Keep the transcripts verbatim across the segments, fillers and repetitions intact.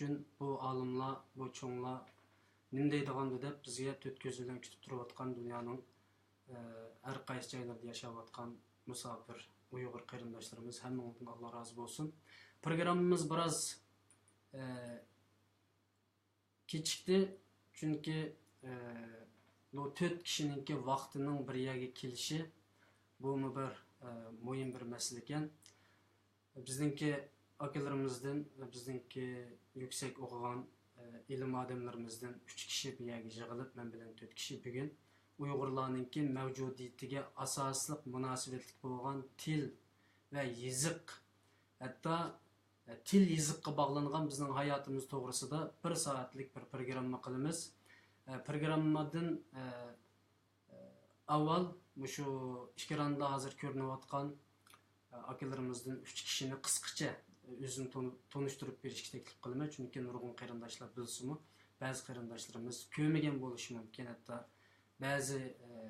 ئۈچۈن بۇ ئالىملار، بۇ چوڭلار نېمە دەيدىغاندۇ دەپ بىزگە تۆت كۆزى بىلەن كۈتۈپ تۇرۇۋاتقان دۇنيانىڭ، ئە، ھەر قايسى جايلىرىدا ياشاۋاتقان مۇساپىر ئۇيغۇر قېرىنداشلىرىمىز، ھەممىڭلاردىن ئاللا رازى بولسۇن. پروگراممىمىز بىراز، ئە، كېچىكتى، چۈنكى، ئە، بۇ تۆت كىشىنىڭكى ۋاقتىنىڭ بىر يەرگە كېلىشى، بۇمۇ بىر، ئە، مۇھىم بىر مەسىلە ئىكەن. بىزنىڭكى ئاكىلىرىمىزدىن، بىزنىڭكى يۈكسەك ئوقۇغان، ئە، ئىلىم ئادەملىرىمىزدىن ئۈچ كىشى بۇ يەرگە يىغىلىپ، مەن بىلەن تۆت كىشى بۈگۈن ئۇيغۇرلارنىڭكى مەۋجۇدىيىتىگە ئاساسلىق مۇناسىۋەتلىك بولغان تىل ۋە يېزىق، ھەتتا، ئە، تىل يېزىققا باغلانغان بىزنىڭ ھاياتىمىز توغرىسىدا بىر سائەتلىك بىر پروگرامما قىلىمىز. ئە، پروگراممىدىن، ئە، ئاۋۋال مۇشۇ ئېكراندا ھازىر كۆرۈنۈۋاتقان، ئە، ئاكىلىرىمىزدىن ئۈچ كىشىنى قىسقىچە ئۆزىنى تونۇ-، تونۇشتۇرۇپ بېرىشكە تەكلىپ قىلىمەن، چۈنكى نۇرغۇن قېرىنداشلار بىلسىمۇ، بەزى قېرىنداشلىرىمىز كۆرمىگەن بولۇشى مۇمكىن، ھەتتا بەزى، ئە،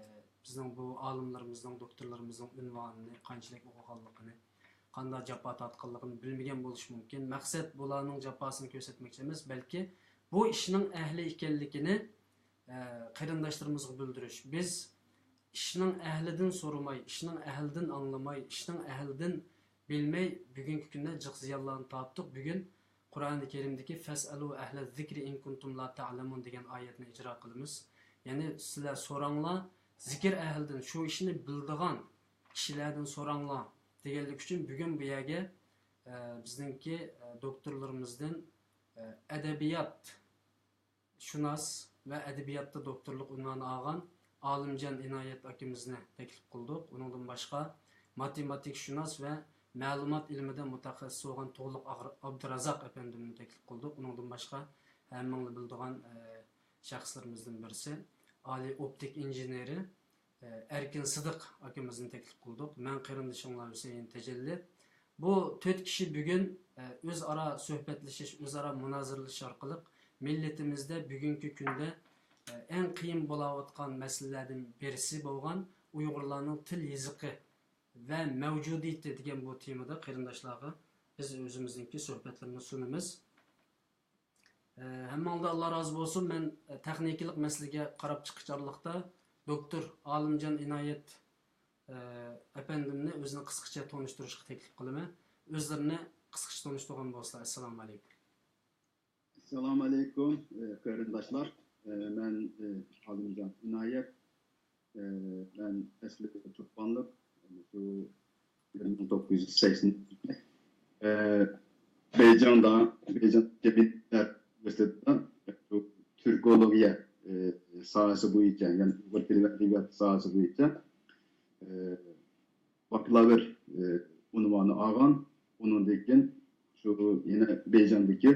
بىزنىڭ بۇ ئالىملىرىمىزنىڭ، دوكتورلىرىمىزنىڭ ئۇنۋانىنى قانچىلىك ئوقۇغانلىقىنى، قانداق جاپا تارتقانلىقىنى بىلمىگەن بولۇشى مۇمكىن. مەقسەت بۇلارنىڭ جاپاسىنى كۆرسەتمەكچى ئەمەس، بەلكى بۇ ئىشنىڭ ئەھلى ئىكەنلىكىنى، ئە، قېرىنداشلىرىمىزغا بىلدۈرۈش. بىز ئىشنىڭ ئەھلىدىن سورىماي، ئىشنىڭ ئەھلىدىن ئاڭلىماي، ئىشنىڭ ئەھلىدىن بىلمەي بۈگۈنكى كۈندە جىق زىيانلارنى تارتتۇق. بۈگۈن قۇرئانى كەرىمدىكى «فەسئەلۇ ئەھلە زىكرى ئىن كۇنتۇم لا تەئلەمۇن» دېگەن ئايەتنى ئىجرا قىلىمىز. يەنى سىلەر سوراڭلار، زىكىر ئەھلىدىن، شۇ ئىشنى بىلىدىغان كىشىلەردىن سوراڭلار دېگەنلىك ئۈچۈن بۈگۈن بۇ يەرگە، ئە، بىزنىڭكى، ئە، دوكتورلىرىمىزدىن، ئە، ئەدەبىيات شۇناس ۋە ئەدەبىياتتا دوكتورلۇق ئۇنۋانى ئالغان ئالىمجان ئىنايەت ئاكىمىزنى تەكلىپ قىلدۇق. ئۇنىڭدىن باشقا ماتېماتىكشۇناس ۋە مەلۇمات ئىلمىدا مۇتەخەسسىس بولغان تۇغلۇق ئاغر-، ئابدۇرازاق ئەپەندىمنى تەكلىپ قىلدۇق. ئۇنىڭدىن باشقا ھەممىڭلار بىلىدىغان، ئە، شەخسلىرىمىزدىن بىرسى، ئالىي ئوپتىك ئىنژېنېرى، ئە، ئەركىن سىدىق ئاكىمىزنى تەكلىپ قىلدۇق. مەن قېرىندىشىڭلار ھۈسەيىن تەجەللى. بۇ تۆت كىشى بۈگۈن، ئە، ئۆزئارا سۆھبەتلىشىش، ئۆزئارا مۇنازىرىلىشىش ئارقىلىق مىللىتىمىزدە بۈگۈنكى كۈندە، ئە، ئەڭ قىيىن بولاۋاتقان مەسىلىلەردىن بىرسى بولغان ئۇيغۇرلارنىڭ تىل يېزىقى ۋە مەۋجۇدىيىتى دېگەن بۇ تېمىدا قېرىنداشلارغا بىز ئۆزىمىزنىڭكى سۆھبەتلىرىمىزنى سۇنىمىز. ئە، ھەممىڭلارغا ئاللا رازى بولسۇن. مەن، ئە، تېخنىكىلىق مەسىلىگە قاراپ چىقىش ئارىلىقتا دوكتور ئالىمجان ئىنايەت، ئە، ئەپەندىمنى ئۆزىنى قىسقىچە تونۇشتۇرۇشقا تەكلىپ قىلىمەن. ئۆزلىرىنى قىسقىچە تونۇشتۇرغان بولسىلا. ئەسسالامۇ ئەلەيكۇم. ئەسسالامۇ ئەلەيكۇم، ئە، قېرىنداشلار. ئە، مەن، ئە، ئالىمجان ئىنايەت. ئە، مەن ئەسلى تۇرپانلىق، شۇ بىر مىڭ توققۇز يۈز سەكسەن، ئە، بېيجىڭدا، بېيجىڭ جەمئىيەت ئۇنىۋېرسىتېتىدا شۇ تۈركولوگىيە، ئە، ساھەسى بويىچە، يەنى ئۇيغۇر تىلى ۋە ئەدەبىياتى ساھەسى بويىچە، ئە، باكلاۋر، ئە، ئۇنۋانى ئالغان. ئۇنىڭدىن كېيىن شۇ يەنە بېيجىڭدىكى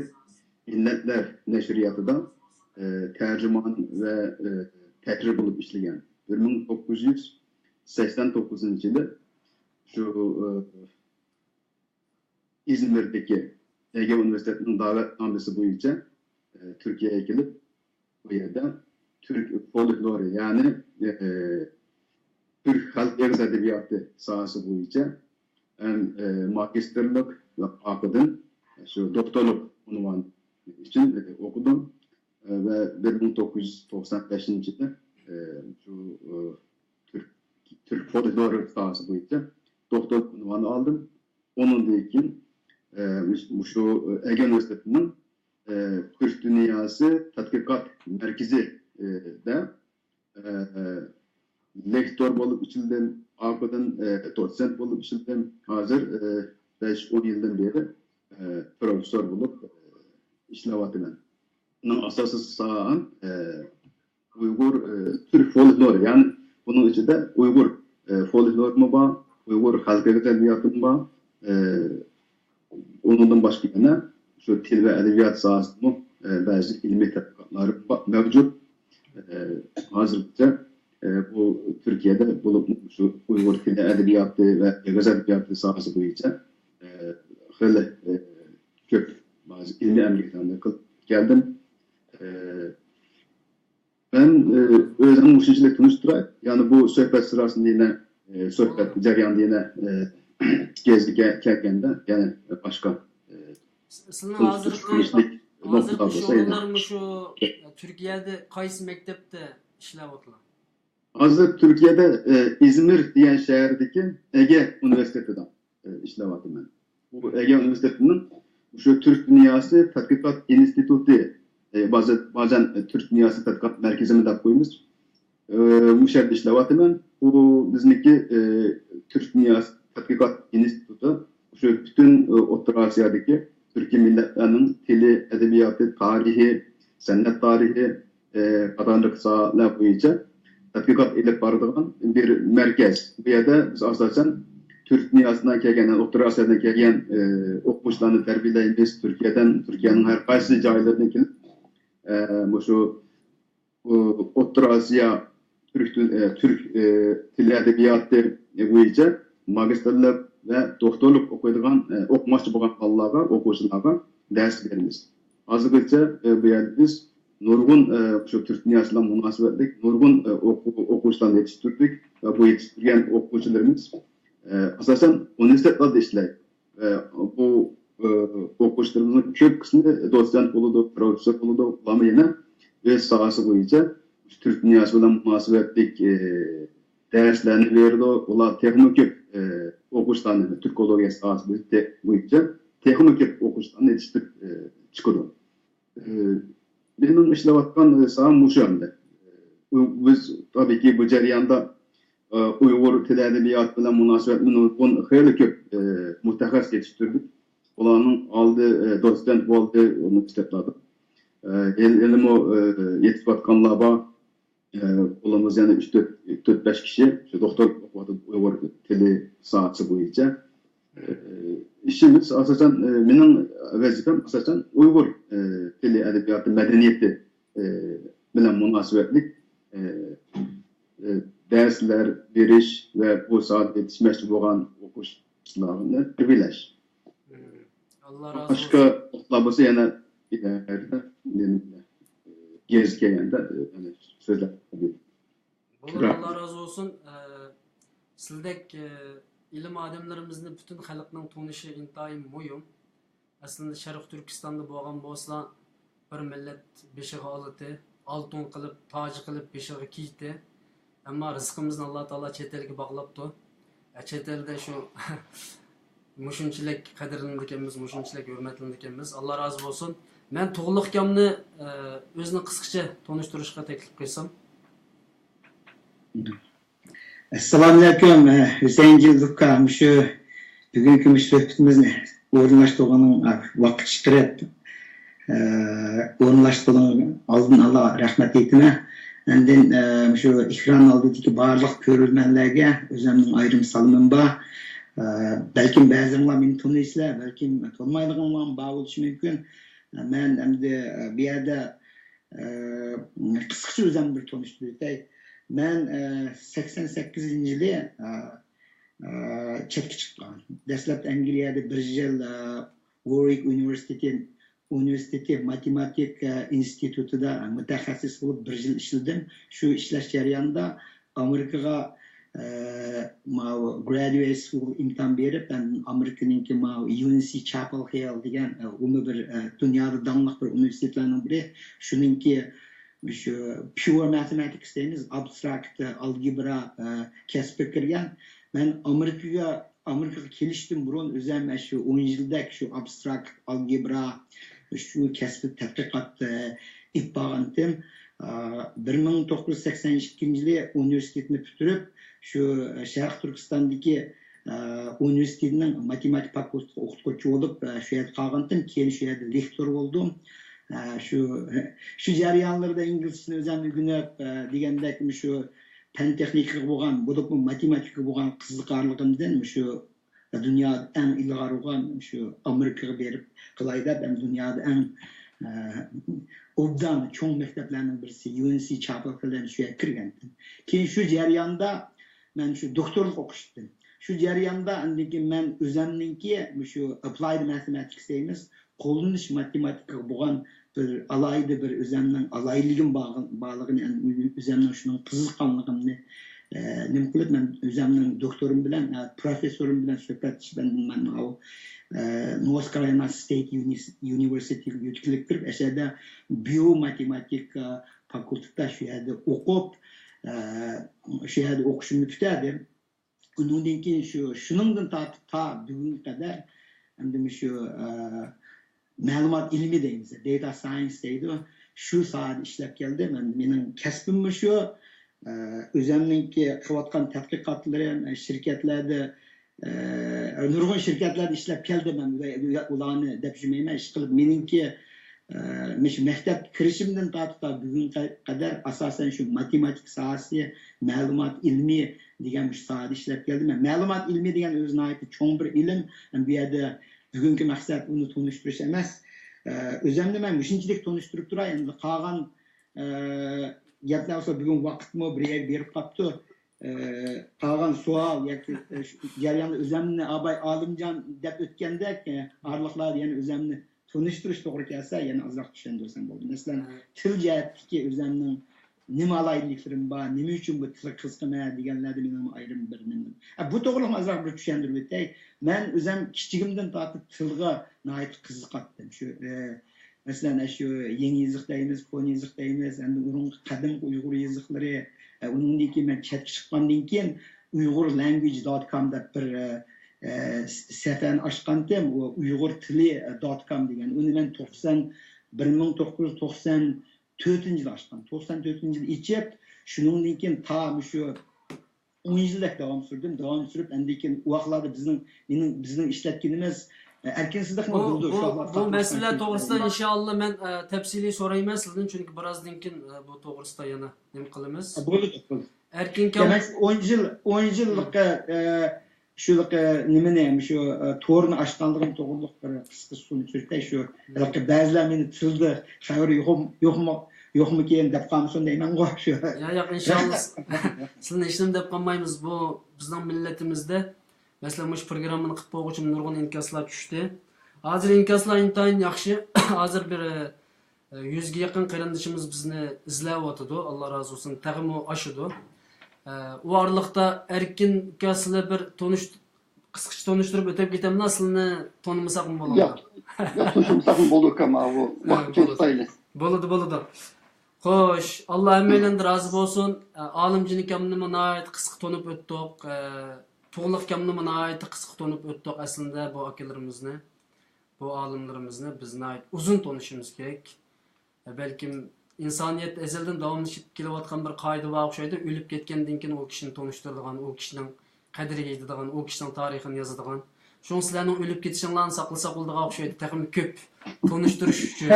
مىللەتلەر نەشرىياتىدا، ئە، تەرجىمان ۋە، ئە، تەھرىر بولۇپ ئىشلىگەن. بىر مىڭ توققۇز يۈز سەكسەن توققۇزىنچى يىلى شۇ، ئە، ئىزمىردىكى ئەگە ئۇنىۋېرسىتېتىنىڭ دەۋەتنامىسى بويىچە، ئە، تۈركىيەگە كېلىپ، بۇ يەردە تۈرك فولكلورى، يەنى، ئە، تۈرك خەلق ئېغىز ئەدەبىياتى ساھەسى بويىچە ھەم، ئە، ماگىستىرلىق ۋە ئارقىدىن شۇ دوكتورلۇق ئۇنۋانى ئۈچۈن، ئە، ئوقۇدۇم. ئە، ۋە بىر مىڭ توققۇز يۈز توقسان بەشىنچى يىلى، ئە، شۇ، ئە، تۈرك، تۈرك فولكلورى ساھەسى بويىچە دوكتورلۇق ئۇنۋانى ئالدىم. ئۇنىڭدىن كېيىن، ئە، مۇش-، مۇشۇ، ئە، ئەگە ئۇنىۋېرسىتېتىنىڭ، ئە، تۈرك دۇنياسى تەتقىقات مەركىزى، ئە، دە، ئە، لېكتور بولۇپ ئىشلىدىم، ئارقىدىن، ئە، دوتسېنت بولۇپ ئىشلىدىم. ھازىر، ئە، بەش، ئون يىلدىن بېرى، ئە، پروفېسسور بولۇپ، ئە، ئىشلەۋاتىمەن. مېنىڭ ئاساسىي ساھەم، ئە، ئۇيغۇر، ئە، تۈرك فولكلورى، يەنى بۇنىڭ ئىچىدە ئۇيغۇر، ئە، فولكلورىمۇ بار، ئۇيغۇر خەلق ئېغىز ئەدەبىياتىمۇ بار. ئە، ئۇنىڭدىن باشقا يەنە شۇ تىل ۋە ئەدەبىيات ساھەسىدىمۇ، ئە، بەزى ئىلمىي تەتقىقاتلار با-، مەۋجۇت. ئە، ھازىرغىچە، ئە، بۇ تۈركىيەدە بولۇپمۇ شۇ ئۇيغۇر تىلى ئەدەبىياتى ۋە ئېغىز ئەدەبىياتى ساھەسى بويىچە، ئە، خېلى، ئە، كۆپ بەزى ئىلمىي ئەمگەكلەرنى قىلىپ كەلدىم. ئە، مەن، ئە، ئۆزۈمنى مۇشۇنچىلىك تونۇشتۇراي. يەنى بۇ سۆھبەت سىراسىدا يەنە، ئە، سۆھبەت جەريانىدا يەنە، ئە، گېزىتكە كەلگەندە يەنە باشقا، ئە، سىلىنىڭ ھازىرقى تونۇشتۇرۇش، تونۇشلۇق ھازىرقى شۇ ئورۇنلار مۇشۇ تۈركىيەدە قايسى مەكتەپتە ئىشلەۋاتىدۇ؟ ھازىر تۈركىيەدە، ئە، ئىزمىر دېگەن شەھەردىكى ئەگە ئۇنىۋېرسىتېتىدا، ئە، ئىشلەۋاتىمەن. بۇ ئەگە ئۇنىۋېرسىتېتىنىڭ مۇشۇ تۈرك دۇنياسى تەتقىقات ئىنستىتۇتى، ئە، بازا-، بازەن، ئە، تۈرك دۇنياسى تەتقىقات مەركىزىمۇ دەپ قويىمىز. ئە، مۇشۇ يەردە ئىشلەۋاتىمەن. بۇ بىزنىڭكى، ئە، تۈرك دۇنياسى تەتقىقات ئىنستىتۇتى شۇ پۈتۈن، ئە، ئوتتۇرا ئاسىيادىكى تۈركىي مىللەتلەرنىڭ تىلى، ئەدەبىياتى، تارىخى، سەنئەت تارىخى، ئى، قاتارلىق ساھەلەر بويىچە تەتقىقات ئېلىپ بارىدىغان بىر مەركەز. بۇ يەردە بىز ئاساسەن تۈرك دۇنياسىدىن كەلگەن، ئوتتۇرا ئاسىيادىن كەلگەن، ئى، ئوقۇغۇچىلارنى تەربىيەلەيمىز. تۈركىيەدىن، تۈركىيەنىڭ ھەر قايسى جايلىرىدىن كېلىپ، ئى، مۇشۇ، ئۇ، ئوتتۇرا ئاسىيا تۈرك تىل-، ئى، تۈرك، ئى، تىل ئەدەبىياتى بويىچە ماگىستىرلىق ۋە دوكتورلۇق ئوقۇيدىغان، ئى، ئوقۇماقچى بولغان بالىلارغا، ئوقۇغۇچىلارغا دەرس بېرىمىز. ھازىرغىچە، ئى، بۇ يەردە بىز نۇرغۇن، ئى، شۇ تۈرك دۇنياسى بىلەن مۇناسىۋەتلىك نۇرغۇن، ئى، ئوقۇ-، ئوقۇغۇچىلارنى يېتىشتۈردۇق ۋە بۇ يېتىشتۈرگەن ئوقۇغۇچىلىرىمىز، ئى، ئاساسەن ئۇنىۋېرسىتېتلاردا ئىشلەيدۇ. ئى، بۇ، ئى، ئوقۇغۇچىلىرىمىزنىڭ كۆپ قىسمى دوتسېنت بولىدۇ، پروفېسسور بولىدۇ، ئۇلارمۇ يەنە ئۆز ساھەسى بويىچە تۈرك دۇنياسى بىلەن مۇناسىۋەتلىك، ئى، دەرسلەرنى بېرىدۇ. ئۇلار تېخىمۇ كۆپ، ئى، ئوقۇغۇچىلارنى تۈركولوگىيە ساھەسى بويىچە تېخىمۇ كۆپ ئوقۇغۇچىلارنى يېتىشتۈرۈپ، ئى، چىقىدۇ. ئى، مېنىڭ ئىشلەۋاتقان ساھەم مۇشۇ ئەمدى. ئۇ-، بىز تابىئىيكى بۇ جەرياندا، ئى، ئۇيغۇر تىل ئەدەبىياتى بىلەن مۇناسىۋەتلىك نۇرغۇن خېلى كۆپ، ئى، مۇتەخەسسىس يېتىشتۈردۇق. ئۇلارنىڭ ئالدى، ئى، دوتسېنت بولدى ئۇنىۋېرسىتېتلاردا. ئى، ھېلى-، ھېلىمۇ، ئى، يېتىشىۋاتقانلار بار. ئى، ئۇلىمىز يەنە ئۈچ، تۆت، تۆت، بەش كىشى شۇ دوكتورلۇق ئوقۇۋاتىدۇ ئۇيغۇر تىلى ساھەسى بويىچە. ئى، ئىشىمىز ئاساسەن، ئى، مېنىڭ ۋەزىپەم ئاساسەن ئۇيغۇر، ئى، تىلى، ئەدەبىياتى، مەدەنىيىتى، ئى، بىلەن مۇناسىۋەتلىك، ئى، ئى، دەرسلەر بېرىش ۋە بۇ ساھەدە يېتىشمەكچى بولغان ئوقۇغۇچىلارنى تەربىيەلەش. ئاللا رازى بولسۇن. باشقا ئوقۇتقۇچىلار بولسا يەنە ئىلگىرىدە، يەنە گېزىت كەلگەندە، ئى، يەنە سۆزلەپ. بولۇر، ئاللا رازى بولسۇن. ئە، سىلدەك، ئە، ئىلىم ئادەملىرىمىزنى پۈتۈن خەلقنىڭ تونۇشى ئىنتايىن مۇھىم. ئەسلىندە شەرقىي تۈركىستاندا بولغان بولسا، بىر مىللەت بېشىغا ئالىتى، ئالتۇن قىلىپ، تاج قىلىپ بېشىغا كىيىتى. ئەمما رىزقىمىزنى ئاللا تائالا چەت ئەلگە باغلاپتۇ. ئە، چەت ئەلدە شۇ مۇشۇنچىلىك قەدىرلىنىدىكەنمىز، مۇشۇنچىلىك ھۆرمەتلىنىدىكەنمىز. ئاللا رازى بولسۇن. مەن تۇغلۇق ئاكامنى، ئە، ئۆزىنى قىسقىچە تونۇشتۇرۇشقا تەكلىپ قىلسام. ئەسسالامۇئەلەيكۇم، ئە، ھۈسەيىنجان ئۇكا، مۇشۇ بۈگۈنكى مۇشۇ سۆھبىتىمىزنى ئورۇنلاشتۇرغىنىڭ، ئە، ۋاقىت چىقىرىپ، ئە، ئورۇنلاشتۇرغىنىڭ ئالدىن ئالا رەھمەت ئېيتىمەن. ئاندىن، ئە، مۇشۇ ئېكران ئالدىدىكى بارلىق كۆرۈرمەنلەرگە ئۆزۈمنىڭ ئايرىم سالىمىم بار. ئە، بەلكىم بەزىلەر مېنى تونۇيسىلەر، بەلكىم تونۇمايدىغانلار بار بولۇشى مۇمكىن. ئە، مەن ئەمدى، ئە، بۇ يەردە، ئە، قىسقىچە ئۆزۈمنى بىر تونۇشتۇرۇپ ئۆتەي. مەن، ئە، سەكسەن سەككىزىنچى يىلى، ئە، ئە، چەتكە چىققان. دەسلەپ ئەنگلىيەدە بىر يىل، ئە، ۋورۋىك ئۇنىۋېرسىتېتى، ئۇنىۋېرسىتېتى ماتېماتىكا ئىنستىتۇتىدا مۇتەخەسسىس بولۇپ بىر يىل ئىشلىدىم. شۇ ئىشلەش جەريانىدا ئامېرىكىغا، ئە، ماۋۇ گرادۇئېت سكۇل ئىمتىھان بېرىپ، مەن ئامېرىكىنىڭكى ماۋۇ يۇ ئېن سى چاپېل ھىل دېگەن، ئە، ئۇمۇ بىر، ئە، دۇنيادا داڭلىق بىر ئۇنىۋېرسىتېتلارنىڭ بىرى. شۇنىڭكى شۇ پيۇر ماتېماتىكس دەيمىز، ئابستراكت ئالگېبرا، ئە، كەسپىگە كىرگەن. مەن ئامېرىكىغا، ئامېرىكىغا كېلىشتىن بۇرۇن ئۆزۈم شۇ ئون يىلدەك شۇ ئابستراكت ئالگېبرا، شۇ كەسپىدە تەتقىقات، ئە، ئېلىپ بارغانتىم. ئە، بىر مىڭ توققۇز يۈز سەكسەن ئىككىنچى يىلى ئۇنىۋېرسىتېتنى پۈتتۈرۈپ، شۇ شەرقىي تۈركىستاندىكى، ئە، ئۇنىۋېرسىتېتنىڭ ماتېماتىكا فاكۇلتېتىغا ئوقۇتقۇچى بولۇپ، ئە، شۇ يەردە قالغانتىم. كېيىن شۇ يەردە لېكتور بولدۇم. ئە، شۇ، شۇ جەريانلىرىدا ئىنگلىزچىنى ئۆزۈم ئۆگىنىپ، ئە، دېگەندەك، مۇشۇ پەن تېخنىكىغا بولغان، بولۇپمۇ ماتېماتىكىغا بولغان قىزىقارلىقىمدىن مۇشۇ دۇنيادا ئەڭ ئىلغار بولغان مۇشۇ ئامېرىكىغا بېرىپ قىلاي دەپ، ھەم دۇنيادا ئەڭ، ئە، ئوبدان چوڭ مەكتەپلەرنىڭ بىرسى يۇ ئېن سى چاپېل ھىلدىن شۇ يەرگە كىرگەنتىم. كېيىن شۇ جەرياندا مەن شۇ دوكتورلۇق ئوقۇشتىم. شۇ جەرياندا ئاندىن كېيىن مەن ئۆزۈمنىڭكى مۇشۇ ئەپلايد ماتېماتىكس دەيمىز، قوللىنىش ماتېماتىكىغا بولغان بىر ئالاھىدە بىر ئۆزۈمنىڭ ئالاھىدىلىكىم بار-، بارلىقىنى، ئۆزۈمنىڭ شۇنىڭغا قىزىققانلىقىمنى، ئە، نېمە قىلىپ، مەن ئۆزۈمنىڭ دوكتورۇم بىلەن، ئە، پروفېسسورۇم بىلەن سۆھبەتلىشىپ، مەن، مەن ماۋۇ ئە، نورس كارولىنا ستېيت يۇنىس-، يۇنىۋېرسىتېتىگە يۆتكىلىپ كىرىپ، ئەشەدە بىيوماتېماتىكا فاكۇلتېتىدا شۇ يەردە ئوقۇپ، ئە، شۇ يەردە ئوقۇشۇمنى پۈتتۈردۈم. ئۇنىڭدىن كېيىن شۇ، شۇنىڭدىن تارتىپ تا بۈگۈنگە قەدەر، ئەمدى مۇشۇ، ئە، مەلۇمات ئىلمى دەيمىز، داتا ساينس دەيدۇ. شۇ ساھەدە ئىشلەپ كەلدىم. مەن، مېنىڭ كەسپىممۇ شۇ. ئە، ئۆزۈمنىڭكى قىلىۋاتقان تەتقىقاتلىرىم، ئە، شىركەتلەردە، ئە، نۇرغۇن شىركەتلەردە ئىشلەپ كەلدىم. مەن ئۇلارنى دەپ يۈرمەيمەن. ئىشقىلىپ، مېنىڭكى، ئە، مۇشۇ مەكتەپكە كىرىشىمدىن تارتىپ تا بۈگۈنگە قەدەر ئاساسەن شۇ ماتېماتىكا ساھەسى، مەلۇمات ئىلمى دېگەن مۇشۇ ساھەدە ئىشلەپ كەلدىم. مەلۇمات ئىلمى دېگەن ئۆزى ناھايىتى چوڭ بىر ئىلىم. بۇ يەردە بۈگۈنكى مەقسەت ئۇنى تونۇشتۇرۇش ئەمەس. ئە، ئۆزۈمنى مەن مۇشۇنچىلىك تونۇشتۇرۇپ تۇراي. ئەمدى قالغان، ئە، گەپلەر بولسا بۈگۈن ۋاقىتمۇ بىر يەرگە بېرىپ قاپتۇ. ئە، قالغان سوئال ياكى، ئە، شۇ جەرياندا ئۆزۈمنى ئاباي ئالىمجان دەپ ئۆتكەندەك، ئە، ئارىلىقلاردا يەنە ئۆزۈمنى تونۇشتۇرۇش توغرا كەلسە، يەنە ئازراق چۈشەندۈرسەم بولدى. مەسىلەن، ھە. تىل جەھەتتىكى ئۆزۈمنىڭ نېمە ئالاھىدىلىكلىرىم بار، نېمە ئۈچۈن بۇ تىلغا قىزىقىمەن دېگەنلەردە مېنىڭ ئايرىم بىر نېمە. ھە، بۇ توغرىلىقمۇ ئازراق بىر چۈشەندۈرۈپ ئۆتەي. مەن ئۆزۈم كىچىكىمدىن تارتىپ تىلغا ناھايىتى قىزىقاتتىم. شۇ، ئە، مەسىلەن، ئە، شۇ يېڭى يېزىق دەيمىز، كونا يېزىق دەيمىز، ئەمدى ئۇنىڭ قەدىمكى ئۇيغۇر يېزىقلىرى، ئە، ئۇنىڭدىن كېيىن مەن چەتكە چىققاندىن كېيىن ئۇيغۇر لانگۋېج دوت كوم دەپ بىر، ئە، ئە، سەھىپىنى ئاچقانتىم، ئۇ ئۇيغۇر تىلى دوت كوم دېگەن. ئۇنى مەن توقسان، بىر مىڭ توققۇز يۈز توقسان تۆتىنچى يىلى ئاچقان. توقسان تۆتىنچى يىلى ئېچىپ، شۇنىڭدىن كېيىن تا مۇشۇ ئون يىلدەك داۋام سۈردۈم. داۋام سۈرۈپ، ئەندىن كېيىن ئۇ ۋاقىتلاردا بىزنىڭ، مېنىڭ، بىزنىڭ ئىشلەتكىنىمىز، ئە، ئەركىن سىدىقمۇ بۇ، بىلىدۇ، بۇ، شۇ ۋاقىتلاردا بۇ مەسىلىلەر توغرىسىدا ئىنشائاللا مەن، ئە، تەپسىلىي سورايمەن سىزدىن، چۈنكى بىرازدىن كېيىن، ئە، بۇ توغرىسىدا يەنە نېمە قىلىمىز. ئە، بولىدۇ، بولىدۇ. ئەركىن كام- دېمەك، ئون يىل، ئون يىللىق، ئە، شۇ، ئە، نېمىنى، شۇ، ئە، تورنى ئاچقانلىقىم توغرىلىق بىر قىسقا سۆزنى سۈرتەي، شۇ، ھېلىقى بەزىلەر مېنى تىلدا خەۋىرى يوقمۇ، يوقمۇ، يوقمىكىن دەپ قالمىسۇن دەيمەنغۇ، شۇ. يا، ياق، ئىنشاللا. سىلىنى ھېچنېمە دەپ قالمايمىز. بۇ بىزنىڭ مىللىتىمىزدە، مەسىلەن، مۇشۇ پروگراممىنى قىلىپ بولغۇچە نۇرغۇن ئىنكاسلار چۈشتى. ھازىر ئىنكاسلار ئىنتايىن ياخشى. ھازىر بىر، ئە، يۈزگە يېقىن قېرىندىشىمىز بىزنى ئىزلەۋاتىدۇ. ئاللا رازى بولسۇن. تېخىمۇ ئاشىدۇ. ئە، ئۇ ئارىلىقتا ئەركىن ئاكا، سىلەر بىر تونۇش-، قىسقىچە تونۇشتۇرۇپ ئۆتۈپ كېتەملا، سىلىنى تونۇمىساقمۇ بولىدۇ. ياق، ياق، تونۇشمىساقمۇ بولىدۇ ئۇكام، ھە، بۇ ھە، ۋاقىت بولىدۇ. تۇتايلى. بولىدۇ، بولىدۇ. خوش، ئاللا ھەممەيلەندىن رازى بولسۇن. ئە، ئالىمجان ئاكامنىمۇ ناھايىتى قىسقا تونۇپ ئۆتتۇق. ئە، تۇغلۇق ئاكامنىمۇ ناھايىتى قىسقا تونۇپ ئۆتتۇق ئەسلىندە بۇ ئاكىلىرىمىزنى. بۇ ئالىملىرىمىزنى بىز ناھايىتى ئۇزۇن تونۇشىمىز كېرەك. بەلكىم ئىنسانىيەت ئەزەلدىن داۋاملىشىپ كېلىۋاتقان بىر قائىدە بار ئوخشايدۇ، ئۆلۈپ كەتكەندىن كېيىن ئۇ كىشىنى تونۇشتۇرىدىغان، ئۇ كىشىنىڭ قەدرىگە يېتىدىغان، ئۇ كىشىنىڭ تارىخىنى يازىدىغان. شۇڭا سىلەرنىڭ ئۆلۈپ كېتىشىڭلارنى ساقلىساق بولىدىغان ئوخشايدۇ، تېخىمۇ كۆپ تونۇشتۇرۇش ئۈچۈن،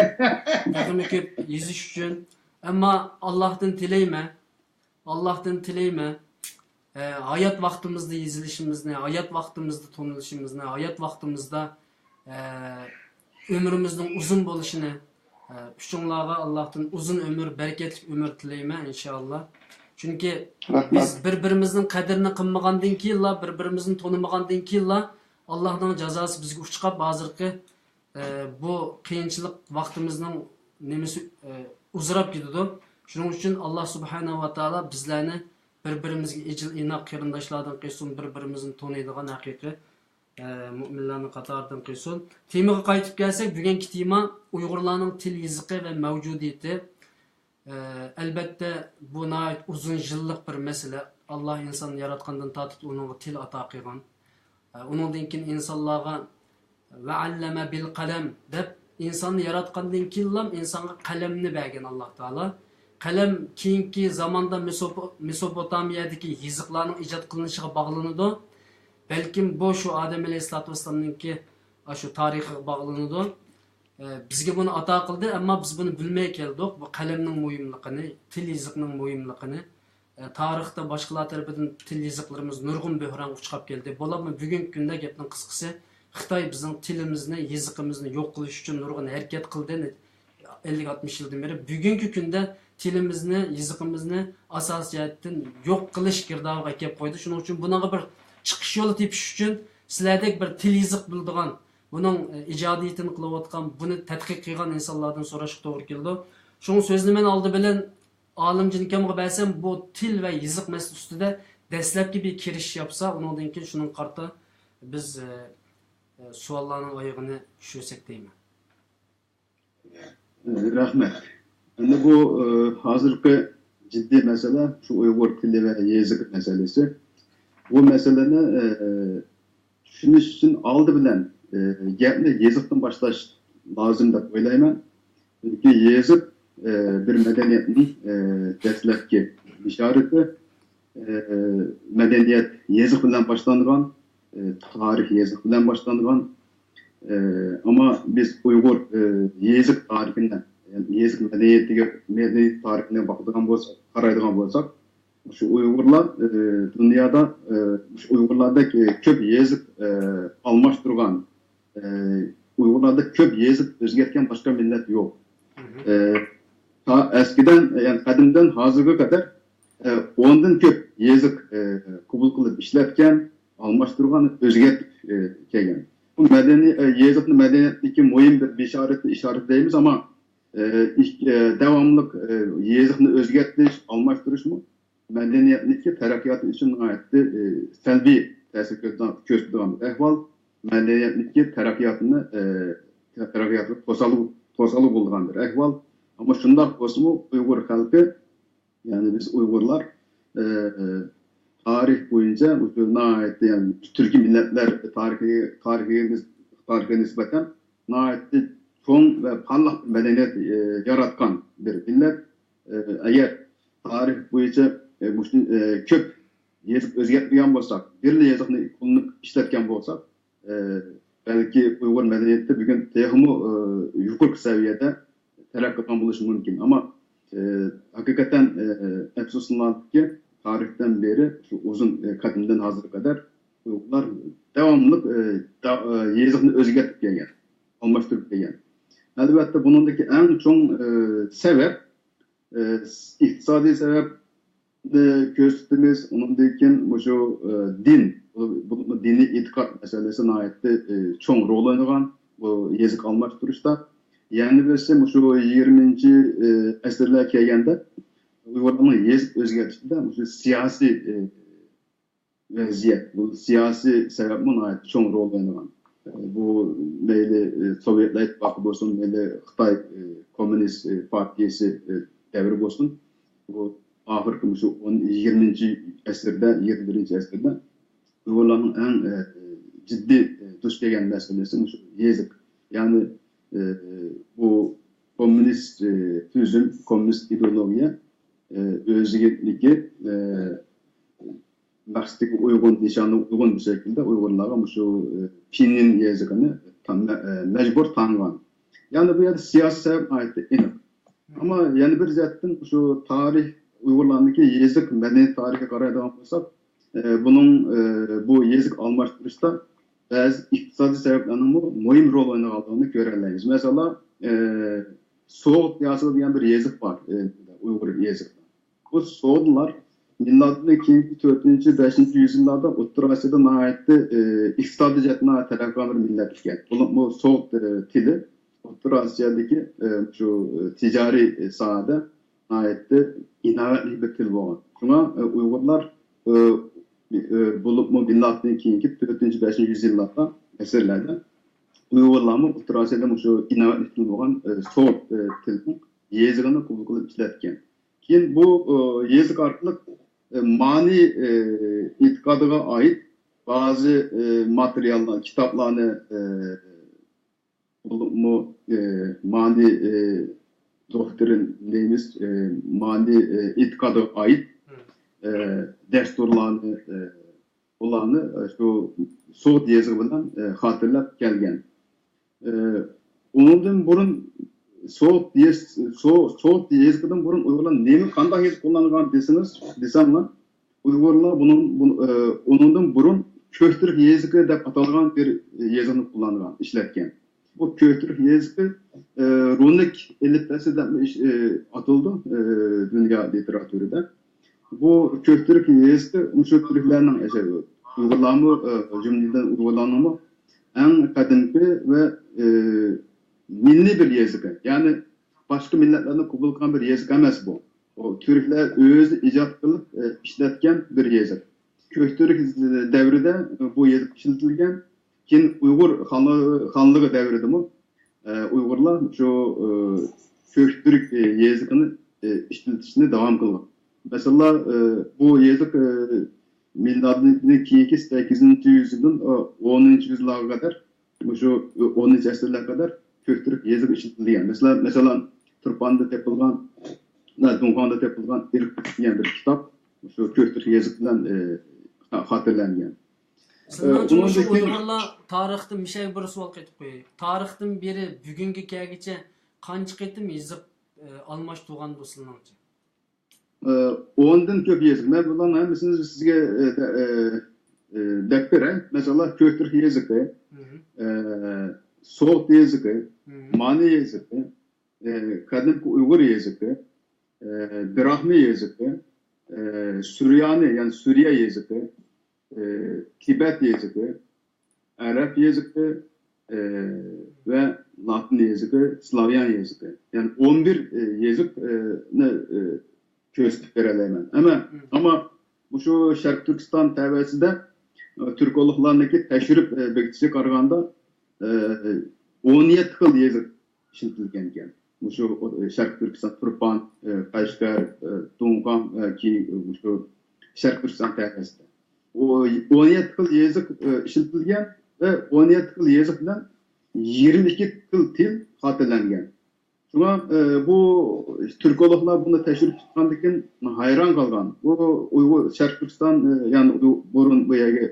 تېخىمۇ كۆپ يېزىش ئۈچۈن. ئەمما ئاللاھتىن تىلەيمەن، ئاللاھتىن تىلەيمەن، ئە، ھايات ۋاقتىمىزدا يېزىلىشىمىزنى، ھايات ۋاقتىمىزدا تونۇلۇشىمىزنى، ھايات ۋاقتىمىزدا، ئە، ئۆمرىمىزنىڭ ئۇزۇن بولۇشىنى، ئە، ئۈچۈڭلارغا ئاللاھتىن ئۇزۇن ئۆمۈر، بەرىكەتلىك ئۆمۈر تىلەيمەن، ئىنشائاللا. چۈنكى رەھمەت. بىز بىر-بىرىمىزنىڭ قەدرىنى قىلمىغاندىن كېيىنلا، بىر-بىرىمىزنى تونۇمىغاندىن كېيىنلا، ئاللاھنىڭ جازاسى بىزگە ئۇچراپ، ھازىرقى ئە، بۇ قىيىنچىلىق ۋاقتىمىزنىڭ نېمىسى، ئە، ئۇزىراپ كېتىدۇ. شۇنىڭ ئۈچۈن ئاللا سۇبھانەھۇ ۋە تائالا بىزلەرنى بىر-بىرىمىزگە ئىجىل ئىناق قېرىنداشلاردىن قىلسۇن، بىر-بىرىمىزنى تونۇيدىغان ھەقىقىي، ئە، مۇئمىنلارنىڭ قاتارىدىن قىلسۇن. تېمىغا قايتىپ كەلسەك، بۈگۈنكى تېما ئۇيغۇرلارنىڭ تىل يېزىقى ۋە مەۋجۇدىيىتى. ئەلبەتتە، بۇ ناھايىتى ئۇزۇن يىللىق بىر مەسىلە. ئاللا ئىنساننى ياراتقاندىن تارتىپ ئۇنىڭغا تىل ئاتا قىلغان. ئۇنىڭدىن كېيىن ئىنسانلارغا «ۋە ئەللەمە بىل قەلەم» دەپ، ئىنساننى ياراتقاندىن كېيىنلا ئىنسانغا قەلەمنى بەرگەن ئاللا تائالا. قەلەم كېيىنكى زاماندا مېسوپو-، مېسوپوتامىيەدىكى يېزىقلارنىڭ ئىجاد قىلىنىشىغا باغلىنىدۇ. بەلكىم بۇ شۇ ئادەم ئەلەيھىسسالاتۇ ۋەسسالامنىڭكى شۇ تارىخىغا باغلىنىدۇ. ئە، بىزگە بۇنى ئاتا قىلدى، ئەمما بىز بۇنى بىلمەي كەلدۇق. بۇ قەلەمنىڭ مۇھىملىقىنى، تىل يېزىقنىڭ مۇھىملىقىنى، ئە، تارىختا باشقىلار تەرىپىدىن تىل يېزىقلىرىمىز نۇرغۇن بۆھرانغا ئۇچراپ كەلدى. بولۇپمۇ بۈگۈنكى كۈندە گەپنىڭ قىسقىسى، خىتاي بىزنىڭ تىلىمىزنى، يېزىقىمىزنى يوق قىلىش ئۈچۈن نۇرغۇن ھەرىكەت قىلدى. ئەللىك ئاتمىش يىلدىن بېرى بۈگۈنكى كۈندە تىلىمىزنى، يېزىقىمىزنى ئاساسىي جەھەتتىن يوق قىلىش گىردابىغا ئەكەپ قويدى. شۇنىڭ ئۈچۈن بۇنىڭغا بىر چىقىش يولى تېپىش ئۈچۈن سىلەردەك بىر تىل يېزىق بىلىدىغان، بۇنىڭ، ئە، ئىجادىيىتىنى قىلىۋاتقان، بۇنى تەتقىق قىلغان ئىنسانلاردىن سوراشقا توغرا كېلىدۇ. شۇڭا سۆزنى مەن ئالدى بىلەن ئالىمجان ئاكامغا بەرسەم، بۇ تىل ۋە يېزىق مەسىلىسى ئۈستىدە دەسلەپكى بىر كىرىش ياپسا، ئۇنىڭدىن كېيىن شۇنىڭغا قارىتا بىز، ئە، سوئاللارنىڭ ئايىغىنى چۈشۈرسەك دەيمەن. رەھمەت. ئەمدى بۇ، ئە، ھازىرقى جىددىي مەسىلە شۇ ئۇيغۇر تىلى ۋە يېزىق مەسىلىسى. بۇ مەسىلىنى، ئە، چۈشىنىش ئۈچۈن ئالدى بىلەن، ئە، گەپنى يېزىقتىن باشلاش لازىم دەپ ئويلايمەن. چۈنكى يېزىق، ئە، بىر مەدەنىيەتنىڭ، ئە، دەسلەپكى بېشارىتى. ئە، مەدەنىيەت يېزىق بىلەن باشلانغان، ئە، تارىخ يېزىق بىلەن باشلانغان. ئە، ئەمما بىز ئۇيغۇر، ئە، يېزىق تارىخىنى، يېزىق مەدەنىيىتىگە، مەدەنىيەت تارىخىنى باقىدىغان بولساق، قارايدىغان بولساق، شۇ ئۇيغۇرلار، ئە، دۇنيادا، ئە، شۇ ئۇيغۇرلاردەك، ئە، كۆپ يېزىق، ئە، ئالماشتۇرغان، ئە، ئۇيغۇرلاردا كۆپ يېزىپ ئۆزگەرتكەن باشقا مىللەت يوق. ئە، تا ئەسكىدىن، يەنى قەدىمدىن ھازىرغا قەدەر، ئە، ئوندىن كۆپ يېزىق، ئە، قوبۇل قىلىپ ئىشلەتكەن، ئالماشتۇرغان، ئۆزگەرتىپ، ئە، كەلگەن. بۇ مەدەنىي، ئە، يېزىقنى مەدەنىيەتتىكى مۇھىم بىر بېشارەتنى، ئىشارەت دەيمىز، ئەمما، ئە، ئىك-، ئە، داۋاملىق، ئە، يېزىقنى ئۆزگەرتىش، ئالماشتۇرۇشمۇ مەدەنىيەتنىڭكى تەرەققىياتى ئۈچۈن ناھايىتى، ئى، سەلبىي تەسىر كۆرسىتىدىغان، كۆرسىتىدىغان بىر ئەھۋال. مەدەنىيەتنىڭكى تەرەققىياتىنى، ئى، تەرەققىياتىغا توسالغۇ، توسالغۇ بولىدىغان بىر ئەھۋال. ئەمما شۇنداق بولسىمۇ ئۇيغۇر خەلقى، يەنى بىز ئۇيغۇرلار، ئى، ئى، تارىخ بويىچە مۇشۇ ناھايىتى، يەنى تۈركىي مىللەتلەر تارىخى، تارىخىغا نىس-، تارىخىغا نىسبەتەن ناھايىتى چوڭ ۋە پارلاق مەدەنىيەت، ئى، ياراتقان بىر مىللەت. ئە، ئەگەر تارىخ بويىچە، ئە، مۇشۇ، ئە، كۆپ يېزىق ئۆزگەرتمىگەن بولساق، بىرلا يېزىقنى قوللىنىپ ئىشلەتكەن بولساق، ئە، بەلكى ئۇيغۇر مەدەنىيىتى بۈگۈن تېخىمۇ، ئە، يۇقىرىقى سەۋىيەدە تەرەققىي قىلغان بولۇشى مۇمكىن. ئەمما، ئە، ھەقىقەتەن، ئە، ئەپسۇسلىنارلىقكى، تارىختىن بېرى شۇ ئۇزۇن، ئە، قەدىمدىن ھازىرغا قەدەر ئۇيغۇرلار داۋاملىق، ئە، دا-، ئە، يېزىقنى ئۆزگەرتىپ كەلگەن، ئالماشتۇرۇپ كەلگەن. ئەلۋەتتە، بۇنىڭدىكى ئەڭ چوڭ، ئە، سەۋەب، ئە، ئىقتىسادىي سەۋەبنى كۆرسىتىمىز. ئۇنىڭدىن كېيىن مۇشۇ، ئە، دىن، بۇ، بۇ دىنىي ئېتىقاد مەسىلىسى ناھايىتى، ئە، چوڭ رول ئوينىغان بۇ يېزىق ئالماشتۇرۇشتا. يەنە بىرسى مۇشۇ يىگىرمىنچى، ئە، ئەسىرلەرگە كەلگەندە ئۇيغۇرلارنىڭ يېزىق ئۆزگەرتىشىدە مۇشۇ سىياسىي، ئە، ۋەزىيەت، بۇ سىياسىي سەۋەبمۇ ناھايىتى چوڭ رول ئوينىغان. بۇ مەيلى، ئى، سوۋېتلار ئىتتىپاقى بولسۇن، مەيلى خىتاي، ئى، كوممۇنىست، ئى، پارتىيىسى، ئى، دەۋرى بولسۇن، بۇ ئاخىرقى مۇشۇ ئون، يىگىرمىنچى ئەسىردە، يىگىرمە بىرىنچى ئەسىردە ئۇيغۇرلارنىڭ ئەڭ، ئى، جىددىي، ئى، دۇچ كەلگەن مەسىلىسى مۇشۇ يېزىق. يەنى، ئى، بۇ كوممۇنىست، ئى، تۈزۈم، كوممۇنىست ئىدېئولوگىيە، ئى، ئۆزىگىلىكى، ئى، مەقسىتىگە ئۇيغۇن، نىشانىغا ئۇيغۇن بىر شەكىلدە ئۇيغۇرلارغا مۇشۇ، ئى، پىنيىن يېزىقىنى تا-، مە-، ئى، مەجبۇر تاڭغان. يەنى بۇ يەردە سىياسىي سەۋەب ناھايىتى ئېنىق. ئەمما يەنە بىر جەھەتتىن شۇ تارىخ، ئۇيغۇرلارنىڭكى يېزىق مەدەنىيەت تارىخىغا قارايدىغان بولساق، ئى، بۇنىڭ، ئى، بۇ يېزىق ئالماشتۇرۇشتا بەزى ئىقتىسادىي سەۋەبلەرنىڭمۇ مۇھىم رول ئوينىغانلىقىنى كۆرەلەيمىز. مەسىلەن، ئى، سوغۇت ياسىلى دېگەن بىر يېزىق بار، ئى، ئۇيغۇر يېزىقى. بۇ سوغدىلار مىلادتىن كېيىنكى تۆتىنچى، بەشىنچى يۈزيىللاردا ئوتتۇرا ئاسىيادا ناھايىتى، ئى، ئىقتىسادىي جەھەتتىن ناھايىتى تەرەققىي قىلغان بىر مىللەت ئىكەن. بولۇپمۇ سوغد، ئى، تىلى ئوتتۇرا ئاسىيادىكى، ئى، شۇ، ئى، تىجارىي، ئى، ساھەدە ناھايىتى ئىناۋەتلىك بىر تىل بولغان. شۇڭا، ئى، ئۇيغۇرلار، ئى، ئى، بولۇپمۇ مىلادتىن كېيىنكى تۆتىنچى، بەشىنچى يۈزيىللاردا، ئەسىرلەردە ئۇيغۇرلارمۇ ئوتتۇرا ئاسىيادا مۇشۇ ئىناۋەتلىك تىل بولغان، ئى، سوغد، ئى، تىلىنىڭ يېزىقىنى قوبۇل قىلىپ ئىشلەتكەن. كېيىن بۇ، ئى، يېزىق ئارقىلىق، ئى، مانى، ئى، ئېتىقادىغا ئائىت بەزى، ئى، ماتېرىياللار، كىتابلارنى، ئى، بولۇپمۇ، ئى، مانى، ئى، دوكترىن دەيمىز، ئى، مانى، ئى، ئېتىقادىغا ئائىت، ئى، دەستۇرلارنى، ئى، ئۇلارنى، ئى، شۇ سوغد يېزىقى بىلەن، ئى، خاتىرىلەپ كەلگەن. ئى، ئۇنىڭدىن بۇرۇن سوغد يېز-، سو-، سوغد يېزىقىدىن بۇرۇن ئۇيغۇرلار نېمە، قانداق يېزىق قوللانغان دېسىڭىز، دېسەڭلار، ئۇيغۇرلار بۇنىڭ، بۇ-، ئى، ئۇنىڭدىن بۇرۇن كۆكتۈرك يېزىقى دەپ ئاتالغان بىر يېزىقنى قوللانغان، ئىشلەتكەن. بۇ كۆكتۈرك يېزىقى، ئى، رۇنىك ئېلىپبېسى دەپ ئىش-، ئى، ئاتىلىدۇ، ئى، دۇنيا لىتېراتۇرىدا. بۇ كۆكتۈرك يېزىقى مۇشۇ تۈركلەرنىڭ، ئۇيغۇرلارمۇ، ئى، جۈملىدىن ئۇيغۇرلارنىڭمۇ ئەڭ قەدىمكى ۋە، ئى، مىللىي بىر يېزىقى. يەنى باشقا مىللەتلەرنىڭ قوبۇل قىلغان بىر يېزىق ئەمەس بۇ. ئۇ تۈركلەر ئۆزى ئىجاد قىلىپ، ئى، ئىشلەتكەن بىر يېزىق. كۆكتۈرك دەۋرىدە بۇ يېزىق ئىشلىتىلگەن. كېيىن ئۇيغۇر خانلىقى دەۋرىدىمۇ ئۇيغۇرلار شۇ كۆك تۈرك يېزىقىنى ئىشلىتىشنى داۋام قىلغان. مەسىلەن، بۇ يېزىق مىلادىدىن كېيىنكى سەككىزىنچى يۈزيىلدىن ئونىنچى يۈزيىللارغا قەدەر، مۇشۇ ئونىنچى ئەسىرلەرگە قەدەر كۆك تۈرك يېزىقى ئىشلىتىلگەن. مەسىلەن، مەسىلەن، تۇرپاندا تېپىلغان، دۇڭخۇاڭدا تېپىلغان ئىرقۇت دېگەن بىر كىتاب مۇشۇ كۆك تۈرك يېزىقى بىلەن خاتىرىلەنگەن. سىلەرنىڭچە، مۇشۇ ئۇيغۇرلار تارىختىن، مىشەگە بىر سوئال قېتىپ قوياي. تارىختىن بېرى بۈگۈنگە كەلگۈچە قانچە قېتىم يېزىق ئالماشتۇرغاندۇ سىلەرنىڭچە؟ ئوندىن كۆپ يېزىق. مەن بۇلارنىڭ ھەممىسىنى سىزگە دەپ بېرەي. مەسىلەن، كۆك تۈرك يېزىقى، سوغۇت يېزىقى، مانى يېزىقى، قەدىمكى ئۇيغۇر يېزىقى، براھمى يېزىقى، سۈريانى، يەنى سۈرىيە يېزىقى، تىبەت يېزىقى، ئەرەب يېزىقى ۋە لاتىن يېزىقى، سلاۋيان يېزىقى. يەنى ئون بىر يېزىقنى كۆرسىتىپ بېرەلەيمەن. ئەمما، ئەمما مۇشۇ شەرقىي تۈركىستان تەۋەسىدە تۈركولوگلارنىڭكى تەكشۈرۈپ بېكىتىشىگە قارىغاندا، ئون يەتتە خىل يېزىق ئىشلىتىلگەنىكەن. مۇشۇ شەرقىي تۈركىستان، تۇرپان، قەشقەر، دۇڭخۇاڭ، كېيىن مۇشۇ شەرقىي تۈركىستان تەۋەسىدە. ئۇ ئون يەتتە خىل يېزىق ئىشلىتىلگەن ۋە ئون يەتتە خىل يېزىق بىلەن يىگىرمە ئىككى خىل تىل خاتىرىلەنگەن. شۇڭا بۇ تۈركولوگلار بۇنى تەكشۈرۈپ چىققاندىن كېيىن ھەيران قالغان. بۇ ئۇيغۇر، شەرقىي تۈركىستان، يەنى بۇرۇن بۇ يەرگە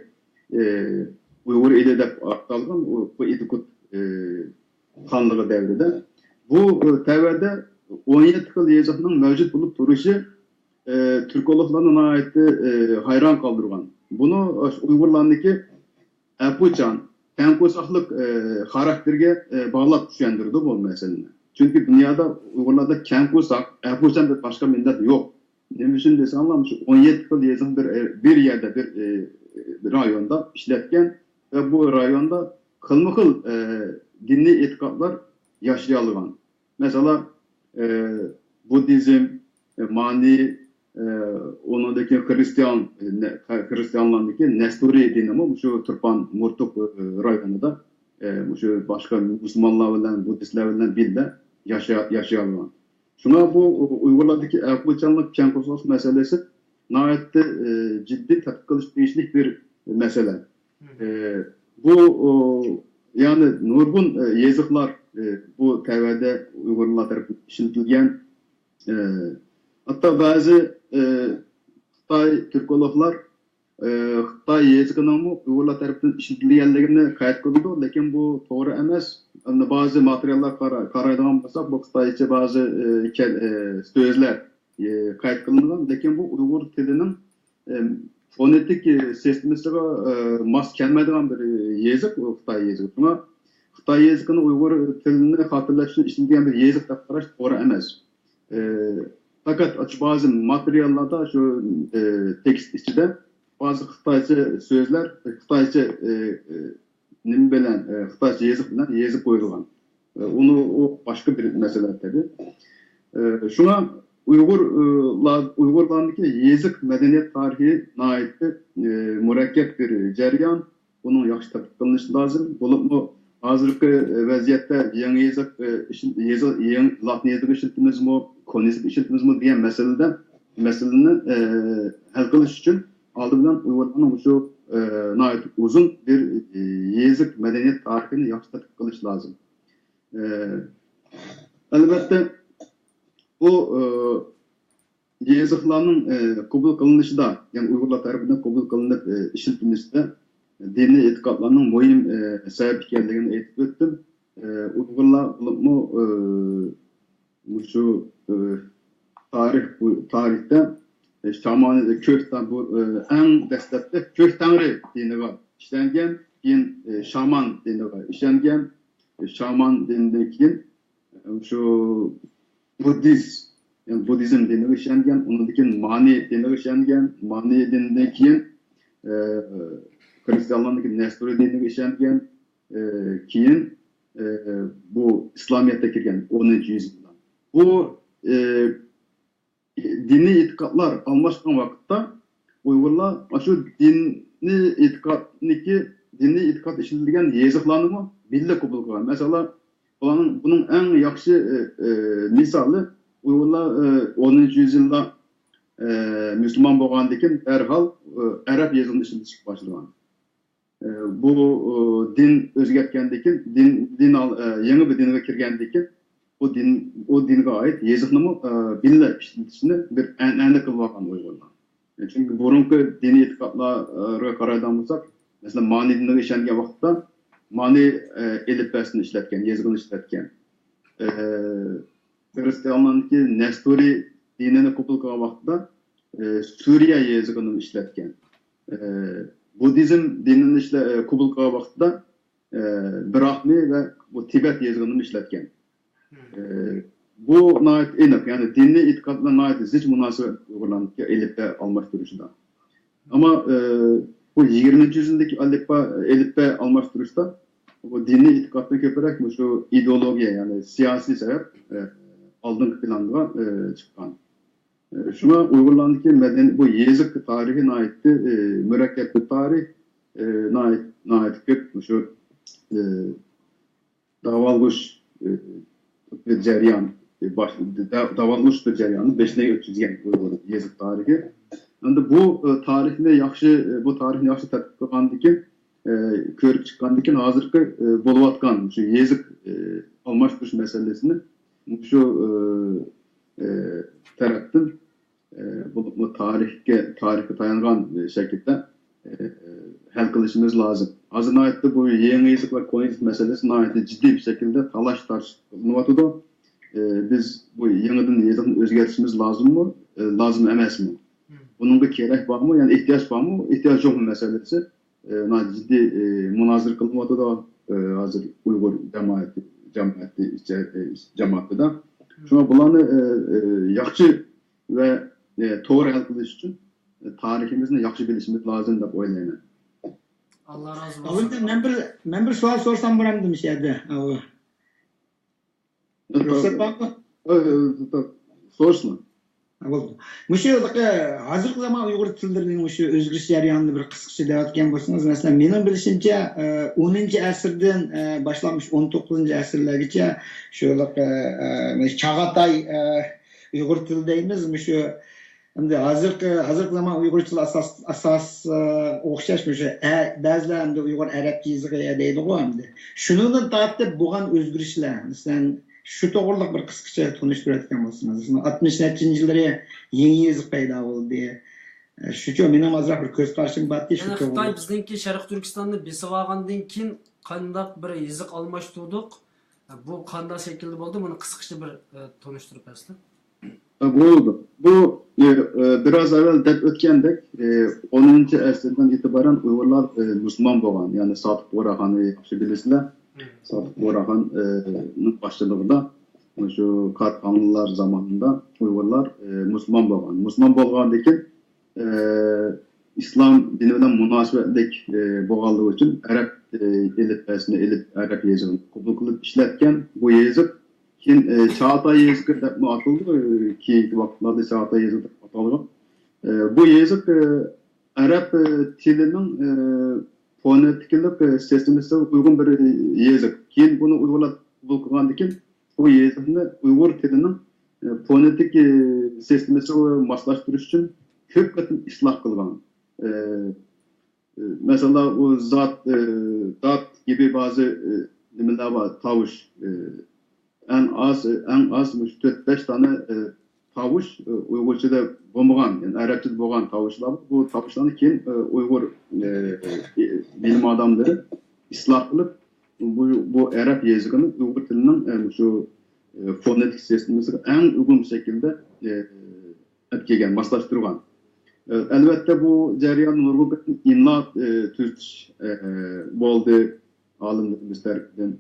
ئۇيغۇر ئېلى دەپ ئاتالغان بۇ ئىدىكۇت خانلىقى دەۋرىدە بۇ تەۋەدە ئون يەتتە خىل يېزىقنىڭ مەۋجۇت بولۇپ تۇرۇشى تۈركولوگلارنى ناھايىتى ھەيران قالدۇرغان. بۇنى ئۇيغۇرلارنىڭكى ئەپۇچان، كەڭ قورساقلىق خاراكتېرىگە باغلاپ چۈشەندۈرىدۇ بۇ مەسىلىنى. چۈنكى دۇنيادا ئۇيغۇرلاردا كەڭ قورساق، ئەپۇچان دەپ باشقا مىللەت يوق. نېمە ئۈچۈن دېسەڭلار، مۇشۇ ئون يەتتە خىل يېزىقنى بىر، بىر يەردە، بىر، بىر رايوندا ئىشلەتكەن ۋە بۇ رايوندا خىلمۇ خىل دىنىي ئېتىقادلار ياشىيالىغان. مەسىلەن، بۇددىزم، مانى، ئۇنىڭدىن كېيىن خرىستىيان، خرىستىيانلارنىڭكى نەستۇرىي دىنىمۇ مۇشۇ تۇرپان مۇرتۇق رايونىدا مۇشۇ باشقا مۇسۇلمانلار بىلەن، بۇددىستلار بىلەن بىللە ياشا-، ياشىيالىغان. شۇڭا بۇ ئۇيغۇرلاردىكى ئەپۇچانلىق، كەڭ قورساقلىق مەسىلىسى ناھايىتى جىددىي تەتقىق قىلىش تېگىشلىك بىر مەسىلە. بۇ يەنى نۇرغۇن يېزىقلار بۇ تەۋەدە ئۇيغۇرلار تەرىپىدىن ئىشلىتىلگەن. ھەتتا بەزى خىتاي تۈركولوگلار خىتاي يېزىقىنىڭمۇ ئۇيغۇرلار تەرىپىدىن ئىشلىتىلگەنلىكىنى قەيت قىلىدۇ، لېكىن بۇ توغرا ئەمەس. ئەمدى بەزى ماتېرىياللارغا قارا-، قارايدىغان بولساق، بۇ خىتايچە بەزى سۆزلەر قەيت قىلىنغان، لېكىن بۇ ئۇيغۇر تىلىنىڭ فونېتىك سىستېمىسىغا ماس كەلمەيدىغان بىر يېزىق، بۇ خىتاي يېزىقى. شۇڭا خىتاي يېزىقىنى ئۇيغۇر تىلىنى خاتىرىلەش ئۈچۈن ئىشلىتىلگەن بىر يېزىق دەپ قاراش توغرا ئەمەس. ئى، پەقەت ئاشۇ بەزى ماتېرىياللاردا، شۇ، ئى، تېكىست ئىچىدە بەزى خىتايچە سۆزلەر، خىتايچە، ئى، ئى، نېمە بىلەن، ئى، خىتايچە يېزىق بىلەن يېزىپ قويۇلغان. ئى، ئۇنى، ئۇ باشقا بىر مەسىلە تېخى. ئى، شۇڭا ئۇيغۇر، ئى، لار-، ئۇيغۇرلارنىڭكى يېزىق مەدەنىيەت تارىخى ناھايىتى، ئى، مۇرەككەپ بىر جەريان. بۇنىڭ ياخشى تەتقىق قىلىنىشى لازىم. بولۇپمۇ ھازىرقى ۋەزىيەتتە يېڭى يېزىق، ئىشىن-، يېزىق، يېڭى لاتىن يېزىقى ئىشلىتىمىزمۇ، كونا يېزىق ئىشلىتىمىزمۇ دېگەن مەسىلىدە، مەسىلىنى ھەل قىلىش ئۈچۈن ئالدى بىلەن ئۇيغۇرلارنىڭ مۇشۇ ناھايىتى ئۇزۇن بىر يېزىق مەدەنىيەت تارىخىنى ياخشى تەتقىق قىلىش لازىم. ئەلۋەتتە، بۇ يېزىقلارنىڭ، ئى، قوبۇل قىلىنىشىدا، يەنى ئۇيغۇرلار تەرىپىدىن قوبۇل قىلىنىپ، ئى، ئىشلىتىلىشىدە دىنىي ئېتىقادلارنىڭ مۇھىم، ئى، سەۋەب ئىكەنلىكىنى ئېيتىپ ئۆتتۈم. ئى، ئۇيغۇرلار بولۇپمۇ، ئى، مۇشۇ، ئى، تارىخ، بۇ تارىختا، ئى، شامان، كۆك تەڭ-، بۇ، ئى، ئەڭ دەسلەپتە كۆك تەڭرى دىنىغا ئىشەنگەن، كېيىن، ئى، شامان دىنىغا ئىشەنگەن، شامان دىنىدىن كېيىن شۇ بۇددىست، يەنى بۇددىزم دىنىغا ئىشەنگەن، ئۇنىڭدىن كېيىن مانى دىنىغا ئىشەنگەن، مانى دىنىدىن كېيىن، ئە، خرىستىيانلارنىڭكى نەستۇرى دىنىغا ئىشەنگەن، ئە، كېيىن، ئە، بۇ ئىسلامىيەتكە كىرگەن ئونىنچى يۈزيىلدا. بۇ، ئە، دىنىي ئېتىقادلار ئالماشقان ۋاقىتتا ئۇيغۇرلار ئاشۇ دىنىي ئېتىقادنىكى دىنىي ئېتىقاد ئىشلىتىلگەن يېزىقلارنىمۇ بىللە قوبۇل قىلغان. مەسىلەن، بۇلارنىڭ، بۇنىڭ ئەڭ ياخشى، ئە، ئە، مىسالى، ئۇيغۇرلار، ئە، ئونىنچى يۈزيىلدا، ئە، مۇسۇلمان بولغاندىن كېيىن دەرھال، ئە، ئەرەب يېزىقىنى ئىشلىتىشكە باشلىغان. ئە، بۇ، ئە، دىن ئۆزگەرتكەندىن كېيىن، دىن، دىن ئال-، ئە، يېڭى بىر دىنغا كىرگەندىن كېيىن، بۇ دىن، ئۇ دىنغا ئائىت يېزىقنىمۇ، ئە، بىللە ئىشلىتىشنى بىر ئەنئەنە قىلىۋالغان ئۇيغۇرلار. چۈنكى بۇرۇنقى دىنىي ئېتىقادلارغا قارايدىغان بولساق، مەسىلەن، مانى دىنىغا ئىشەنگەن ۋاقىتتا مانى، ئە، ئېلىپبەسىنى ئىشلەتكەن، يېزىقىنى ئىشلەتكەن. ئە، خىرىستىيانلارنىڭكى نەستۇرى دىنىنى قوبۇل قىلغان ۋاقتىدا، ئە، سۈرىيە يېزىقىنى ئىشلەتكەن. ئە، بۇددىزم دىنىنى ئىشلە-، ئە، قوبۇل قىلغان ۋاقتىدا، ئە، براھمى ۋە بۇ تىبەت يېزىقىنى ئىشلەتكەن. ئە، بۇ ناھايىتى ئېنىق، يەنى دىنىي ئېتىقاد بىلەن ناھايىتى زىچ مۇناسىۋەت ئۇيغۇرلارنىڭكى ئېلىپبە ئالماشتۇرۇشىدا. ئەمما، ئە، بۇ يىگىرمىنچى يۈزيىلدىكى ئەلىپبا، ئېلىپبە ئالماشتۇرۇشتا بۇ دىنىي ئېتىقادتىن كۆپرەك مۇشۇ ئىدېئولوگىيە، يەنى سىياسىي سەۋەب، ئە، ئالدىنقى پىلانغا، ئە، چىققان. ئە، شۇڭا ئۇيغۇرلارنىڭكى مەدەنىي، بۇ يېزىق تارىخى ناھايىتى، ئە، مۇرەككەپ بىر تارىخ، ئە، ناھايىتى، ناھايىتى كۆپ مۇشۇ، ئە، داۋالغۇش، ئە، بىر جەريان، ئە، باش-، دا-، داۋالغۇش بىر جەرياننى بېشىدىن ئۆتكۈزگەن ئۇيغۇر يېزىق تارىخى. ئەمدى بۇ، ئە، تارىخنى ياخشى، ئە، بۇ تارىخنى ياخشى تەتقىق قىلغاندىن كېيىن، ئە، كۆرۈپ چىققاندىن كېيىن ھازىرقى، ئە، بولۇۋاتقان شۇ يېزىق، ئە، ئالماشتۇرۇش مەسىلىسىنى شۇ، ئە، ئە، تەرەپتىن، ئە، بولۇپمۇ تارىخقا، تارىخقا تايانغان، ئە، شەكىلدە، ئە، ھەل قىلىشىمىز لازىم. ھازىر ناھايىتى بۇ يېڭى يېزىق ۋە كونا يېزىق مەسىلىسى ناھايىتى جىددىي بىر شەكىلدە تالاش-تارتىش قىلىنىۋاتىدۇ. ئە، بىز بۇ يېڭىدىن يېزىقنى ئۆزگەرتىشىمىز لازىممۇ، ئە، لازىم ئەمەسمۇ؟ بۇنىڭغا كېرەك بارمۇ، يەنى ئېھتىياج بارمۇ، ئېھتىياج يوقمۇ مەسىلىسى، ئە، ناھايىتى جىددىي، ئە، مۇنازىرە قىلىنىۋاتىدۇ، ئە، ھازىر ئۇيغۇر جامائىتى، جامائىتى ئىچە-، ئە، جامائىتىدا. شۇڭا بۇلارنى، ئە، ئە، ياخشى ۋە، ئە، توغرا ھەل قىلىش ئۈچۈن، ئە، تارىخىمىزنى ياخشى بىلىشىمىز لازىم دەپ ئويلايمەن. ئاللا رازى بولسۇن. ئاۋۇ، مەن بىر، مەن بىر سوئال سورىسام بولامدۇ مۇشۇ يەردە؟ ئاۋۇ. رۇخسەت بارمۇ؟ ئە، ئە، سورىسىڭ. ھە، بولدى. مۇشۇ، ئە، ھازىرقى زامان ئۇيغۇر تىللىرىنىڭ مۇشۇ ئۆزگىرىش جەريانىنى بىر قىسقىچە دەۋەتكەن بولسىڭىز، مەسىلەن، مېنىڭ بىلىشىمچە، ئە، ئونىنچى ئەسىردىن، ئە، باشلاپ مۇشۇ ئون توققۇزىنچى ئەسىرلەرگىچە شۇ، ئە، ئە، چاغاتاي، ئە، ئۇيغۇر تىلى دەيمىز، مۇشۇ ئەمدى ھازىرقى، ھازىرقى زامان ئۇيغۇرچىلار ئاساس، ئاساس، ئە، ئوخشاش مۇشۇ، ئە، بەزىلەر ئەمدى ئۇيغۇر ئەرەب يېزىقى دەيدىغۇ ئەمدى. شۇنىڭدىن تارتىپ بولغان ئۆزگىرىشلەر، مەسىلەن، شۇ توغرىلىق بىر قىسقىچە تونۇشتۇرۇۋەتكەن بولسىڭىز. مەسىلەن، ئاتمىش نەچچىنچى يىللىرى يېڭى يېزىق پەيدا بولدى. ئە، شۇچۇ مېنىڭ ئازراق بىر كۆز قارىشىم بار ئىدى شۇ يەنى خىتاي توغرىلىق. بىزنىڭكى شەرقىي تۈركىستاننى بېسىۋالغاندىن كېيىن قانداق بىر يېزىق ئالماشتۇردۇق؟ بۇ قانداق شەكىلدە بولدى؟ بۇنى قىسقىچە بىر، ئە، تونۇشتۇرۇپ بەرسىلە. بولىدۇ. بۇ، ئە، ئە، بىراز ئەۋۋەل دەپ ئۆتكەندەك، ئە، ئونىنچى ئەسىردىن ئېتىبارەن ئۇيغۇرلار، ئە، مۇسۇلمان بولغان. يەنى سادىق بۇغراخاننى ياخشى بىلىسىلەر. سادىق بۇغراخان، ئە، نىڭ باشچىلىقىدا شۇ قارتخانلار زامانىدا ئۇيغۇرلار، ئە، مۇسۇلمان بولغان. مۇسۇلمان بولغاندىن كېيىن، ئە، ئىسلام دىنى بىلەن مۇناسىۋەتلىك، ئە، بولغانلىقى ئۈچۈن ئەرەب، ئە، ئېلىپبەسىنى ئېلىپ، ئەرەب يېزىقىنى قوبۇل قىلىپ ئىشلەتكەن. بۇ يېزىق كېيىن، ئە، چاغاتاي يېزىقى دەپمۇ ئاتىلىدۇ. ئە، كېيىنكى ۋاقىتلاردا چاغاتاي يېزىقى دەپ ئاتالغان. ئە، بۇ يېزىق، ئە، ئەرەب، ئە، تىلىنىڭ، ئە، فونېتىكىلىق، ئە، سىستېمىسىغا ئۇيغۇن بىر، ئە، يېزىق. كېيىن بۇنى ئۇيغۇرلار قوبۇل قىلغاندىن كېيىن، بۇ يېزىقنى ئۇيغۇر تىلىنىڭ، ئە، فونېتىك، ئە، سىستېمىسىغا ماسلاشتۇرۇش ئۈچۈن كۆپ قېتىم ئىسلاھ قىلغان. ئە، ئە، مەسىلەن، ئۇ زات، ئە، دات كىبى بەزى، ئە، نېمىلەر بار، تاۋۇش، ئە، ئەڭ ئاز، ئەڭ ئاز مۇشۇ تۆت، بەش دانە، ئە، تاۋۇش، ئە، ئۇيغۇرچىدا بولمىغان، يەنى ئەرەبچىدە بولغان تاۋۇشلار بار. بۇ تاۋۇشلارنى كېيىن، ئە، ئۇيغۇر، ئە، بىلىم ئادەملىرى ئىسلاھ قىلىپ، بۇ، بۇ ئەرەب يېزىقىنى ئۇيغۇر تىلىنىڭ، ئە، مۇشۇ، ئە، فونېتىك سىستېمىسىغا ئەڭ ئۇيغۇن شەكىلدە، ئە، ئەپ كەلگەن، ماسلاشتۇرغان. ئە، ئەلۋەتتە، بۇ جەرياندا نۇرغۇن قېتىم ئىملا، ئە، تۈزىتىش، ئە، بولدى ئالىملىرىمىز تەرىپىدىن.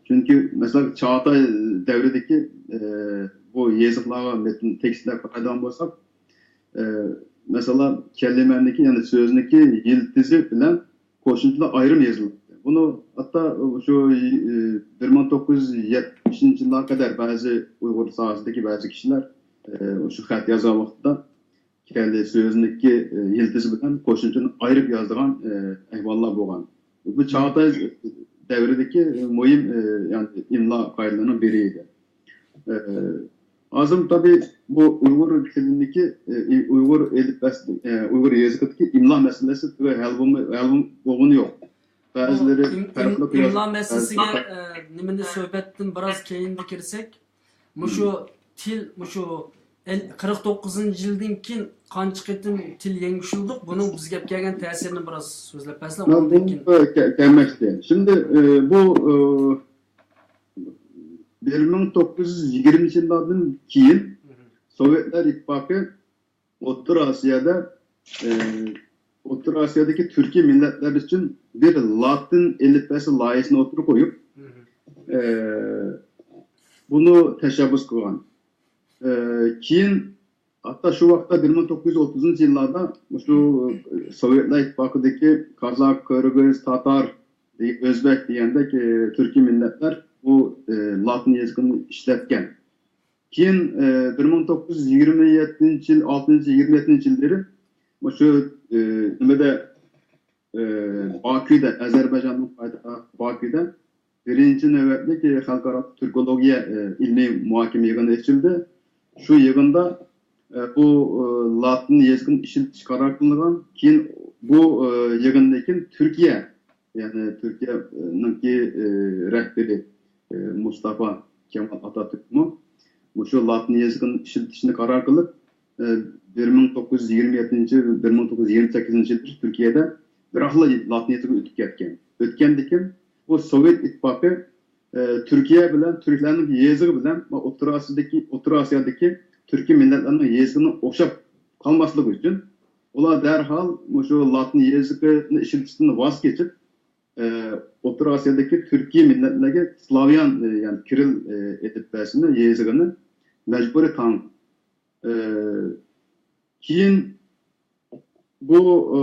چۈنكى، مەسىلەن، چاغاتاي دەۋرىدىكى، ئە، بۇ يېزىقلارغا، مەتن تېكىستلەرگە قارايدىغان بولساق، ئە، مەسىلەن، كەلىمەنىڭكى، يەنى سۆزنىڭكى يىلتىزى بىلەن قوشۇمچىلار ئايرىم يېزىلاتتى. بۇنى ھەتتا شۇ، ئى، بىر مىڭ توققۇز يۈز يەتمىشىنچى يىللارغا قەدەر بەزى ئۇيغۇر ساھەسىدىكى بەزى كىشىلەر، ئى، شۇ خەت يازغان ۋاقتىدا كەلدى سۆزىنىڭكى، ئى، يىلتىزى بىلەن قوشۇمچىنى ئايرىپ يازىدىغان، ئى، ئەھۋاللار بولغان. بۇ چاغاتاي دەۋرىدىكى مۇھىم، ئە، يەنى ئىملا قائىدىلىرىنىڭ بىرى ئىدى. ئە، ھازىر تابىئىي بۇ ئۇيغۇر تىلىدىكى، ئە، ئۇيغۇر ئېلىپبەسى، ئە، ئۇيغۇر يېزىقىدىكى ئىملا مەسىلىسى ھەل بولماي، ھەل بولغىنى يوق. بەزىلىرى ئىم-، ئىم-، پەرقلىق ياز-، ئىملا مەسىلىسىگە، بەزى ئە، نېمىنى سۆھبەتتىن بىراز كېيىندە كىرسەك، مۇشۇ تىل، مۇشۇ ئەل-، قىرىق توققۇزىنچى يىلدىن كېيىن قانچە قېتىم تىل يەڭگۈشۈلدۇق؟ بۇنىڭ بىزگە ئەپ كەلگەن تەسىرىنى بىراز سۆزلەپ بەرسىلە، مەن ئۇنىڭدىن كېيىن. بۇنى كە-، كەلمەكچى. شىمدى، ئى، بۇ، ئى، بىر مىڭ توققۇز يۈز يىگىرمىنچى يىللاردىن كېيىن سوۋېتلار ئىتتىپاقى ئوتتۇرا ئاسىيادا، ئى، ئوتتۇرا ئاسىيادىكى تۈركىي مىللەتلەر ئۈچۈن بىر لاتىن ئېلىپبەسى لايىھىسىنى ئوتتۇرىغا قويۇپ، ئى، بۇنى تەشەببۇس قىلغان. ئى، كېيىن ھەتتا شۇ ۋاقىتتا بىر مىڭ توققۇز يۈز ئوتتۇزىنچى يىللاردا مۇشۇ سوۋېتلار ئىتتىپاقىدىكى قازاق، قىرغىز، تاتار، ئۆزبېك دېگەندەك، ئى، تۈركىي مىللەتلەر بۇ، ئى، لاتىن يېزىقىنى ئىشلەتكەن. كېيىن، ئى، بىر مىڭ توققۇز يۈز يىگىرمە يەتتىنچى يىل، ئالتىنچى، يىگىرمە يەتتىنچى يىللىرى مۇشۇ، ئى، نېمىدە، ئى، باكۇدا، ئەزەربەيجاننىڭ پايتەختى باكۇدا بىرىنچى نۆۋەتلىك خەلقئارا تۈركولوگىيە، ئى، ئىلمىي مۇھاكىمە يىغىنى ئېچىلدى. شۇ يىغىندا، ئى، بۇ، ئى، لاتىن يېزىقىنى ئىشلىتىش قارار قىلىنغان. كېيىن بۇ، ئى، يىغىندىن كېيىن تۈركىيە، يەنى تۈركىيەنىڭكى، ئى، رەھبىرى، ئى، مۇستافا كېمال ئاتاتۈركمۇ مۇشۇ لاتىن يېزىقىنى ئىشلىتىشنى قارار قىلىپ، ئى، بىر مىڭ توققۇز يۈز يىگىرمە يەتتىنچى، بىر مىڭ توققۇز يۈز يىگىرمە سەككىزىنچى يىلى تۈركىيەدە بىراقلا لاتىن يېزىقىغا ئۆتۈپ كەتكەن. ئۆتكەندىن كېيىن بۇ سوۋېت ئىتتىپاقى، ئى، تۈركىيە بىلەن تۈركلەرنىڭ يېزىقى بىلەن ئوتتۇرا ئاسىيادىكى، ئوتتۇرا ئاسىيادىكى تۈركىي مىللەتلەرنىڭ يېزىقىنىڭ ئوخشاپ قالماسلىقى ئۈچۈن ئۇلار دەرھال مۇشۇ لاتىن يېزىقىنى ئىشلىتىشتىن ۋاز كېچىپ، ئى، ئوتتۇرا ئاسىيادىكى تۈركىي مىللەتلەرگە سلاۋيان، ئى، يەنى كىرىل، ئى، ئېلىپبەسىنى، يېزىقىنى مەجبۇرىي تاڭ-، ئى، كېيىن بۇ، ئى،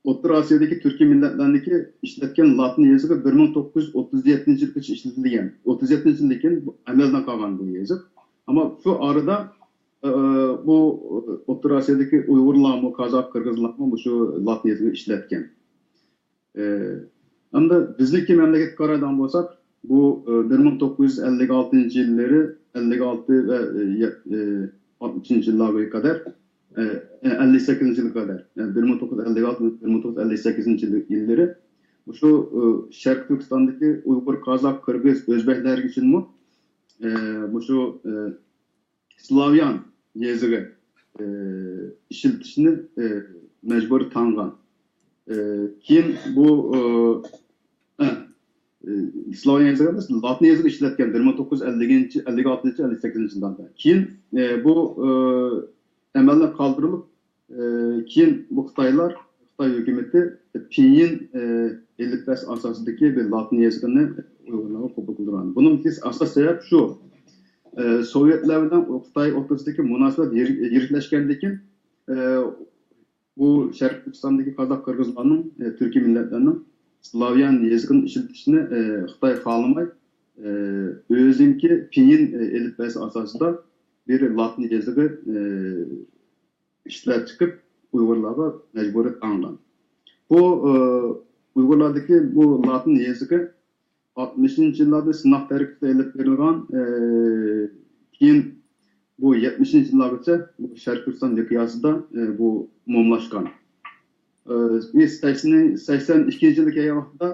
ئوتتۇرا ئاسىيادىكى تۈركىي مىللەتلەرنىڭكى ئىشلەتكەن لاتىن يېزىقى بىر مىڭ توققۇز يۈز ئوتتۇز يەتتىنچى يىلغىچە ئىشلىتىلگەن. ئوتتۇز يەتتىنچى يىلدىن كېيىن ئەمەلدىن قالغان بۇ يېزىق. ئەمما شۇ ئارىدا، ئى، بۇ ئوتتۇرا ئاسىيادىكى ئۇيغۇرلارمۇ، قازاق، قىرغىزلارمۇ مۇشۇ لاتىن يېزىقىنى ئىشلەتكەن. ئى، ئەمدى بىزنىڭكى مەملىكەتكە قارايدىغان بولساق، بۇ، ئى، بىر مىڭ توققۇز يۈز ئەللىك ئالتىنچى يىللىرى، ئەللىك ئالتە ۋە، ئى، يە-، ئى، ئاتمىشىنچى يىللارغا قەدەر، ئى، ئەللىك سەككىزىنچى يىلغا قەدەر، يەنى بىر مىڭ توققۇز يۈز ئەللىك ئالتە، بىر مىڭ توققۇز يۈز ئەللىك سەككىزىنچى يىللىرى مۇشۇ، ئى، شەرقىي تۈركىستاندىكى ئۇيغۇر، قازاق، قىرغىز، ئۆزبەكلەر ئۈچۈنمۇ، ئى، مۇشۇ، ئى، سلاۋيان يېزىقى، ئى، ئىشلىتىشنى، ئى، مەجبۇرىي تاڭغان. ئى، كېيىن بۇ، ئى، ئى، سلاۋيان يېزىقى ئەمەس، لاتىن يېزىقى ئىشلەتكەن بىر مىڭ توققۇز يۈز ئەللىكىنچى، ئەللىك ئالتىنچى، ئەللىك سەككىزىنچى يىللاردا. كېيىن، ئى، بۇ، ئى، ئەمەلدىن قالدۇرۇلۇپ، ئى، كېيىن بۇ خىتايلار، خىتاي ھۆكۈمىتى پىنيىن، ئى، ئېلىپبەسى ئاساسىدىكى بىر لاتىن يېزىقىنى ئۇيغۇرلارغا قوبۇل قىلدۇرغان. بۇنىڭ ئاساس سەۋەب شۇ، ئى، سوۋېتلار بىلەن خىتاي ئوتتۇرىسىدىكى مۇناسىۋەت يىر-، يىرىكلەشكەندىن كېيىن، ئى، بۇ شەرقىي تۈركىستاندىكى قازاق قىرغىزلارنىڭ، ئى، تۈركىي مىللەتلەرنىڭ سلاۋيان يېزىقىنى ئىشلىتىشىنى، ئى، خىتاي خالىماي، ئى، ئۆزىنىڭكى پىنيىن، ئى، ئېلىپبەسى ئاساسىدا بىر لاتىن يېزىقى، ئى، ئىشلەپ چىقىپ، ئۇيغۇرلارغا مەجبۇرىي تاڭغان. بۇ، ئى، ئۇيغۇرلاردىكى بۇ لاتىن يېزىقى ئاتمىشىنچى يىللاردا سىناق تەرىقىسىدە ئېلىپ بېرىلغان، ئى، كېيىن بۇ يەتمىشىنچى يىللارغىچە بۇ شەرقىي تۈركىستان مىقياسىدا، ئى، بۇ ئومۇملاشقان. ئى، سەكسەن، سەكسەن ئىككىنچى يىلغا كەلگەن ۋاقىتتا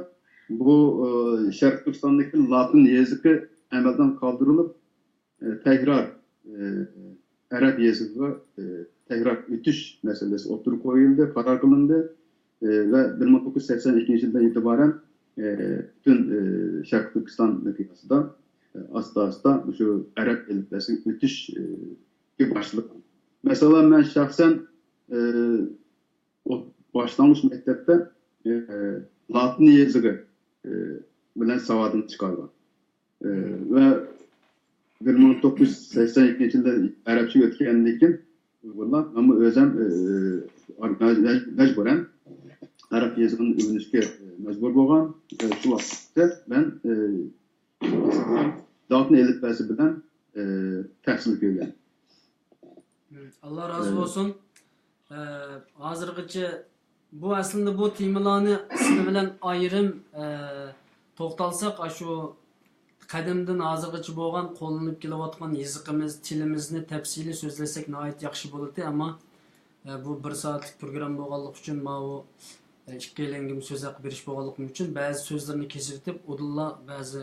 بۇ، ئى، شەرقىي تۈركىستاندىكى لاتىن يېزىقى ئەمەلدىن قالدۇرۇلۇپ، ئى، تەكرار، ئى، ئەرەب يېزىقىغا، ئى، تەكرار ئۆتۈش مەسىلىسى ئوتتۇرىغا قويۇلدى، قارار قىلىندى. ئى، ۋە بىر مىڭ توققۇز يۈز سەكسەن ئىككىنچى يىلدىن ئېتىبارەن، ئى، پۈتۈن، ئى، شەرقىي تۈركىستان مىقياسىدا، ئى، ئاستا-ئاستا شۇ ئەرەب ئېلىپبەسىگە ئۆتۈش، ئى، باشلىغان. مەسىلەن، مەن شەخسەن، ئى، ئوت-، باشلانغۇچ مەكتەپتە، ئى، لاتىن يېزىقى، ئى، بىلەن ساۋادىمنى چىقارغان. ئى، ۋە بىر مىڭ توققۇز يۈز سەكسەن ئىككىنچى يىلدا ئەرەبچىگە ئۆتكەندىن كېيىن ئۇيغۇرلار، مەنمۇ ئۆزۈم، ئى، مەج-، مەجبۇرەن ئەرەب يېزىقىنى ئۆگىنىشكە مەجبۇر بولغان. ئى، شۇ ۋاقىتتا مەن، ئى، لاتىن ئېلىپبەسى بىلەن، ئى، تەھسىل كۆرگەن. ئاللا رازى بولسۇن. ئى، ھازىرغىچە بۇ ئەسلىندە بۇ تېمىلارنى ئىسمى بىلەن ئايرىم، ئە، توختالساق، ئاشۇ قەدىمدىن ھازىرغىچە بولغان قوللىنىپ كېلىۋاتقان يېزىقىمىز، تىلىمىزنى تەپسىلىي سۆزلەسەك ناھايىتى ياخشى بولاتتى، ئەمما، ئە، بۇ بىر سائەتلىك پروگرامما بولغانلىقى ئۈچۈن، ماۋۇ، ئە، ئىككىيلەنگىمۇ سۆز ھەققى بېرىش بولغانلىقى ئۈچۈن بەزى سۆزلىرىنى كېسىۋېتىپ، ئۇدۇللا بەزى،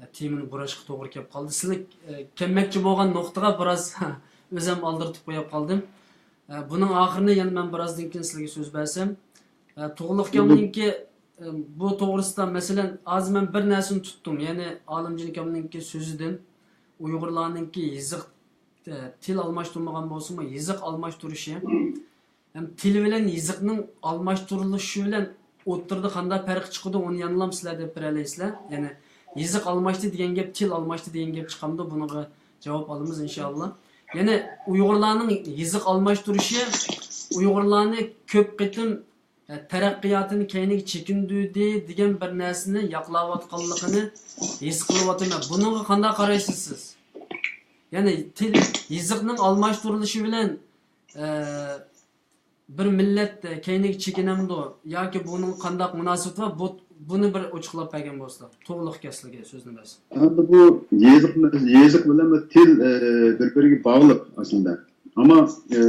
ئە، تېمىنى بۇراشقا توغرا كەپ قالدى. سىلەر، ئە، كەلمەكچى بولغان نۇقتىغا بىراز ئۆزۈم ئالدىرىتىپ قويۇپ قالدىم. ئە، بۇنىڭ ئاخىرىنى يەنە مەن بىرازدىن كېيىن سىلەرگە سۆز بەرسەم. ئە، تۇغلۇق ئاكامنىڭكى، ئە، بۇ توغرىسىدا، مەسىلەن، ھازىر مەن بىر نەرسىنى تۇتتۇم. يەنى ئالىمجان ئاكامنىڭكى سۆزىدىن ئۇيغۇرلارنىڭكى يېزىق، ئە، تىل ئالماشتۇرمىغان بولسىمۇ، يېزىق ئالماشتۇرۇشى ھەم تىل بىلەن يېزىقنىڭ ئالماشتۇرۇلۇشى بىلەن ئوتتۇرىدا قانداق پەرق چىقىدۇ، ئۇنى يەنىلا سىلەر دەپ بېرەلەيسىلەر. يەنى يېزىق ئالماشتى دېگەن گەپ، تىل ئالماشتى دېگەن گەپ چىقامدۇ؟ بۇنىڭغا جاۋاب ئالىمىز، ئىنشائاللا. يەنى ئۇيغۇرلارنىڭ يېزىق ئالماشتۇرۇشى ئۇيغۇرلارنى كۆپ قېتىم، ئە، تەرەققىياتىنى كەينىگە چېكىندۈردى دېگەن بىر نەرسىنى ياقلاۋاتقانلىقىنى ھېس قىلىۋاتىمەن. بۇنىڭغا قانداق قارايسىز سىز؟ يەنى تىل، يېزىقنىڭ ئالماشتۇرۇلۇشى بىلەن، ئە، بىر مىللەت كەينىگە چېكىنەمدۇ ياكى بۇنىڭ قانداق مۇناسىۋىتى بار؟ بۇ، بۇنى بىر ئوچۇقلاپ بەرگەن بولسىلا، توغرىلىق ئىكەن سىلەرگە سۆزنى بەرسەم. ئەمدى بۇ يېزىق، يېزىق بىلەن بۇ تىل، ئە، بىر-بىرىگە باغلىق ئەسلىدە. ئەمما، ئە،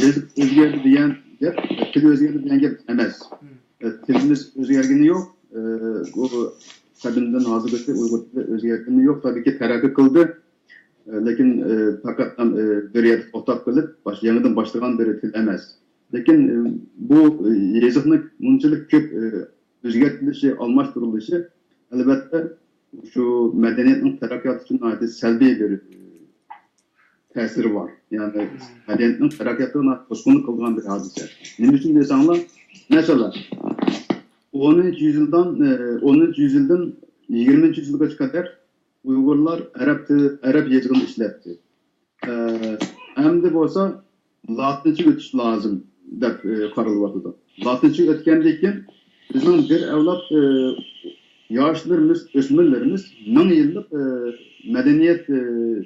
يېزىق ئۆزگەردى دېگەن گەپ، تىل ئۆزگەردى دېگەن گەپ ئەمەس. مم. ئە، تىلىمىز ئۆزگەرگىنى يوق. ئە، بۇ قەدىمدىن ھازىرغىچە ئۇيغۇر تىلى ئۆزگەرگىنى يوق. تەبىئىيكى تەرەققىي قىلدى. ئە، لېكىن، ئە، پەقەت، ئە، بىر يەردە توختاپ قېلىپ، باش-، يېڭىدىن باشلىغان بىر تىل ئەمەس. لېكىن، ئە، بۇ، ئە، يېزىقنىڭ مۇنچىلىك كۆپ، ئە، ئۆزگەرتىلىشى، ئالماشتۇرۇلۇشى، ئەلۋەتتە، شۇ مەدەنىيەتنىڭ تەرەققىياتى ئۈچۈن ناھايىتى سەلبىي بىر، ئە، تەسىرى بار. يەنى مەدەنىيەتنىڭ تەرەققىياتىغا ناھايىتى توسقۇنلۇق قىلىدىغان بىر ھادىسە. نېمە ئۈچۈن دېسەڭلار، مەسىلەن، ئونىنچى يۈزيىلدىن، ئە، ئونىنچى يۈزيىلدىن يىگىرمىنچى يۈزيىلغىچە قەدەر ئۇيغۇرلار ئەرەب تىلى، ئەرەب يېزىقىنى ئىشلەتتى. ئە، ئەمدى بولسا لاتىنچىغا ئۆتۈش لازىم دەپ، ئە، قارىلىۋاتىدۇ. لاتىنچىغا ئۆتكەندىن كېيىن بىزنىڭ بىر ئەۋلاد، ئە، ياشلىرىمىز، ئۆسمۈرلىرىمىز مىڭ يىللىق، ئە، مەدەنىيەت، ئە،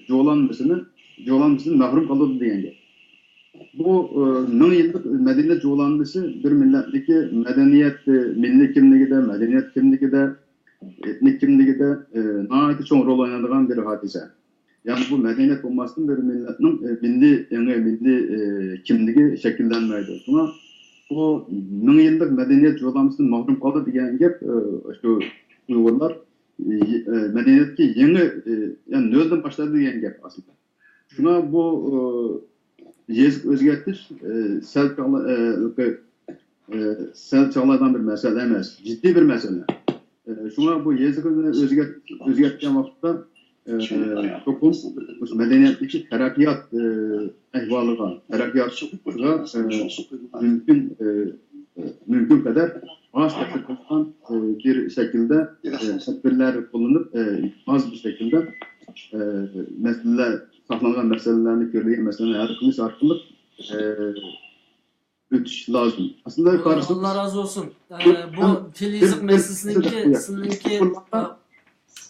جۇغلانمىسىنى، جۇغلانمىسىدىن مەھرۇم قالىدۇ دېگەن گەپ. بۇ، ئە، مىڭ يىللىق مەدەنىيەت جۇغلانمىسى بىر مىللەتنىڭكى مەدەنىيەت، ئە، مىللىي كىملىكىدە، مەدەنىيەت كىملىكىدە، ئېتنىك كىملىكىدە، ئە، ناھايىتى چوڭ رول ئوينايدىغان بىر ھادىسە. يەنى بۇ مەدەنىيەت بولماستىن، بىر مىللەتنىڭ، ئە، مىللىي ئېڭى، مىللىي، ئە، كىملىكى شەكىللەنمەيدۇ. شۇڭا بۇ مىڭ يىللىق مەدەنىيەت جۇغلانمىسىدىن مەھرۇم قالدى دېگەن گەپ، ئە، شۇ ئۇيغۇرلار، ئە، ئە، مەدەنىيەتكە يېڭى، ئە، يەنى نۆلدىن باشلايدۇ دېگەن گەپ ئەسلىدە. شۇڭا بۇ، ئە، يېزىق ئۆزگەرتىش، ئە، سەل چاغلا-، ئە، ئە، سەل چاغلايدىغان بىر مەسىلە ئەمەس، جىددىي بىر مەسىلە. ئە، شۇڭا بۇ يېزىقنى ئۆزگەرت-، ئۆزگەرتكەن ۋاقىتتا، ئە، چوقۇم مۇشۇ مەدەنىيەتتىكى تەرەققىيات، ئە، ئەھۋالىغا، تەرەققىياتىغا، ئە، مۇمكىن، ئە، مۇمكىن قەدەر ئاز تەسىر قىلغان، ئە، بىر شەكىلدە، ئە، تەدبىرلەر قوللىنىپ، ئە، ئاز بىر شەكىلدە، ئە، مەسىلىلەر، ساقلانغان مەسىلىلەرنى، كۆرۈلگەن مەسىلىلەرنى ھەل قىلىش ئارقىلىق، ئە، ئۆتۈش لازىم. ئەسلىدە قارىسىڭىز، ئاللا رازى بولسۇن. ئە، بۇ تىل يېزىق مەسىلىسىنىڭكى، سىلىنىڭكى،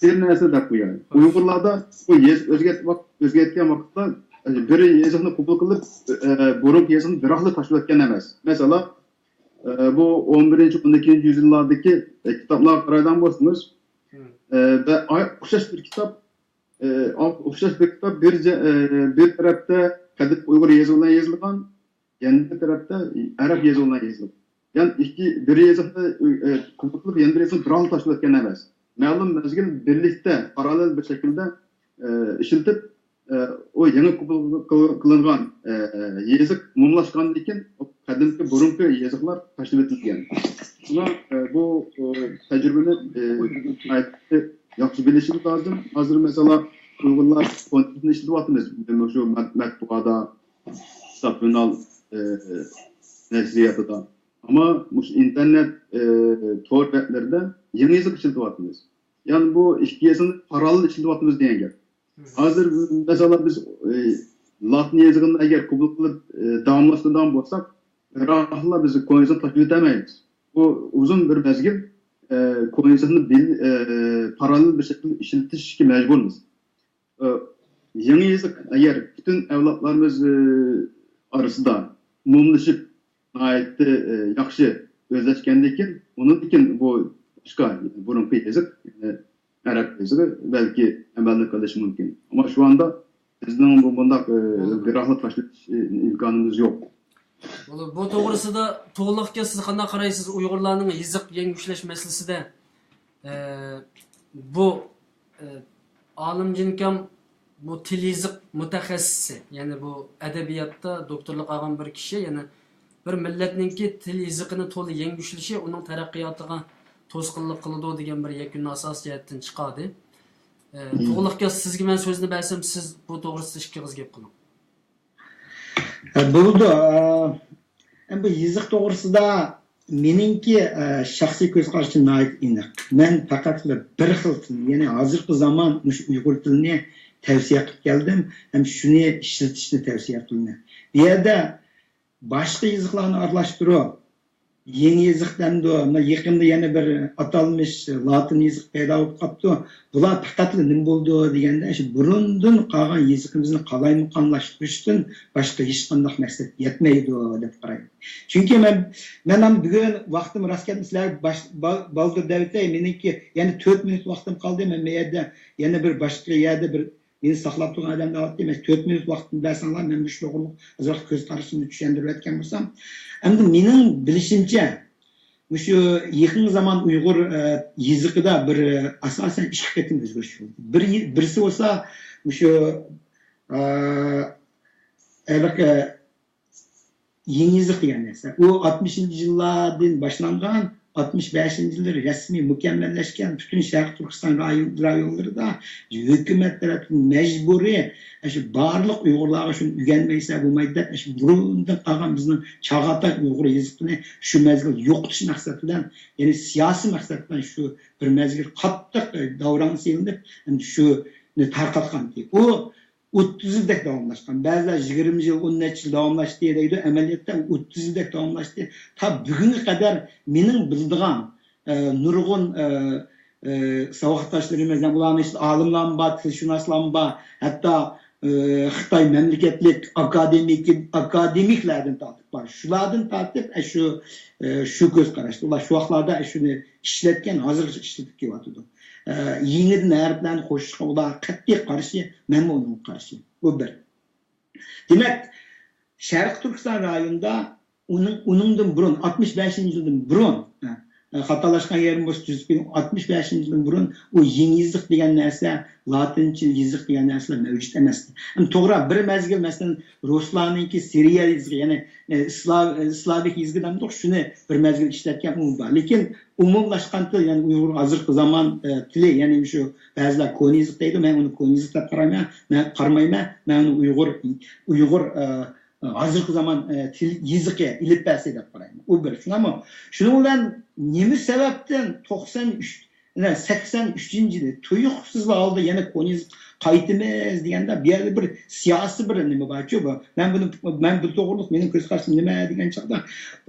بىر نەرسە دەپ قوياي. ئۇيغۇرلاردا بۇ يېزىق ئۆزگەرت-، ئۆزگەرتكەن ۋاقىتتا، ئە، بىر يېزىقنى قوبۇل قىلىپ، ئە، بۇرۇنقى يېزىقنى بىراقلا تاشلىۋەتكەن ئەمەس. مەسىلەن، ئە، بۇ ئون بىرىنچى، ئون ئىككىنچى يۈزيىللاردىكى، ئە، كىتابلارغا قارايدىغان بولسىڭىز، ئە، بە-، ئاي-، ئوخشاش بىر كىتاب، ئە، ئوخشاش بىر كىتاب بىر جە-، ئە، بىر تەرەپتە قەدىم ئۇيغۇر يېزىقى بىلەن يېزىلغان، يەنە بىر تەرەپتە ئەرەب يېزىقى بىلەن يېزىلغان. يەنى ئىككى، بىر يېزىقنى، ئە، قوبۇل قىلىپ، يەنە بىر يېزىقنى بىراقلا تاشلىۋەتكەن ئەمەس. مەلۇم مەزگىل بىرلىكتە، پاراللېل بىر شەكىلدە، ئە، ئىشلىتىپ، ئە، ئۇ يېڭى قوبۇل قىل-، قىلىنغان، ئە، يېزىق ئومۇملاشقاندىن كېيىن، قەدىمكى، بۇرۇنقى يېزىقلار تاشلىۋېتىلگەن. شۇڭا، ئە، بۇ، ئۇ، تەجرىبىنى، ئە، ناھايىتى ياخشى بىلىشىمىز لازىم. ھازىر، مەسىلەن، ئۇيغۇرلار فونېتىكىنى ئىشلىتىۋاتىمىز. مۇشۇ مەت-، مەتبۇئادا، كىتاب، ژۇرنال، ئە، نەشرىياتىدا. ئەمما مۇشۇ ئىنتېرنېت، ئى، تور بەتلىرىدە يېڭى يېزىق ئىشلىتىۋاتىمىز. يەنى بۇ ئىككى يېزىقنى پاراللېل ئىشلىتىۋاتىمىز دېگەن گەپ. ھازىر، مەسىلەن، بىز، ئى، لاتىن يېزىقىنى ئەگەر قوبۇل قىلىپ، ئى، داۋاملاشتۇرىدىغان بولساق، بىراقلا بىز كونا يېزىقنى تاشلىۋېتەلمەيمىز. بۇ ئۇزۇن بىر مەزگىل، ئى، كونا يېزىقنى بىل-، ئى، پاراللېل بىر شەكىلدە ئىشلىتىشكە مەجبۇرمىز. ئى، يېڭى يېزىق ئەگەر پۈتۈن ئەۋلادلىرىمىز، ئى، ئارىسىدا ئومۇملىشىپ، ناھايىتى، ئى، ياخشى ئۆزلەشكەندىن كېيىن، ئۇنىڭدىن كېيىن بۇ باشقا بۇرۇنقى يېزىق، يەنى ئەرەب يېزىقى بەلكى ئەمەلدىن قېلىشى مۇمكىن. ئەمما شۇ ئاندا بىزنىڭ بۇ، بۇنداق، ئى، بىراقلا تاشلىۋېتىش، ئى، ئىمكانىمىز يوق. بۇ، بۇ توغرىسىدا تۇغلۇق ئاكا، سىز قانداق قارايسىز ئۇيغۇرلارنىڭ يېزىق يەڭگۈشلەش مەسىلىسىدە؟ ئى، بۇ، ئى، ئالىمجان ئاكام بۇ تىل يېزىق مۇتەخەسسىسى، يەنى بۇ ئەدەبىياتتا دوكتورلۇق ئالغان بىر كىشى، يەنى بىر مىللەتنىڭكى تىل يېزىقىنى تولا يەڭگۈشلىشى ئۇنىڭ تەرەققىياتىغا توسقۇنلۇق قىلىدۇ دېگەن بىر يەكۈننى ئاساس جەھەتتىن چىقاردى. ئى، تۇغلۇق ئاكا، سىزگە مەن سۆزنى بەرسەم، سىز بۇ توغرىسىدا ئىككى ئېغىز گەپ قىلىڭ. ھە، بولىدۇ. ئە، بۇ يېزىق توغرىسىدا مېنىڭكى، ئە، شەخسىي كۆز قارىشىم ناھايىتى ئېنىق. مەن پەقەتلا بىر خىل تىل، يەنى ھازىرقى زامان مۇشۇ ئۇيغۇر تىلىنى تەۋسىيە قىلىپ كەلدىم ھەم شۇنى ئىشلىتىشنى تەۋسىيە قىلىمەن. بۇ يەردە باشقا يېزىقلارنى ئارىلاشتۇرۇپ، يېڭى يېزىق دەمدۇ، مانا يېقىندا يەنە بىر ئاتالمىش لاتىن يېزىقى پەيدا بولۇپ قاپتۇ. بۇلار پەقەتلا نېمە بولىدۇ دېگەندە، شۇ بۇرۇندىن قالغان يېزىقىمىزنى قالايمىقانلاشتۇرۇشتىن باشقا ھېچقانداق مەقسەت يەتمەيدۇ دەپ قارايمەن. چۈنكى مەن، مەن ھەم بۈگۈن ۋاقتىم راست كەلدى، سىلەرگە باش-، با-، بالدۇر دەۋېتەي، مېنىڭكى يەنە تۆت مىنۇت ۋاقتىم قالدى. مەن بۇ يەردە يەنە بىر باشقا يەردە بىر مېنى ساقلاپ تۇرغان ئادەمدىن ئاۋاتتى، مەن تۆت مىنۇت ۋاقىتنى بەرسەڭلار، مەن مۇشۇ توغرىلىق ئازراق كۆز قارىشىمنى چۈشەندۈرۈۋەتكەن بولسام. ئەمدى مېنىڭ بىلىشىمچە، مۇشۇ يېقىنقى زامان ئۇيغۇر، ئە، يېزىقىدا بىر، ئە، ئاساسەن ئىككى قېتىم ئۆزگىرىش بولدى. بىر، بىرسى بولسا مۇشۇ، ئە، ھېلىقى يېڭى يېزىق دېگەن نەرسە. ئۇ ئاتمىشىنچى يىللاردىن باشلانغان، ئاتمىش بەشىنچى يىللىرى رەسمىي مۇكەممەللەشكەن، پۈتۈن شەرقىي تۈركىستان رايون-، رايونلىرىدا ھۆكۈمەت تەرەپتىن مەجبۇرىي، ئاشۇ بارلىق ئۇيغۇرلارغا شۇنى ئۆگەنمەيسە بولمايدۇ دەپ، ئاشۇ بۇرۇندىن قالغان بىزنىڭ چاغاتاي ئۇيغۇر يېزىقىنى شۇ مەزگىل يوقىتىش مەقسەت بىلەن، يەنى سىياسىي مەقسەت بىلەن شۇ بىر مەزگىل قاتتىق داۋراڭغا سېلىنىپ، ئەمدى شۇنى تارقاتقانىدى. ئۇ ئوتتۇز يىلدەك داۋاملاشقان. بەزىلەر يىگىرمە يىل، ئون نەچچە يىل داۋاملاشتى دەيدۇ. ئەمەلىيەتتە ئوتتۇز يىلدەك داۋاملاشتى. تا بۈگۈنگە قەدەر مېنىڭ بىلىدىغان، ئە، نۇرغۇن، ئە، ئە، ساۋاقداشلىرىمىز، يەنى ئۇلارنىڭ ئىچىدە ئالىملارمۇ بار، تىلشۇناسلارمۇ بار، ھەتتا، ئە، خىتاي مەملىكەتلىك ئاكادېمىك، ئاكادېمىكلەردىن تارتىپ بار. شۇلاردىن تارتىپ، ئە، شۇ، ئە، شۇ كۆز قاراشتا. ئۇلار شۇ ۋاقىتلاردا شۇنى ئىشلەتكەن، ھازىرغىچە ئىشلىتىپ كېلىۋاتىدۇ. ئە، يېڭىدىن ھەرپلەرنى قوشۇشقا ئۇلار قەتئىي قارشى، مەنمۇ ئۇنىڭغا قارشى. بۇ بىر. دېمەك، شەرقىي تۈركىستان رايونىدا ئۇنىڭ، ئۇنىڭدىن بۇرۇن، ئاتمىش بەشىنچى يىلدىن بۇرۇن، ئە، خاتالاشقان يېرىم بولسا تۈزىتىپ بېرىڭ، ئاتمىش بەشىنچى يىلدىن بۇرۇن ئۇ يېڭى يېزىق دېگەن نەرسە، لاتىنچە يېزىق دېگەن نەرسىلەر مەۋجۇت ئەمەستى. ئەمما توغرا، بىر مەزگىل، مەسىلەن، رۇسلارنىڭكى سىرىيە يېزىقى، يەنى، ئە، ئىسلا-، ئە، ئىسلاۋىك يېزىقى دەمدۇق، شۇنى بىر مەزگىل ئىشلەتكەن ئۇ بار. لېكىن ئومۇملاشقان تىل، يەنى ئۇيغۇر ھازىرقى زامان، ئە، تىلى، يەنى شۇ بەزىلەر كونا يېزىق دەيدۇ، مەن ئۇنى كونا يېزىق دەپ قارايمەن، مەن قارىمايمەن، مەن ئۇنى ئۇيغۇر، ئۇيغۇر، ئە، ھازىرقى زامان، ئە، تىل يېزىقى، ئېلىپبەسى دەپ قارايمەن. ئۇ بىر. شۇنداقمۇ؟ شۇنىڭ بىلەن نېمە سەۋەبتىن توقسان ئۈچ، سەكسەن ئۈچىنچى يىلى تۇيۇقسىزلا ھالدا يەنە كونا يېزىققا قايتىمىز دېگەندە، بۇ يەردە بىر سىياسىي بىر نېمە بارچۇ بۇ. مەن بۇنى، مەن بۇ توغرىلىق مېنىڭ كۆز قارىشىم نېمە دېگەن چاغدا،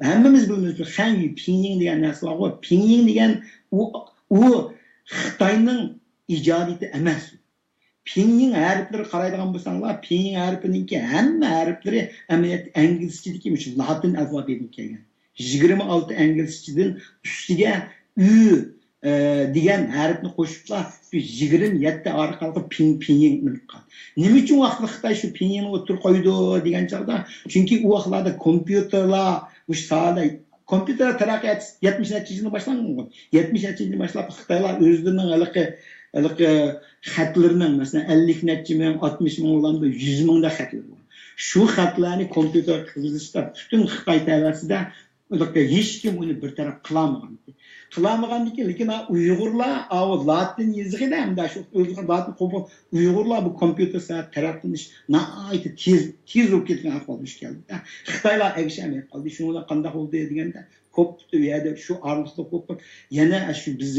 ھەممىمىز بىلىمىز، خەنيۈ، پىڭيىڭ دېگەن نەرسە بارغۇ. پىڭيىڭ دېگەن ئۇ، ئۇ خىتاينىڭ ئىجادىيىتى ئەمەس. پىڭيىڭ ھەرپلىرىگە قارايدىغان بولساڭلار، پىڭيىڭ ھەرپىنىڭكى ھەممە ھەرپلىرى ئەمەلىيەتتە ئىنگلىزچىدىكى مۇشۇ لاتىن ئەلفابېتىدىن كەلگەن. يىگىرمە ئالتە ئىنگلىزچىدىن ئۈستىگە ئۈ، ئە، دېگەن ھەرپنى قوشۇپلا شۇ يىگىرمە يەتتە ئارقىلىق پىڭ، پىڭيىڭ بولۇپ قالدى. نېمە ئۈچۈن ئۇ ۋاقىتتا خىتاي شۇ پىڭيىڭنى ئوتتۇرىغا قويىدۇ دېگەن چاغدا، چۈنكى ئۇ ۋاقىتلاردا كومپيۇتېرلار، مۇشۇ ساھەدە كومپيۇتېر تەرەققىياتى يەتمىش نەچچە يىلدىن باشلانغان. يەتمىش نەچچە يىلدىن باشلاپ خىتايلار ئۆزلىرىنىڭ ھېلىقى، ھېلىقى خەتلىرىنىڭ، مەسىلەن، ئەللىك نەچچە مىڭ، ئاتمىش مىڭ بولامدۇ، يۈز مىڭدا خەتلىرى بار. شۇ خەتلەرنى كومپيۇتېرغا كىرگۈزۈشتە پۈتۈن خىتاي تەۋەسىدە ھېلىقى ھېچكىم ئۇنى بىر تەرەپ قىلالمىغانىدى. قىلالمىغاندىكىن، لېكىن ھا ئۇيغۇرلار ئاۋۇ لاتىن يېزىقىدا ھەمدە شۇ ئۆزلىرى لاتىن قوبۇل، ئۇيغۇرلار بۇ كومپيۇتېر سەنئەت تەرەققىي قىلىش ناھايىتى تېز، تېز بولۇپ كەتكەن ئەھۋالغا دۇچ كەلدى. خىتايلار ئەگىشەلمەي قالدى. شۇنىڭ بىلەن قانداق بولدى دېگەندە، قوپتى ئۇ يەردە شۇ ئارىلىقتا قوپۇپ، يەنە شۇ بىز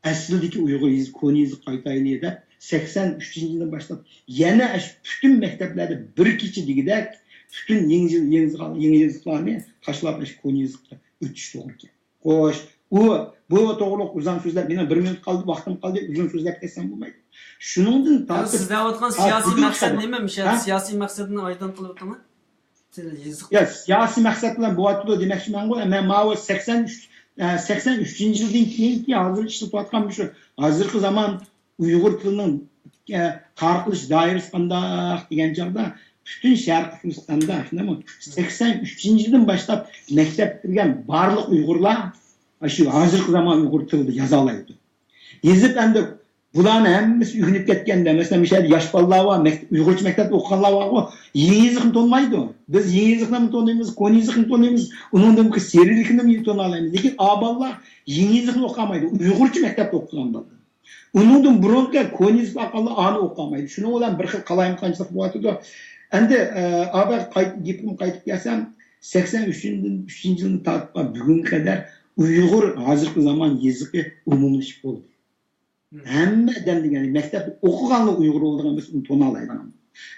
ئەسلىدىكى ئۇيغۇر يېزىقى، كونا يېزىققا قايتايلى دەپ، سەكسەن ئۈچىنچى يىلدىن باشلاپ يەنە شۇ پۈتۈن مەكتەپلەردە بىر كېچە دېگۈدەك پۈتۈن يېڭى يېزىق-، يېڭى يېزىق-، يېڭى يېزىقلارنى تاشلاپ، شۇ كونا يېزىققا ئۆتۈش توغرا كەلدى. خوش، ئۇ، بۇ توغرۇلۇق ئۇزاق سۆزلەپ، مېنىڭ بىر مىنۇت قالدى، ۋاقتىم قالدى، ئۇزۇن سۆزلەپ كەتسەم بولمايدۇ. شۇنىڭدىن تارتىپ، سىز دەۋاتقان سىياسىي مەقسەت نېمە؟ مۇشۇ سىياسىي مەقسەتنى ئايدىڭ قىلىپ ئۆتۈڭ. يا، سىياسىي مەقسەت بىلەن بولۇۋاتىدۇ دېمەكچىمەنغۇ. مەن ماۋۇ سەكسەن ئۈچ، ئە، سەكسەن ئۈچىنچى يىلدىن كېيىنكى ھازىر ئىشلىتىۋاتقان مۇشۇ ھازىرقى زامان ئۇيغۇر تىلىنىڭ، ئە، تارقىلىش دائىرىسى قانداق دېگەن چاغدا، پۈتۈن شەرقىي تۈركىستاندا، شۇنداقمۇ؟ سەكسەن ئۈچىنچى يىلدىن باشلاپ مەكتەپ پۈتتۈرگەن بارلىق ئۇيغۇرلار شۇ ھازىرقى زامان ئۇيغۇر تىلىدا يازالايدۇ. يېزىپ ئەمدى بۇلارنى ھەممىسى ئۆگىنىپ كەتكەندە، مەسىلەن، مۇشۇ يەردە ياش بالىلار بار، مەكتەپ، ئۇيغۇرچە مەكتەپتە ئوقۇغانلار بارغۇ، يېڭى يېزىقنى تونۇمايدۇ. بىز يېڭى يېزىقنىمۇ تونۇيمىز، كونا يېزىقنى تونۇيمىز، ئۇنىڭدىن كېيىن سىرىلىكنىمۇ تونۇيالايمىز. لېكىن ئا بالىلار يېڭى يېزىقنى ئوقۇيالمايدۇ، ئۇيغۇرچە مەكتەپتە ئوقۇغان بالىلار. ئۇنىڭدىن بۇرۇنقى كونا يېزىق ئارقىلىق ئانى ئوقۇيالمايدۇ. شۇنىڭ بىلەن بىر خىل قالايمىقانچىلىق بولۇۋاتىدۇ. ئەمدى، ئە، ئا بەك قايت-، گېپىمگە قايتىپ كەلسەم، سەكسەن ئۈچىنچى يىلدىن تارتىپ بۈگۈنگە قەدەر ئۇيغۇر ھازىرقى زامان يېزىقى ئومۇملىشىپ بولدى. ھەممە ئادەم دېگەن مەكتەپتە ئوقۇغانلا ئۇيغۇر بولىدىغان بولسا، ئۇنى تونالايدىغان.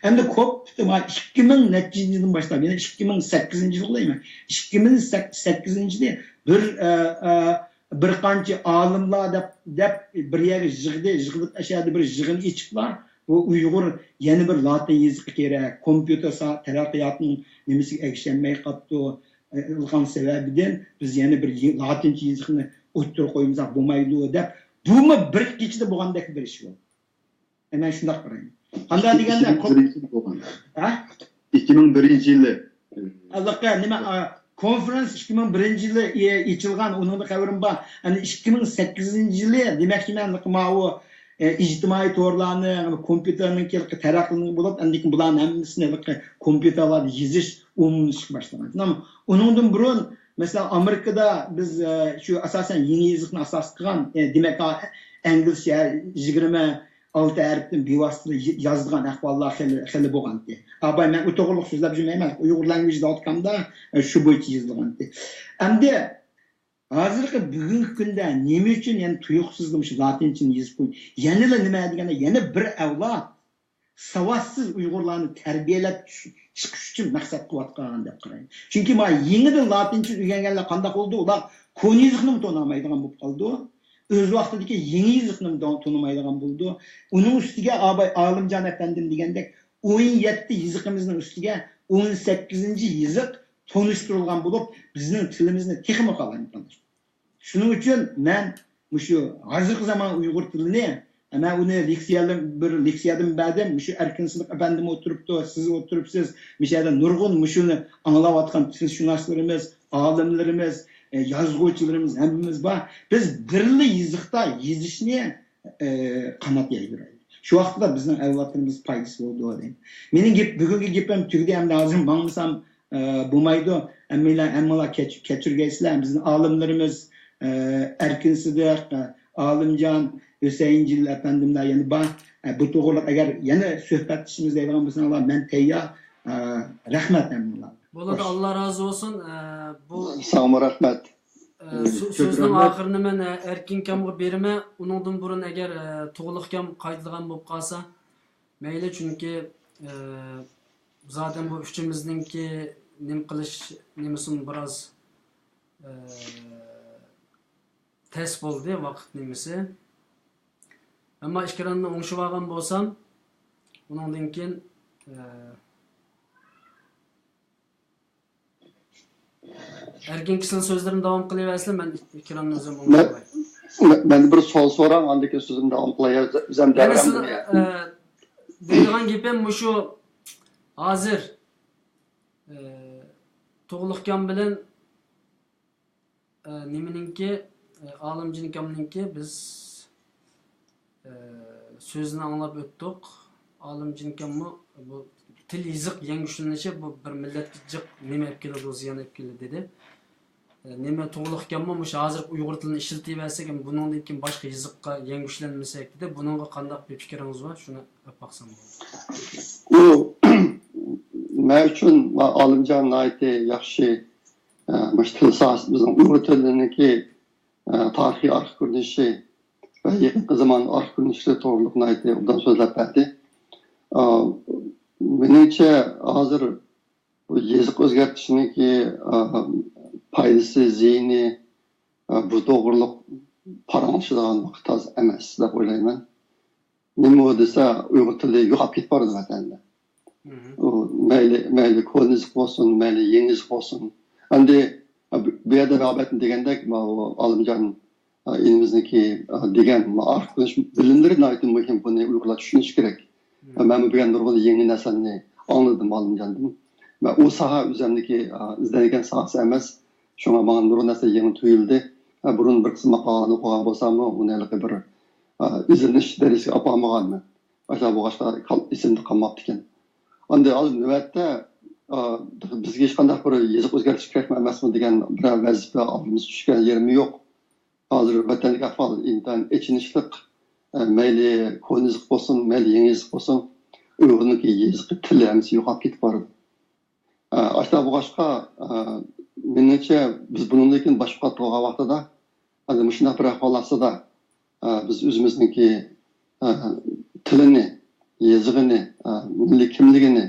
ئەمدى كوپ، ئىككى مىڭ نەچچىنچى يىلدىن باشلاپ، يەنى ئىككى مىڭ سەككىزىنچى يىل دەيمەن. ئىككى مىڭ سەككىزىنچى يىلى بىر، ئە، ئە، بىر قانچە ئالىملار دەپ، دەپ بىر يەرگە يىغدى، يىغىلىپ، ئەشەدە بىر يىغىن ئېچىپلا، بۇ ئۇيغۇر يەنە بىر لاتىن يېزىقى كېرەك، كومپيۇتېر سا-، تەرەققىياتنىڭ نېمىسىگە ئەگىشەلمەي قاپتۇ، ئېلىغان سەۋەبىدىن بىز يەنە بىر يى-، لاتىنچە يېزىقنى ئوتتۇرىغا قويمىساق بولمايدۇ دەپ، بۇمۇ بىر كېچىدە بولغاندەك بىر ئىش بۇ. مەن شۇنداق قارايمەن. قانداق دېگەندە، ئىككى مىڭ بىرىنچى يىل بولغان. ھە؟ ئىككى مىڭ بىرىنچى يىلى. ھېلىقى نېمە، ئا، كونفېرېنس ئىككى مىڭ بىرىنچى يىلى ئېچىلغان، ئۇنىڭدا خەۋىرىم بار. ئەنە ئىككى مىڭ سەككىزىنچى يىلى، دېمەكچىمەن، ماۋۇ، ئە، ئىجتىمائىي تورلارنىڭ، كومپيۇتېرنىڭ تەرەققىي بولۇپ، ئاندىن كېيىن بۇلارنىڭ ھەممىسىنى ھېلىقى كومپيۇتېرلاردا يېزىش ئومۇملىشىشكە باشلىغان. ئۇنىڭدىن بۇرۇن، مەسىلەن، ئامېرىكىدا بىز، ئە، شۇ ئاساسەن يېڭى يېزىقنى ئاساس قىلغان، ئە، دېمەك، ئا، ئىنگلىزچە يىگىرمە ئالتە ھەرپتىن بىۋاسىتە يازىدىغان ئەھۋاللار خېلى، خېلى بولغانتى. ئاباي، مەن ئۇ توغرىلىق سۆزلەپ يۈرمەيمەن. ئۇيغۇر لانگۋېج دوت كومدا، ئە، شۇ بويىچە يېزىلغانتى. ئەمدى ھازىرقى بۈگۈنكى كۈندە نېمە ئۈچۈن يەنە تۇيۇقسىزلا مۇشۇ لاتىنچىنى يېزىپ قويدى؟ يەنىلا نېمە دېگەندە، يەنە بىر ئەۋلاد ساۋاتسىز ئۇيغۇرلارنى تەربىيەلەپ چۈش-، چىقىش ئۈچۈن مەقسەت قىلىۋاتقان دەپ قارايمەن. چۈنكى مانا يېڭىدىن لاتىنچە ئۆگەنگەنلەر قانداق بولدى؟ ئۇلار كونا يېزىقنىمۇ تونۇمايدىغان بولۇپ قالىدۇ. ئۆز ۋاقتىدىكى يېڭى يېزىقنىمۇ تون-، تونۇمايدىغان بولىدۇ. ئۇنىڭ ئۈستىگە ئاباي-، ئالىمجان ئەپەندىم دېگەندەك، ئون يەتتە يېزىقىمىزنىڭ ئۈستىگە ئون سەككىزىنچى يېزىق تونۇشتۇرۇلغان بولۇپ، بىزنىڭ تىلىمىزنى تېخىمۇ قالايمىقانلاشتۇردى. شۇنىڭ ئۈچۈن مەن مۇشۇ ھازىرقى زامان ئۇيغۇر تىلىنى، مەن ئۇنى لېكسىيەلەر، بىر لېكسىيەدىمۇ بەردىم. مۇشۇ ئەركىن سىدىق ئەپەندىمۇ ئولتۇرۇپتۇ، سىز ئولتۇرۇپسىز. مۇشۇ يەردە نۇرغۇن مۇشۇنى ئاڭلاۋاتقان تىلشۇناسلىرىمىز، ئالىملىرىمىز، ئە، يازغۇچىلىرىمىز ھەممىمىز بار. بىز بىرلا يېزىقتا يېزىشنى، ئە، قانات يايدۇرايلى. شۇ ۋاقىتتا بىزنىڭ ئەۋلادلىرىمىز پايدىسى بولىدۇ دەيمەن. مېنىڭ گېپ، بۈگۈنكى گېپىم تۈگىدى، ئەمدى ھازىر ماڭمىسام، ئە، بولمايدۇ. ھەممىڭلار، ھەممىڭلار كەچ-، كەچۈرگەيسىلەر. بىزنىڭ ئالىملىرىمىز، ئە، ئەركىن سىدىق، ئە، ئالىمجان، ھۈسەيىن جېلىل ئەپەندىملەر يەنە بار. ئە، بۇ توغرىلىق ئەگەر يەنە سۆھبەتلىشىمىز دەيدىغان بولساڭلار، مەن تەييار. ئە، رەھمەت ھەممىڭلارغا. بولىدۇ، خوش. ئاللا رازى بولسۇن. ئە، بۇ، ساڭىمۇ رەھمەت. ئە، سۆ-، كۆپ سۆزنىڭ رەھمەت. ئاخىرىنى مەن، ئە، ئەركىن كامغا بېرىمەن. ئۇنىڭدىن بۇرۇن ئەگەر، ئە، تۇغلۇق كام قايتىدىغان بولۇپ قالسا، مەيلى، چۈنكى، ئە، زادەن بۇ ئۈچىمىزنىڭكى نېمە قىلىش نېمىسىمۇ بىراز، ئە، تەس بولدى ۋاقىت نېمىسى. ئەمما ئىكرامنى ئوڭشىۋالغان بولسام، ئۇنىڭدىن كېيىن، ئە، ئەركىن كىشىنىڭ سۆزلىرىنى داۋام قىلىۋەرسىلە، مەن ئىكرامنى ئۆزۈم مەن، ئوڭشىۋالاي. مەن، مەن بىر سوئال سوراڭ، ئاندىن كېيىن سۆزۈمنى داۋام قىلاي. ئۆزەم مەن دەۋرەم سىز-، بۇنى. ئە، دەيدىغان گېپىم مۇشۇ، ھازىر، ئە، تۇغلۇق كام بىلەن ئە، نېمىنىڭكى، ئە، ئالىمجان ئاكامنىڭكى بىز، ئە، سۆزىنى ئاڭلاپ ئۆتتۇق. ئالىمجان ئاكاممۇ بۇ تىل يېزىق يەڭگۈشلىنىشى بۇ بىر مىللەتكە جىق نېمە ئېلىپ كېلىدۇ، زىيان ئېلىپ كېلىدۇ دېدى. ئە، نېمە توغرىلىق ئىكەنمۇ، مۇشۇ ھازىر ئۇيغۇر تىلىنى ئىشلىتىۋەرسەك، بۇنىڭدىن كېيىن باشقا يېزىققا يەڭگۈشلەنمىسەك دېدى. بۇنىڭغا قانداق بىر پىكرىڭىز بار؟ شۇنى ئېلىپ باقسام بولىدۇ. ئۇ، مەن ئۈچۈن ئالىمجان ناھايىتى ياخشى ئە، مۇشۇ تىل ساھەسى، بىزنىڭ ئۇيغۇر تىلىنىڭكى، ئە، تارىخىي ئارقا كۆرۈنۈشى ۋە يېقىنقى زامان ئارقا كۆرۈنۈشلىرى توغرىلىق ناھايىتى ئوبدان سۆزلەپ بەردى. ئە، مېنىڭچە، ھازىر بۇ يېزىق ئۆزگەرتىشنىڭكى، ئە، پايدىسى، زىيىنى، ئە، بۇ توغرىلىق پاراڭلىشىدىغان ۋاقىت ھازىر ئەمەس دەپ ئويلايمەن. نېمە دېسە، ئۇيغۇر تىلى يوقاپ كېتىپ بارىدۇ ۋەتەندە. مھم. ئۇ، مەيلى، مەيلى كونا يېزىق بولسۇن، مەيلى يېڭى يېزىق بولسۇن. ئەمدى بۇ يەردە رىغبەتنى دېگەندەك، ماۋۇ ئالىمجان ئىنىمىزنىڭكى دېگەن ئارقا كۆرۈنۈش بىلىملىرى ناھايىتى مۇھىم، بۇنى ئۇيغۇرلار چۈشىنىشى كېرەك. مەنمۇ بۈگۈن نۇرغۇن يېڭى نەرسىلەرنى ئاڭلىدىم ئالىمجاندىن. ۋە ئۇ ساھە ئۆزۈمنىڭكى ئىزدەنگەن ساھەسى ئەمەس. شۇڭا ماڭا نۇرغۇن نەرسە يېڭى تۇيۇلدى. بۇرۇن بىر قىسىم ماقالىلەرنى ئوقۇغان بولساممۇ، ئۇنى ھېلىقى بىر ئىزدىنىش دەرىجىسىگە ئاپارمىغانمەن. ئاشۇ بولغاچقا ئېسىمدە قالماپتىكەن. ئەمدى ھازىر نۆۋەتتە بىزگە ھېچقانداق بىر يېزىق ئۆزگەرتىش كېرەكمۇ ئەمەسمۇ دېگەن بىرەر ۋەزىپە ئالدىمىزغا چۈشكەن يېرىمۇ يوق. ھازىر ۋەتەندىكى ئەھۋال ئىنتايىن ئېچىنىشلىق. مەيلى كونا يېزىق بولسۇن، مەيلى يېڭى يېزىق بولسۇن، ئۇيغۇرنىڭكى يېزىقى، تىلى ھەممىسى يوقاپ كېتىپ بارىدۇ. ئاشۇنداق بولغاچقا، مېنىڭچە بىز بۇنىڭدىن كېيىن باشقا قاتنىغان ۋاقتىدا، ھازىر مۇشۇنداق بىر ئەھۋال ئاستىدا، بىز ئۆزىمىزنىڭكى تىلىنى، يېزىقىنى، مىللىي كىملىكىنى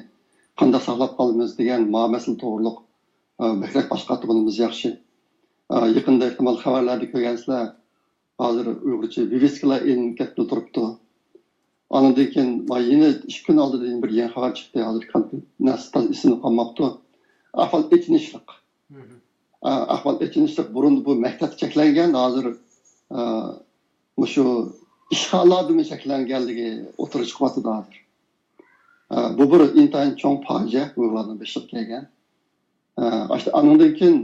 قانداق ساقلاپ قالىمىز دېگەن ما مەسىلە توغرۇلۇق بەكرەك باش قاتۇرغىنىمىز ياخشى. يېقىندا ئېھتىمال خەۋەرلەردە كۆرگەنسىلەر، ھازىر ئۇيغۇرچە ۋىۋىسكىلار ئېلىنىپ كەتكىلى تۇرۇپتۇ. ئاندىن كېيىن يەنە ئىككى كۈن ئالدىدا يەنە بىر يېڭى خەۋەر چىقتى. ھازىر كونكرېت نەرسە تازا ئېسىمدە قالماپتۇ. ئەھۋال ئېچىنىشلىق. ئەھۋال ئېچىنىشلىق. بۇرۇن بۇ مەكتەپتە چەكلەنگەن، ھازىر مۇشۇ ئىشخانىلاردىمۇ چەكلەنگەنلىكى ئوتتۇرىغا چىقىۋاتىدۇ ھازىر. بۇ بىر ئىنتايىن چوڭ پاجىئە ئۇيغۇرلارنىڭ بېشىغا كەلگەن. ئاشۇ ئانىڭدىن كېيىن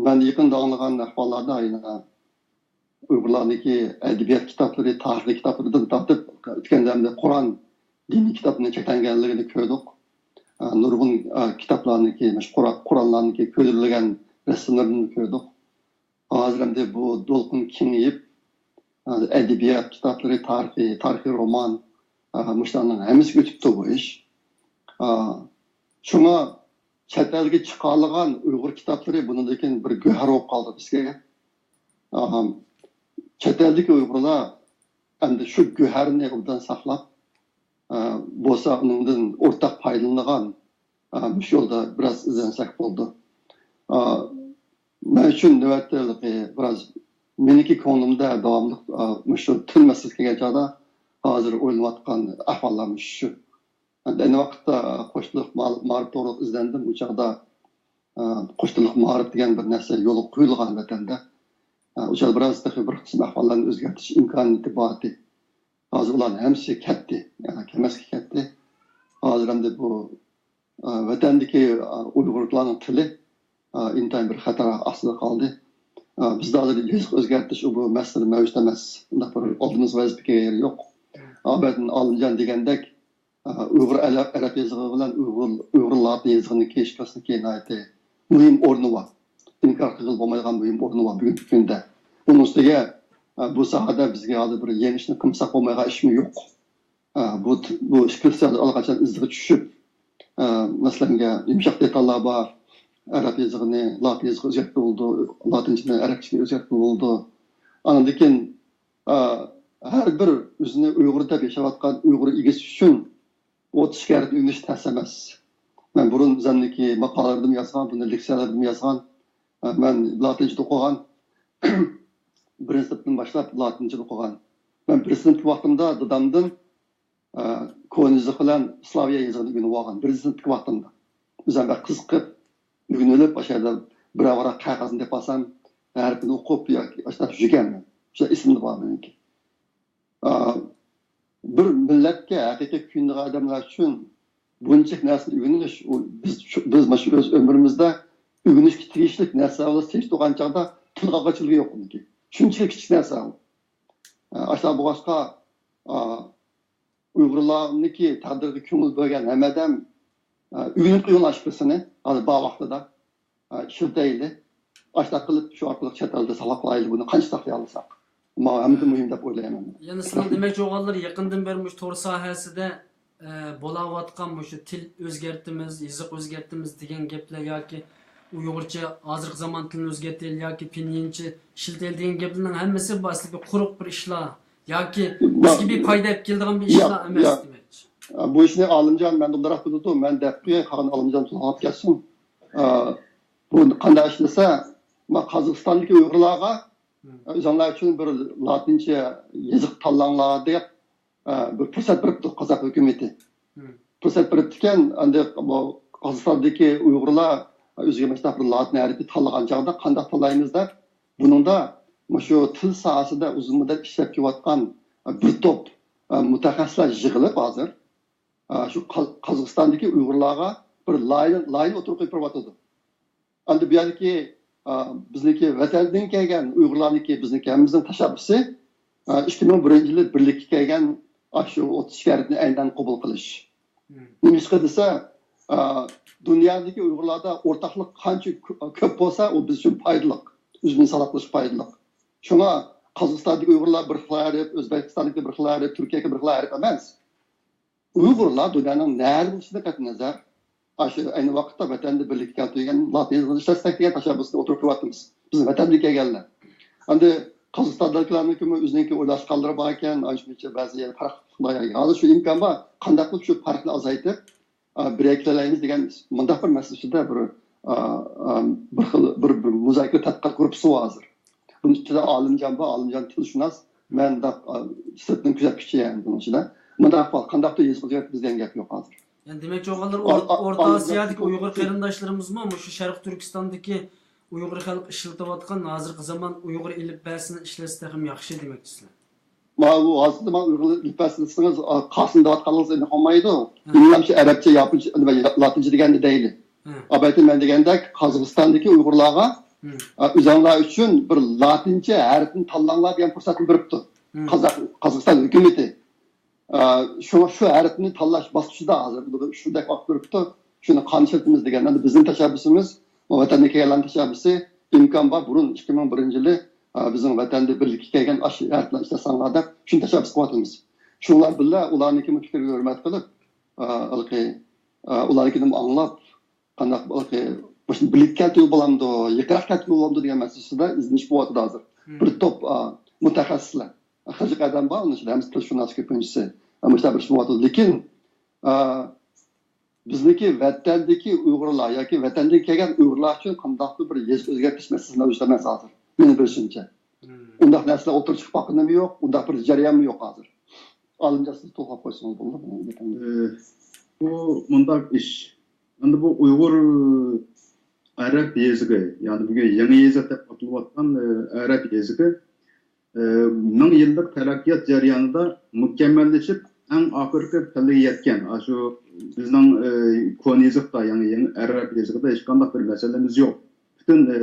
مەن يېقىندا ئاڭلىغان ئەھۋاللاردا يەنە ئۇيغۇرلارنىڭكى ئەدەبىيات كىتابلىرى، تارىخىي كىتابلىرىدىن تارتىپ، ئۆتكەندە ئەمدى قۇرئان، دىنىي كىتابنى چەكلەنگەنلىكىنى كۆردۇق. نۇرغۇن كىتابلارنىڭكى، مۇشۇ قۇرئانلارنىڭكى كۆيدۈرۈلگەن رەسىملىرىنى كۆردۇق. ھازىر ئەمدى بۇ دولقۇن كېڭىيىپ، ئەدەبىيات كىتابلىرى، تارىخىي، تارىخىي رومان، مۇشۇلارنىڭ ھەممىسىگە ئۆتۈپتۇ بۇ ئىش. شۇڭا چەت ئەلگە چىقارلىغان ئۇيغۇر كىتابلىرى بۇنىڭدىن كېيىن بىر گۆھەر بولۇپ قالدى بىزگە. ئاھا. چەت ئەلدىكى ئۇيغۇرلار ئەمدى شۇ گۆھەرنى ئوبدان ساقلاپ، ئا، بولسا ئۇنىڭدىن ئورتاق پايدىلىنىدىغان، ئا، مۇشۇ يولدا بىراز ئىزدەنسەك بولىدۇ. ئا، مەن ئۈچۈن نۆۋەتتە بىراز مېنىڭكى كۆڭلۈمدە داۋاملىق، ئا، مۇشۇ تىل مەسىلىسى كەلگەن چاغدا ھازىر ئويلىنىۋاتقان ئەھۋاللار مۇشۇ. ئەينى ۋاقىتتا قوش تىللىق مائارىپ توغرىلىق ئىزدەندىم. ئۇ چاغدا، ئە، قوش تىللىق مائارىپ دېگەن بىر نەرسە يولغا قويۇلغان ۋەتەندە. ئە، ئۇ چاغدا بىراز تېخى بىر قىسىم ئەھۋاللارنى ئۆزگەرتىش ئىمكانىيىتى بار ئىدى. ھازىر ئۇلارنىڭ ھەممىسى كەتتى. يەنى كەلمەسكە كەتتى. ھازىر ئەمدى بۇ، ئە، ۋەتەندىكى، ئە، ئۇيغۇرلارنىڭ تىلى، ئە، ئىنتايىن بىر خەتەر ئاستىدا قالدى. ئە، بىزدە ھازىر يېزىق ئۆزگەرتىش، ئۇ بۇ مەسىلە مەۋجۇت ئەمەس. ئۇنداق بىر ئالدىمىزغا ۋەزىپە كەلگەن يېرى يوق. ئابىدىن ئالىمجان دېگەندەك، ئۇيغۇر ئەرەب، ئەرەب يېزىقى بىلەن ئۇيغۇر، ئۇيغۇر لاتىن يېزىقىنىڭكى ئىككىلىسىنىڭكى ناھايىتى مۇھىم ئورنى بار. ئىنكار قىلغىلى بولمايدىغان مۇھىم ئورنى بار بۈگۈنكى كۈندە. بۇنىڭ ئۈستىگە، ئە، بۇ ساھەدە بىزگە ھازىر بىر يېڭى ئىشنى قىلمىساق بولمايدىغان ئىشمۇ يوق. ئە، بۇ، بۇ ئىككىلىسى ئاللىقاچان ئىزىغا چۈشۈپ، ئە، مەسىلەن، يۇمشاق دېتاللار بار. ئەرەب يېزىقىنى لاتىن يېزىقىغا ئۆزگەرتكىلى بولىدۇ، لاتىنچىنى ئەرەبچىگە ئۆزگەرتكىلى بولىدۇ. ئاندىن كېيىن ئا، ھەر بىر ئۆزىنى ئۇيغۇر دەپ ياشاۋاتقان ئۇيغۇر ئىگىسى ئۈچۈن ئوتتۇز ئىككى ھەرپنى ئۆگىنىش تەس ئەمەس. مەن بۇرۇن ئۆزۈمنىڭكى ماقالىلىرىمدىمۇ يازغان، بۇنى لېكسىيەلەردىمۇ يازغان. ئا، مەن لاتىنچىدا ئوقۇغان. بىرىنچى سىنىپتىن باشلاپ لاتىنچىدا ئوقۇغان. مەن بىرىنچى سىنىپتىكى ۋاقتىمدا دادامدىن، ئا، كونا يېزىق بىلەن سلاۋيا يېزىقىنى ئۆگىنىپ ئالغان. بىرىنچى سىنىپتىكى ۋاقتىمدا. ئۆزۈم بەك قىزىقىپ، ئۆگىنىۋېلىپ، ئاشۇ يەردە بىرەر ۋاراق قەغەزنى تېپىۋالسام، ھەرپىنى ئوقۇپ ياكى ئاشۇنداق يۈرگەنمەن. شۇ ئېسىمدە بار مېنىڭكى. ئا، بىر مىللەتكە ھەقىقىي كۆيۈنىدىغان ئادەملەر ئۈچۈن بۇنچىلىك نەرسىنى ئۆگىنىش، ئۇ بىز شۇ، بىز مانا شۇ ئۆز ئۆمرىمىزدە ئۆگىنىشكە تېگىشلىك نەرسىلەر بىلەن سېلىشتۇرغان چاغدا تىلغا ئالغۇچىلىكى يوق ئۇنىڭكى. شۇنچىلىك كىچىك نەرسە ئۇ. ئا، ئاشۇنداق بولغاچقا، ئا، ئۇيغۇرلارنىڭكى تەقدىرىگە كۆڭۈل بۆلگەن ھەممە ئادەم، ئا، ئۆگىنىپ قويۇڭلار ئىككىلىسىنى، ھازىر بار ۋاقتىدا. ئىشلىتەيلى. ئاشۇنداق قىلىپ، شۇ ئارقىلىق چەت ئەلدە ساقلاپ قالايلى بۇنى. قانچە ساقلىيالىساق. مانا ھەممىدىن مۇھىم دەپ ئويلايمەن. يەنە سىزنىڭ دېمەكچى بولغانلىرى يېقىندىن بېرى مۇشۇ تور ساھەسىدە، ئە، بولاۋاتقان مۇشۇ تىل ئۆزگەرتىمىز، يېزىق ئۆزگەرتىمىز دېگەن گەپلەر ياكى ئۇيغۇرچە ھازىرقى زامان تىلىنى ئۆزگەرتەيلى ياكى پىنيىنچە ئىشلىتەيلى دېگەن گەپلەرنىڭ ھەممىسى بۇ ئەسلىدىكى قۇرۇق بىر ئىشلار ياكى بىزگە بىر پايدا ئېلىپ كېلىدىغان بىر ئىشلار ئەمەس دېمەكچى. بۇ ئىشنى ئالىمجان مەندىن ئامراق بىلىدۇ، مەن دەپ قوياي، قالغان ئالىمجان تولغاپ كەتسۇن. ئا، بۇ قانداق ئىشلىسە، ما قازاقىستاندىكى ئۇيغۇرلارغا، ئا، ئۆزۈڭلار ئۈچۈن بىر لاتىنچە يېزىق تاللاڭلار دەپ، ئا، بىر پۇرسەت بېرىپتۇ قازاق ھۆكۈمىتى. پۇرسەت بېرىپتىكەن، ئەمدى بۇ قازاقىستاندىكى ئۇيغۇرلار ئۆزىگە مۇشۇنداق بىر لاتىن ھەرپى تاللىغان چاغدا قانداق تاللايمىز دەپ، بۇنىڭدا مۇشۇ تىل ساھەسىدە ئۇزۇن مۇددەت ئىشلەپ كېلىۋاتقان بىر توپ مۇتەخەسسىسلەر يىغىلىپ ھازىر، شۇ قا-، قازاقىستاندىكى ئۇيغۇرلارغا بىر لايىھە، لايىھە ئوتتۇرىغا قويۇپ بېرىۋاتىدۇ. ئەمدى بۇ يەردىكى، ئا، بىزنىڭكى ۋەتەندىن كەلگەن ئۇيغۇرلارنىڭكى، بىزنىڭكى ھەممىمىزنىڭ تەشەببۇسى، ئا، ئىككى مىڭ بىرىنچى يىلى بىرلىككە كەلگەن ئاشۇ ئوتتۇز ئىككى ھەرپنى ئەينەن قوبۇل قىلىش. مم. نېمىشقا دېسە، ئا، دۇنيادىكى ئۇيغۇرلاردا ئورتاقلىق قانچە كۆ-، كۆپ بولسا، ئۇ بىز ئۈچۈن پايدىلىق، ئۆزىمىزنى ساقلاپ قېلىشقا پايدىلىق. شۇڭا قازاقىستاندىكى ئۇيغۇرلار بىر خىل ھەرپ، ئۆزبېكىستاندىكى بىر خىل ھەرپ، تۈركىيەدىكى بىر خىل ھەرپ ئەمەس. ئۇيغۇرلار دۇنيانىڭ نەدە بولۇشىدىن قەتئىينەزەر، ئاشۇ ئەينى ۋاقىتتا ۋەتەندە بىرلىككە كەلتۈرگەن لاتىن يېزىقىنى ئىشلەتسەك دېگەن تەشەببۇسنى ئوتتۇرىغا قويۇۋاتىمىز. بىز ۋەتەندىن كەلگەنلەر. ئەمدى قازاقىستاندىكىلەرنىڭكىمۇ ئۆزىنىڭكى ئويلاشقانلىرى باركەن، ئاشۇنچە بەزى يەر پەرقلىق. ھازىر شۇ ئىمكان بار، قانداق قىلىپ شۇ پەرقنى ئازايتىپ، ئا، بىر يەرگە كېلەلەيمىز دېگەن مۇنداق بىر مەسىلە ئۈستىدە بىر، ئا، ئا، بىر خىل، بىر، بىر مۇزاكىرە تەتقىقات گۇرۇپپىسى بار ھازىر. بۇنىڭ ئىچىدە ئالىمجان بار، ئالىمجان تىلشۇناس، مەن مۇنداق، ئا، سىرتتىن كۆزەتكۈچى يەنى بۇنىڭ ئىچىدە. مۇنداق ئەھۋال، قانداقتۇر يېزىق ئۆزگەرتىمىز دېگەن گەپ يوق ھازىر. يەنى دېمەكچى بولغانلىرى، ئا-، ئور-، ئا-، ئورتا ئالىمجان ئاسىيادىكى تىلشۇناس. ئۇيغۇر قېرىنداشلىرىمىزمۇ مۇشۇ شەرقىي تۈركىستاندىكى ئۇيغۇر خەلقى ئىشلىتىۋاتقان ھازىرقى زامان ئۇيغۇر ئېلىپبەسىنى ئىشلەتسە تېخىمۇ ياخشى دېمەكچىسىلەر. ماۋۇ ھازىردا مانا ئۇيغۇر ئېلىپبەسى دېسىڭىز، ئا، قاسىم دەۋاتقانلىقىڭىز ئېنىق بولمايدۇ. ھە. ئىملا شۇ ئەرەبچە، ياپونچە، نېمە، لاتىنچە دېگەننى دەيلى. ھە. ئەلۋەتتە مەن دېگەندەك قازاقىستاندىكى ئۇيغۇرلارغا، ھە، ئا، ئۆزۈڭلار ئۈچۈن بىر لاتىنچە ھەرپنى تاللاڭلار دېگەن پۇرسەتنى بېرىپتۇ. ھە. قازاق-، قازاقىستان ھۆكۈمىتى. ئا، شۇڭا شۇ ھەرپنى تاللاش باسقۇچىدا ھازىر شۇنداق ۋاقىت بېرىپتۇ. شۇنى قانات ئىشلىتىمىز دېگەن. ئەمدى بىزنىڭ تەشەببۇسىمىز، ۋەتەندىن كەلگەنلەرنىڭ تەشەببۇسى ئىمكان بار، بۇرۇن ئىككى مىڭ بىرىنچى يىلى، ئا، بىزنىڭ ۋەتەندە بىرلىككە كەلگەن ئاشۇ ھەرپلەر ئىشلەتسەڭلار دەپ شۇنى تەشەببۇس قىلىۋاتىمىز. شۇڭلار بىللە ئۇلارنىڭكى پىكرىگە ھۆرمەت قىلىپ، ئا، ھېلىقى، ئا، ئۇلارنىڭكىنى ئاڭلاپ، قانداق، ھېلىقى، مۇشۇنى بىرلىككە كەلتۈرگىلى بولامدۇ، يېقىنراق كەلتۈرگىلى بولامدۇ دېگەن مەسىلىسىدە ئىزدىنىش بولۇۋاتىدۇ ھازىر. مم. بىر توپ، ئا، مۇتەخەسسىسلەر، خىرجىك ئادەم بار، ئۇنىڭ ئىچىدە ھەممىسى تىلشۇناس كۆپىنچىسى. مۇشۇنداق بىر ئىش بولۇۋاتىدۇ. لېكىن، ئا، بىزنىڭكى ۋەتەندىكى ئۇيغۇرلار ياكى ۋەتەندىن كەلگەن ئۇيغۇرلار ئۈچۈن قانداقتۇر بىر يېزىق ئۆزگەرتىش مەسىلىسى مەۋجۇت ئەمەس ھازىر. مېنىڭ بىلىشىمچە. مم. ئۇنداق نەرسىلەر ئوتتۇرىغا چىقىپ باققىنىمۇ يوق، ئۇنداق بىر جەريانمۇ يوق ھازىر. ئالىمجان، سىز توختاپ قويسىڭىز بولىدۇ. ئى، بۇ مۇنداق ئىش. ئەمدى بۇ ئۇيغۇر ئەرەب يېزىقى، يەنى بۈگۈن يېڭى يېزىق دەپ ئاتىلىۋاتقان، ئى، ئەرەب يېزىقى، ئى، مىڭ يىللىق تەرەققىيات جەريانىدا مۇكەممەللىشىپ، ئەڭ ئاخىرقى پەللىگە يەتكەن. ئاشۇ بىزنىڭ، ئى، كونا يېزىقتا، يېڭى، يېڭى ئەرەب يېزىقىدا ھېچقانداق بىر مەسىلىمىز يوق. پۈتۈن، ئى،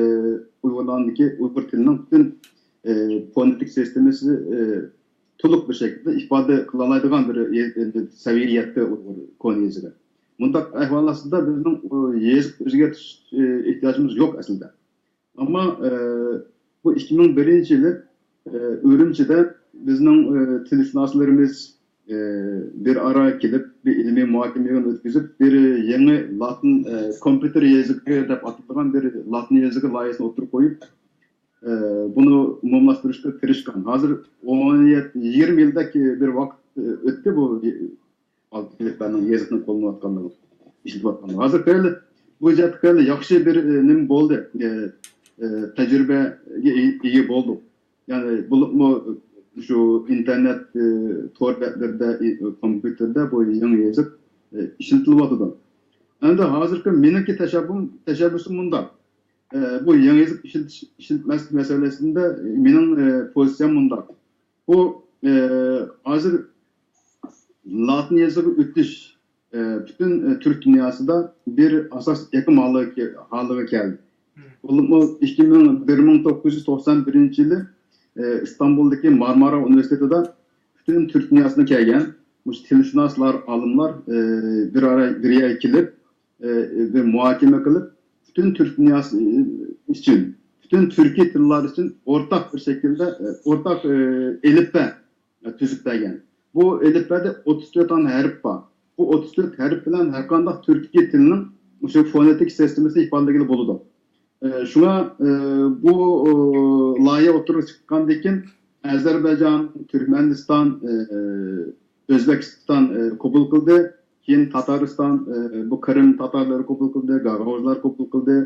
ئۇيغۇرلارنىڭكى، ئۇيغۇر تىلىنىڭ پۈتۈن، ئى، فونېتىك سىستېمىسى، ئى، تولۇق بىر شەكىلدە ئىپادە قىلالايدىغان بىر يە-، سەۋىيەگە يەتتى ئۇيغۇر كونا يېزىقى. مۇنداق ئەھۋال ئاستىدا بىزنىڭ، ئۇ، يېزىق ئۆزگەرتىش، ئى، ئېھتىياجىمىز يوق ئەسلىدە. ئەمما، ئى، بۇ ئىككى مىڭ بىرىنچى يىلى، ئى، ئۈرۈمچىدە بىزنىڭ، ئى، تىلشۇناسلىرىمىز، ئى، بىر ئارا كېلىپ، بىر ئىلمىي مۇھاكىمە يىغىنى ئۆتكۈزۈپ، بىر يېڭى لاتىن، ئى، كومپيۇتېر يېزىقى دەپ ئاتىلىدىغان بىر لاتىن يېزىقى لايىھەسىنى ئوتتۇرىغا قويۇپ، ئى، بۇنى ئومۇملاشتۇرۇشقا تىرىشقان. ھازىر ئون يەتتە، يىگىرمە يىلدەك بىر ۋاقىت، ئى، ئۆتتى بۇ ئالفابېتنىڭ، يېزىقنىڭ قوللىنىۋاتقانلىقى، ئىشلىتىۋاتقانلىقى. ھازىر خېلى بۇ جەھەتتە خېلى ياخشى بىر، ئى، نېمە بولدى، ئى، ئى، تەجرىبىگە ئىگە، ئىگە بولدۇق. يەنى بولۇپمۇ شۇ ئىنتېرنېت، ئى، تور بەتلىرىدە، ئى، كومپيۇتېردا بۇ يېڭى يېزىق، ئى، ئىشلىتىلىۋاتىدۇ. ئەمدى ھازىرقى مېنىڭكى تەشەببۇم-، تەشەببۇسۇم مۇنداق. ئى، بۇ يېڭى يېزىق ئىشلىتىش، ئىشلەتمەسلىك مەسىلىسىدە مېنىڭ، ئى، پوزىتسىيەم مۇنداق. بۇ، ئى، ھازىر لاتىن يېزىقىغا ئۆتۈش، ئى، پۈتۈن، ئى، تۈرك دۇنياسىدا بىر ئاساس ئېقىم ھالىغا كە-، ھالىغا كەلدى. مم. بولۇپمۇ ئىككى مىڭ، بىر مىڭ توققۇز يۈز توقسان بىرىنچى يىلى، ئى، ئىستانبۇلدىكى مارمارا ئۇنىۋېرسىتېتىدا پۈتۈن تۈرك دۇنياسىدىن كەلگەن مۇشۇ تىلشۇناسلار، ئالىملار، ئى، بىر ئارا، بىر يەرگە كېلىپ، ئى، بىر مۇھاكىمە قىلىپ، پۈتۈن تۈرك دۇنياسى، ئى، ئۈچۈن، پۈتۈن تۈركىي تىللار ئۈچۈن ئورتاق بىر شەكىلدە، ئى، ئورتاق، ئى، ئېلىپبە، ئى، تۈزۈپ بەرگەن. بۇ ئېلىپبەدە ئوتتۇز تۆت دانە ھەرپ بار. بۇ ئوتتۇز تۆت ھەرپ بىلەن ھەر قانداق تۈركىي تىلنىڭ مۇشۇ فونېتىك سىستېمىسىنى ئىپادىلىگىلى بولىدۇ. ئى، شۇڭا، ئى، بۇ، ئى، لايىھە ئوتتۇرىغا چىققاندىن كېيىن، ئەزەربەيجان، تۈركمەنىستان، ئى، ئۆزبېكىستان، ئى، قوبۇل قىلدى. كېيىن تاتارىستان، ئى، بۇ قىرىم تاتارلىرى قوبۇل قىلدى، گاگاۋۇزلار قوبۇل قىلدى.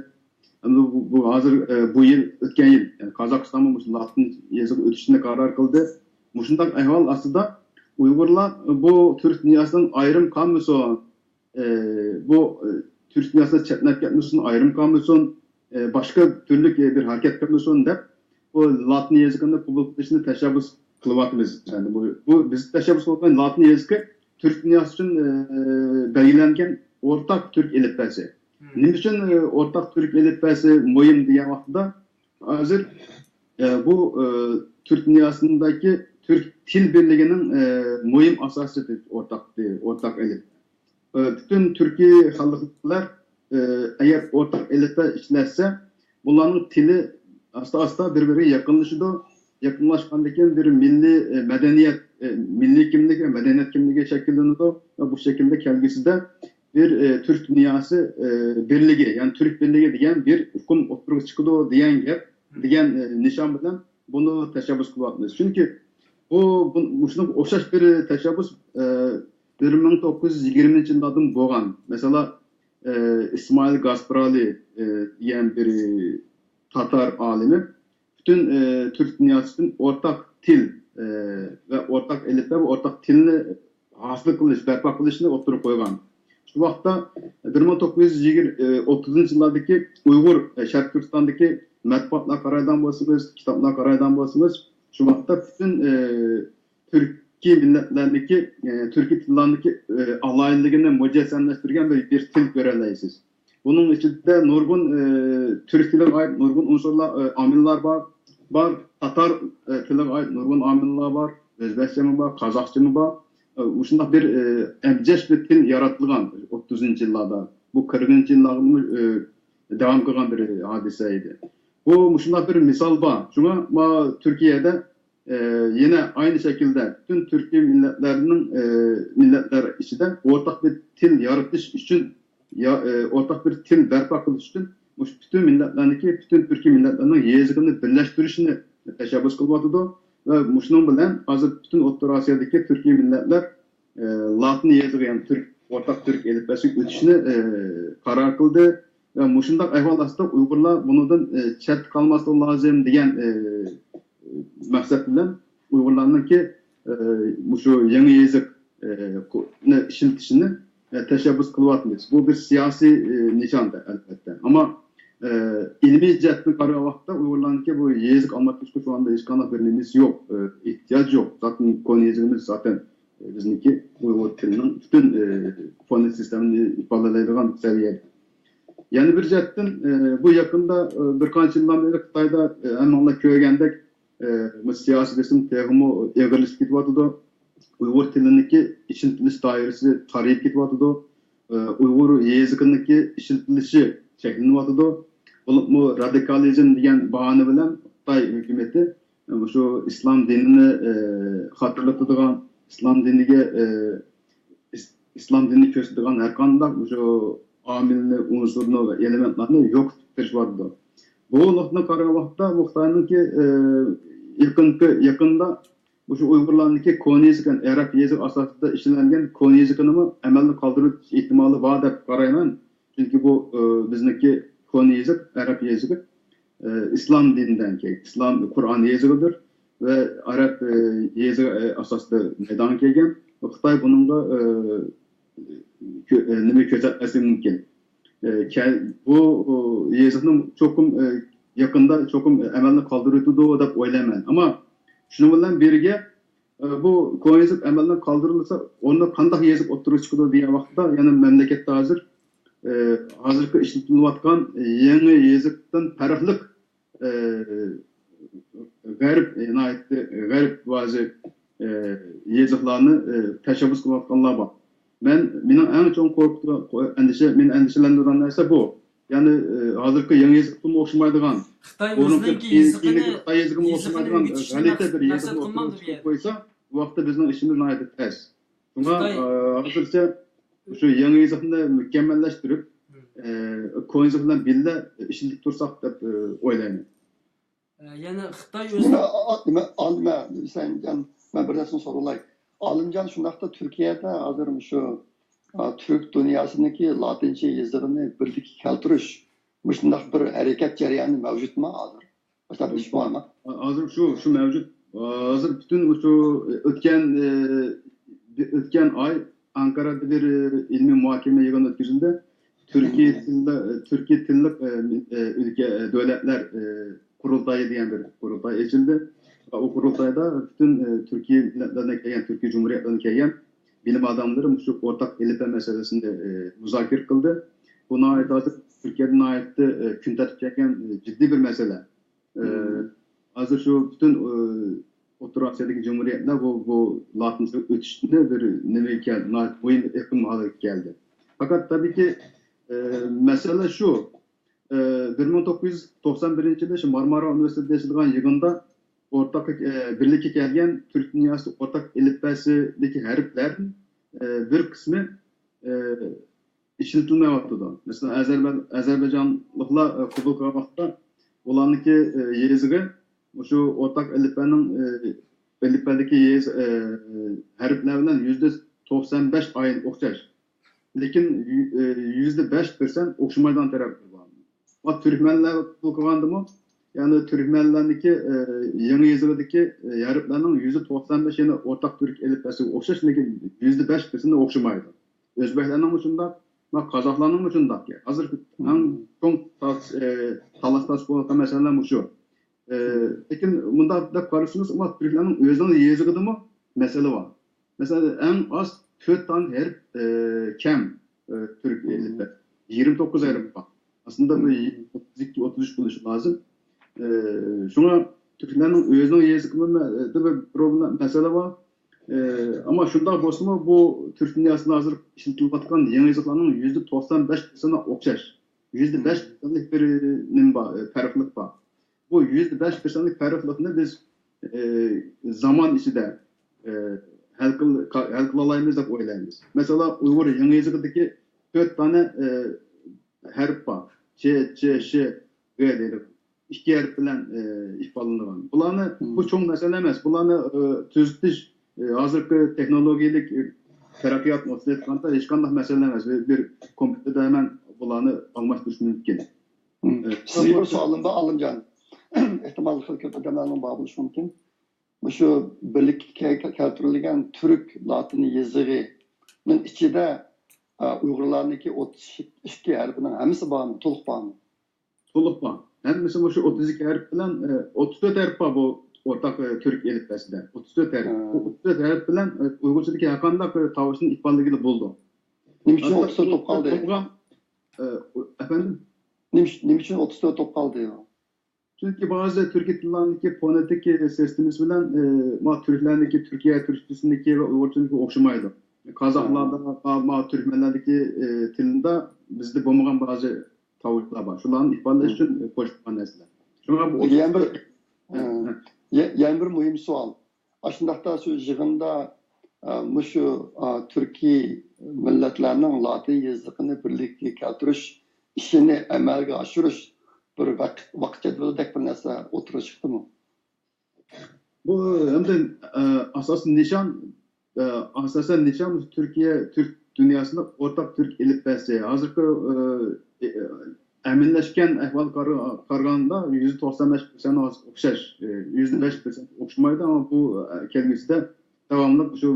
ئەمدى بۇ، بۇ ھازىر، ئى، بۇ يىل، ئۆتكەن يىل، يەنى قازاقىستانمۇ مۇشۇ لاتىن يېزىقىغا ئۆتۈشنى قارار قىلدى. مۇشۇنداق ئەھۋال ئاستىدا ئۇيغۇرلار بۇ تۈرك دۇنياسىدىن ئايرىم قالمىسۇن. ئە، بۇ، ئە، تۈرك دۇنياسىدا چەتنەپ كەتمىسۇن، ئايرىم قالمىسۇن، ئە، باشقا تۈرلۈك، ئە، بىر ھەرىكەت قىلمىسۇن دەپ، بۇ لاتىن يېزىقىنى قوبۇل قىلىشنى تەشەببۇس قىلىۋاتىمىز. يەنى بۇ، بۇ بىز تەشەببۇس قىلغان لاتىن يېزىقى تۈرك دۇنياسى ئۈچۈن، ئە، بەلگىلەنگەن ئورتاق تۈرك ئېلىپبەسى. نېمە ئۈچۈن، ئە، ئورتاق تۈرك ئېلىپبەسى مۇھىم دېگەن ۋاقتىدا، ھازىر، ئە، بۇ، ئە، تۈرك دۇنياسىندىكى تۈرك تىل بىرلىكىنىڭ، ئە، مۇھىم ئاساسى ئورتاق، ئورتاق ئېلىپ. ئە، پۈتۈن تۈركىي خەلقلەر، ئە، ئەگەر ئورتاق ئېلىپبە ئىشلەتسە، بۇلارنىڭ تىلى ئاستا-ئاستا بىر-بىرىگە يېقىنلىشىدۇ. يېقىنلاشقاندىن كېيىن بىر مىللىي، ئە، مەدەنىيەت، ئە، مىللىي كىملىك ۋە مەدەنىيەت كىملىكى شەكىللىنىدۇ. ۋە بۇ شەكىلدە كەلگۈسىدە بىر، ئە، تۈرك دۇنياسى، ئە، بىرلىكى، يەنى تۈرك بىرلىكى دېگەن بىر ئۇقۇم ئوتتۇرىغا چىقىدۇ دېگەن گەپ، دېگەن، ئە، نىشان بىلەن بۇنى تەشەببۇس قىلىۋاتىمىز. چۈنكى بۇ، بۇ، مۇشۇنىڭغا ئوخشاش بىر تەشەببۇس، ئە، بىر مىڭ توققۇز يۈز يىگىرمىنچى يىللاردىن بولغان. مەسىلەن، ئە، ئىسمائىل گاسپرالى، ئە، دېگەن بىر تاتار ئالىمى پۈتۈن، ئە، تۈرك دۇنياسى ئۈچۈن ئورتاق تىل، ئە، ۋە ئورتاق ئېلىپبە ۋە ئورتاق تىلنى ھاسىل قىلىش، بەرپا قىلىشنى ئوتتۇرىغا قويغان. شۇ ۋاقىتتا بىر مىڭ توققۇز يۈز ئوتتۇزىنچى يىللاردىكى ئۇيغۇر، ئە، شەرقىي تۈركىستاندىكى مەتبۇئاتلارغا قارايدىغان بولسىڭىز، كىتابلارغا قارايدىغان بولسىڭىز، شۇ ۋاقىتتا پۈتۈن، ئە، تۈركىي مىللەتلەرنىڭكى، ئە، تۈركىي تىللارنىڭكى، ئە، ئالاھىدىلىكىنى مۇجەسسەملەشتۈرگەن بىر، بىر تىل كۆرەلەيسىز. بۇنىڭ ئىچىدە نۇرغۇن، ئە، تۈرك تىلىغا ئائىت نۇرغۇن ئۇنسۇرلار، ئە، ئامىللار بار. بار. تاتار، ئە، تىلىغا ئائىت نۇرغۇن ئامىللار بار. ئۆزبەكچىمۇ بار، قازاقچىمۇ بار. ئە، مۇشۇنداق بىر، ئە، ئەبجەش بىر تىل ياراتىلغان ئوتتۇزىنچى يىللاردا. بۇ قىرىقىنچى يىللارغىمۇ، ئە، داۋام قىلغان بىر ھادىسە ئىدى. بۇ مۇشۇنداق بىر مىسال بار. شۇڭا ما تۈركىيەدە ئە، يەنە ئاينى شەكىلدە پۈتۈن تۈركىي مىللەتلەرنىڭ، ئە، مىللەتلەر ئىچىدە ئورتاق بىر تىل يارىتىش ئۈچۈن، يا، ئە، ئورتاق بىر تىل بەرپا قىلىش ئۈچۈن مۇشۇ پۈتۈن مىللەتلەرنىڭكى، پۈتۈن تۈركىي مىللەتلەرنىڭ يېزىقىنى بىرلەشتۈرۈشنى تەشەببۇس قىلىۋاتىدۇ. ۋە مۇشۇنىڭ بىلەن ھازىر پۈتۈن ئوتتۇرا ئاسىيادىكى تۈركىي مىللەتلەر، ئە، لاتىن يېزىقى، يەنى تۈرك، ئورتاق تۈرك ئەلىپبەسىگە ئۆتۈشنى، ئە، قارار قىلدى. ۋە مۇشۇنداق ئەھۋال ئاستىدا ئۇيغۇرلار بۇنىڭدىن، ئە، چەتتە قالماسلىقى لازىم دېگەن، ئە، مەقسەت بىلەن ئۇيغۇرلارنىڭكى، ئە، مۇشۇ يېڭى يېزىق، ئە، قو-، نى ئىشلىتىشىنى، ئە، تەشەببۇس قىلىۋاتىمىز. بۇ بىر سىياسىي، ئە، نىشان، ئەلۋەتتە. ئەمما، ئە، ئىلمىي جەھەتتىن قارىغان ۋاقىتتا ئۇيغۇرلارنىڭكى بۇ يېزىق ئالماشتۇرۇشقا شۇ ئاندا ھېچقانداق بىر نېمىسى يوق، ئە، ئېھتىياجى يوق. زاتەن كونا يېزىقىمىز زاتەن، ئە، بىزنىڭكى ئۇيغۇر تىلىنىڭ پۈتۈن، ئە، فونېتىك سىستېمىنى ئىپادىلەيدىغان سەۋىيەدە. يەنە بىر جەھەتتىن، ئە، بۇ يېقىندا، ئە، بىر قانچە يىلدىن بېرى خىتايدا، ئە، ھەممىڭلار كۆرگەندەك، ئە، بۇ سىياسىي بېسىم تېخىمۇ ئېغىرلىشىپ كېتىۋاتىدۇ. ئۇيغۇر تىلىنىڭكى ئىشلىتىلىش دائىرىسى تارىيىپ كېتىۋاتىدۇ. ئە، ئۇيغۇر يېزىقىنىڭكى ئىشلىتىلىشى چەكلىنىۋاتىدۇ. بولۇپمۇ رادىكالىزم دېگەن باھانە بىلەن خىتاي ھۆكۈمىتى، ئە، مۇشۇ ئىسلام دىنىنى، ئە، خاتىرىلىتىدىغان، ئىسلام دىنىگە، ئە، ئىس-، ئىسلام دىنىنى كۆرسىتىدىغان ھەر قانداق مۇشۇ ئامىلنى، ئۇنسۇرنى ۋە ئېلېمېنتلارنى يوقىتىپ تىرىشىۋاتىدۇ. بۇ نۇقتىدىن قارىغان ۋاقىتتا بۇ خىتاينىڭكى، ئى، يېقىنقى، يېقىندا مۇشۇ ئۇيغۇرلارنىڭكى كونا يېزىق، يەنى ئەرەب يېزىق ئاساسىدا ئىشلەنگەن كونا يېزىقىنىمۇ ئەمەلدىن قالدۇرۇش ئېھتىمالى بار دەپ قارايمەن. چۈنكى بۇ، ئى، بىزنىڭكى كونا يېزىق، ئەرەب يېزىقى، ئى، ئىسلام دىنىدىن كەلگەن، ئىسلام، قۇرئان يېزىقىدۇر ۋە ئەرەب، ئى، يېزىقى، ئى، ئاساسىدا مەيدانغا كەلگەن. خىتاي بۇنىڭغا، ئى، كۆ-، ئى، نېمە كۆرسەتمەسلىكى مۇمكىن. ئى، كە-، بۇ، ئۇ، يېزىقنى چوقۇم، ئى، يېقىندا چوقۇم ئەمەلدىن قالدۇرۇۋېتىدۇ دەپ ئويلايمەن. ئەمما شۇنىڭ بىلەن بىرگە، ئى، بۇ كونا يېزىق ئەمەلدىن قالدۇرۇلسا، ئورنىدا قانداق يېزىق ئوتتۇرىغا چىقىدۇ دېگەن ۋاقىتتا، يەنە مەملىكەتتە ھازىر، ئى، ھازىرقى ئىشلىتىلىۋاتقان يېڭى يېزىقتىن پەرقلىق، ئى، غەرب، ناھايىتى غەرب بازى، ئى، يېزىقلارنى، ئى، تەشەببۇس قىلىۋاتقانلار بار. مەن، مېنىڭ ئەڭ چوڭ قورقۇتىدىغان، ئەندىشە، مېنى ئەندىشىلەندۈرىدىغان نەرسە بۇ. يەنى، ئى، ھازىرقى يېڭى يېزىقتىنمۇ ئوخشىمايدىغان، خىتاي بۇنىڭكى ئۆزىنىڭكى كېيىنكى يېزىقىنى، خىتاي يېزىقىمۇ يېزىقىنى ئوخشىمايدىغان ئۆگىتىشنى غەلىتە مەقسەت، بىر مەقسەت يېزىقنى قىلمامدۇ ئوتتۇرىغا بۇ چىقىرىپ يەردە؟ قويسا، بۇ ۋاقىتتا بىزنىڭ ئىشىمىز ناھايىتى تەس. شۇڭا، خىتاي ئى، ھازىرچە شۇ يېڭى يېزىقنى مۇكەممەللەشتۈرۈپ، مم. ئى، كونا يېزىق بىلەن بىللە ئىشلىتىپ تۇرساق دەپ، ئى، ئويلايمەن. ئە، يەنە خىتاي ئۆزى نېمە، ئا-، ئا-، نېمە، ئا-، نېمە، ھۈسەيىنجان، مەن بىر نەرسىنى سورالاي. ئالىمجان، شۇنداقتا تۈركىيەدە ھازىر مۇشۇ، ئا، تۈرك دۇنياسىنىڭكى لاتىنچە يېزىقىنى بىرلىككە كەلتۈرۈش، مۇشۇنداق بىر ھەرىكەت جەريانى مەۋجۇتمۇ ھازىر؟ باشلاپ ئىش بارمۇ؟ ھازىر شۇ، شۇ مەۋجۇت. ھازىر پۈتۈن شۇ ئۆتكەن، ئى، ئۆتكەن ئاي ئانكارادا بىر، ئە، ئىلمىي مۇھاكىمە يىغىنى ئۆتكۈزۈلدى. تۈركىي تىللىق، تۈركىي تىللىق، ئە، ئە، ئۆلكە، ئە، دۆلەتلەر، ئە، قۇرۇلتايى دېگەن بىر قۇرۇلتاي ئېچىلدى. ئۇ قۇرۇلتايدا پۈتۈن، ئە، تۈركىي مىللەتلەردىن كەلگەن، تۈركىي جۇمھۇرىيەتلەردىن كەلگەن بىلىم ئادەملىرى مۇشۇ ئورتاق ئېلىپبە مەسىلىسىنى، ئە، مۇزاكىرە قىلدى. بۇ ناھايىتى ھازىر تۈركىيەدە ناھايىتى، ئە، كۈن تارتىپ كەلگەن، ئە، جىددىي بىر مەسىلە. ئە، ھازىر شۇ پۈتۈن، ئە، ئوتتۇرا ئاسىيادىكى جۇمھۇرىيەتلەر بۇ، بۇ لاتىنچىلىققا ئۆتۈشنى بىر نېمىگە كەلدى، ناھايىتى مۇھىم بىر ئېقىم ھالىتىگە كەلدى. پەقەت تەبىئىيكى، ئە، مەسىلە شۇ، ئە، بىر مىڭ توققۇز يۈز توقسان بىرىنچى يىلى شۇ مارمارا ئۇنىۋېرسىتېتىدا ئېچىلغان يىغىندا ئورتاق، ئە، بىرلىككە كەلگەن تۈرك دۇنياسى ئورتاق ئېلىپبەسىدىكى ھەرپلەر، ئە، بىر قىسمى، ئە، ئىشلىتىلمەيۋاتىدۇ. مەسىلەن، ئەزەربە-، ئەزەربەيجانلىقلار، ئە، قوبۇل قىلغان ۋاقىتتا ئۇلارنىڭكى، ئە، يېزىقى مۇشۇ ئورتاق ئېلىپبەنىڭ، ئە، ئېلىپبەدىكى يېزا، ئە، ھەرپلەر بىلەن يۈزدە توقسان بەش ئايرىم ئوخشاش. لېكىن يۈ-، ئە، يۈزدە بەش پىرسەنت ئوخشىمايدىغان تەرەپلىرى بار. ۋە تۈركمەنلەر قوبۇل قىلغاندىمۇ، يەنى تۈركمەنلەرنىڭكى، ئە، يېڭى يېزىقىدىكى، ئە، ھەرپلەرنىڭ يۈزدە توقسان بەش يەنە ئورتاق تۈرك ئېلىپبەسىگە ئوخشاش، لېكىن يۈزدە بەش پىرسەنت ئوخشىمايدۇ. ئۆزبەكلەرنىڭمۇ شۇنداق، ما قازاقلارنىڭمۇ شۇنداق. ھازىر ئەڭ چوڭ تاس-، ئە، تالاش تارتىش بولۇۋاتقان مەسىلىلەر مۇشۇ. ئە، لېكىن مۇنداق دەپ قارىسىڭىز، ئەمما تۈركلەرنىڭ ئۆزىنىڭ يېزىقىدىمۇ مەسىلە بار. مەسىلەن، ئەڭ ئاز تۆت دانە ھەرپ، ئە، كەم، ئە، تۈرك ئېلىپبە. يىگىرمە توققۇز ھەرپ بار. ئەسلىدە بۇ ئوتتۇز ئىككى، ئوتتۇز ئۈچ بولۇشى لازىم. ئە، شۇڭا تۈركلەرنىڭ ئۆزىنىڭ يېزىقىدا بىر پروبلېما، مەسىلە بار. ئە، ئەمما شۇنداق بولسىمۇ، بۇ تۈرك دۇنياسىدا ھازىر ئىشلىتىلىۋاتقان يېڭى يېزىقلارنىڭ يۈزدە توقسان بەش پىرسەنتى ئوخشاش. يۈزدە بەش پىرسەنتلىك بىر نېمە بار، ئە، پەرقلىق بار. بۇ يۈزدە بەش پىرسەنتلىك پەرقلىقنى بىز، ئە، زامان ئىچىدە، ئە، ھەل قىل-، ھەل قىلالايمىز دەپ ئويلايمىز. مەسىلەن، ئۇيغۇر يېڭى يېزىقىدىكى تۆت دانە، ئە، ھەرپ بار. چ، چ، ش، غ دەيدۇ. ئىككى ھەرپ بىلەن، ئە، ئىپادىلىنىدىغان. بۇلارنى، بۇ چوڭ مەسىلە ئەمەس. بۇلارنى، ئە، تۈزىتىش، ئە، ھازىرقى تېخنولوگىيەلىك، ئە، تەرەققىيات نۇقتىسىدىن ئېيتقاندا ھېچقانداق مەسىلە ئەمەس. بىر، بىر كومپيۇتېردا ھەمەن بۇلارنى ئالماشتۇرۇش مۇمكىن. ئە، سىزگە بىر سوئالىم بار، ئالىمجان. ئېھتىمال خېلى كۆپ ئادەملەرنىڭ بار بولۇشى مۇمكىن. مۇشۇ بىرلىككە كەل-، كەلتۈرۈلگەن تۈرك لاتىن يېزىقىنىڭ ئىچىدە، ئە، ئۇيغۇرلارنىڭكى ئوتتۇز ئىككى ھەرپىنىڭ ھەممىسى بارمۇ؟ تولۇق بارمۇ؟ تولۇق بار. ھەممىسى مۇشۇ ئوتتۇز ئىككى ھەرپ بىلەن، ئە، ئوتتۇز تۆت ھەرپ بار بۇ ئورتاق، ئە، تۈرك ئېلىپبەسىدە. ئوتتۇز تۆت ھەرپ. بۇ ئوتتۇز تۆت ھەرپ بىلەن، ئە، ئۇيغۇرچىدىكى ھەرقانداق، ئە، تاۋۇشنى ئىپادىلىگىلى بولىدۇ. نېمە ئۈچۈن ئوتتۇز تۆت بولۇپ قالدى؟ بولغان، ئە، ئەپەندىم؟ نېمە ئۈچ-، نېمە ئۈچۈن ئوتتۇز تۆت بولۇپ قالدى؟ چۈنكى بەزى تۈركىي تىللارنىڭكى فونېتىك سىستېمىسى بىلەن، ئە، ما تۈركلەرنىڭكى، تۈركىيە تۈركچىسىنىڭكى ۋە ئۇيغۇرچىنىڭكى ئوخشىمايدۇ. قازاقلاردا، ما، ما تۈركمەنلەردىكى، ئە، تىلىدا بىزدە بولمىغان بەزى تاۋۇشلار بار. شۇلارنى ئىپادىلەش ئۈچۈن، ئە، قوشۇلغان نەرسىلەر. شۇڭا بۇ يەنە بىر، ھە، ئە، ھە. يە-، يەنە بىر مۇھىم سوئال. ئاشۇنداقتا شۇ يىغىندا، ئە، مۇشۇ، ئە، تۈركىي مىللەتلەرنىڭ لاتىن يېزىقىنى بىرلىككە كەلتۈرۈش ئىشىنى ئەمەلگە ئاشۇرۇش بىر ۋاق-، ۋاقىت جەدۋىلىدەك بىر نەرسە ئوتتۇرىغا چىقتىمۇ؟ بۇ ھەمدە، ئە، ئاساسىي نىشان، ئە، ئاساسەن نىشان تۈركىيە، تۈرك دۇنياسىدا ئورتاق تۈرك ئېلىپبەسى. ھازىرقى، ئە، ئە، ئەمىنلەشكەن ئەھۋالغا قارا-، قارىغاندا يۈزدە توقسان بەش پىرسەنت ئوخشاش، ئە، يۈزدە بەش پىرسەنت ئوخشىمايدۇ، ئەمما بۇ، ئە، كەلگۈسىدە داۋاملىق شۇ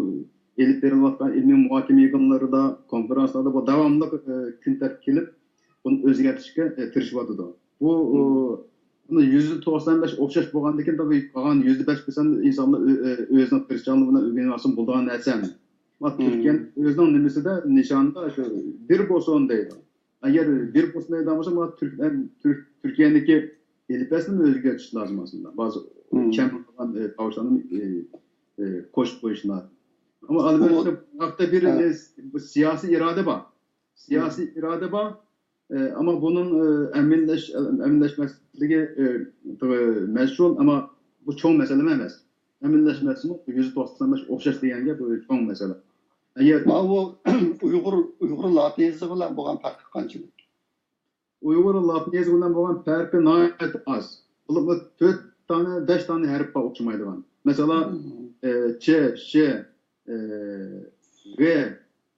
ئېلىپ بېرىلىۋاتقان ئىلمىي مۇھاكىمە يىغىنلىرىدا، كونفېرانسلاردا بۇ داۋاملىق، ئە، كۈن تەرتىپكە كېلىپ، بۇنى ئۆزگەرتىشكە، ئە، تىرىشىۋاتىدۇ. بۇ، ئۇ، بۇنى يۈزدە توقسان بەش ئوخشاش بولغاندىكىن، تېخى قالغان يۈزدە بەش پىرسەنت ئىنسانلار ئۆ-، ئۆ-، ئۆزىنىڭ تىرىشچانلىقى بىلەن ئۆگىنىۋالسا بولىدىغان نەرسە ئەمەس. ئەمما تۈركىيەنىڭ ئۆزىنىڭ نېمىسىدە، نىشانىدا شۇ بىر بولسۇن دەيدۇ. ئەگەر بىر بولسۇن دەيدىغان بولسا، مانا تۈرك-، تۈرك-، تۈركىيەنىڭكى ئېلىپبەسىنى ئۆزگەرتىش لازىم ئاسلىدا. بەزى كەم قالغان، ئە، تاۋۇشلارنى، ئە، ئە، قوشۇپ قويۇش لازىم. ئەمما ئەلۋەتتە، بۇ ھەقتە بىر، ئە، بۇ سىياسىي ئىرادە بار. سىياسىي ئىرادە بار. ئە، ئەمما بۇنىڭ، ئە، ئەمەلىيلەش-، ئەمەلىيلەشمەسلىكى، ئە، مەشھۇر، ئەمما بۇ چوڭ مەسىلە ئەمەس. ئەمەلىيلەشمەسىمۇ يۈزدە توقسان بەش ئوخشاش دېگەن گەپ، بۇ چوڭ مەسىلە. ئەگەر ماۋۇ ئۇيغۇر، ئۇيغۇر لاتىن يېزىقى بىلەن بولغان پەرقى قانچىلىك؟ ئۇيغۇر لاتىن يېزىقى بىلەن بولغان پەرقى ناھايىتى ئاز. بولۇپمۇ تۆت دانە، بەش دانە ھەرپ بار ئوخشىمايدىغان. مەسىلەن، ئە، چ، ش، ئە، غ،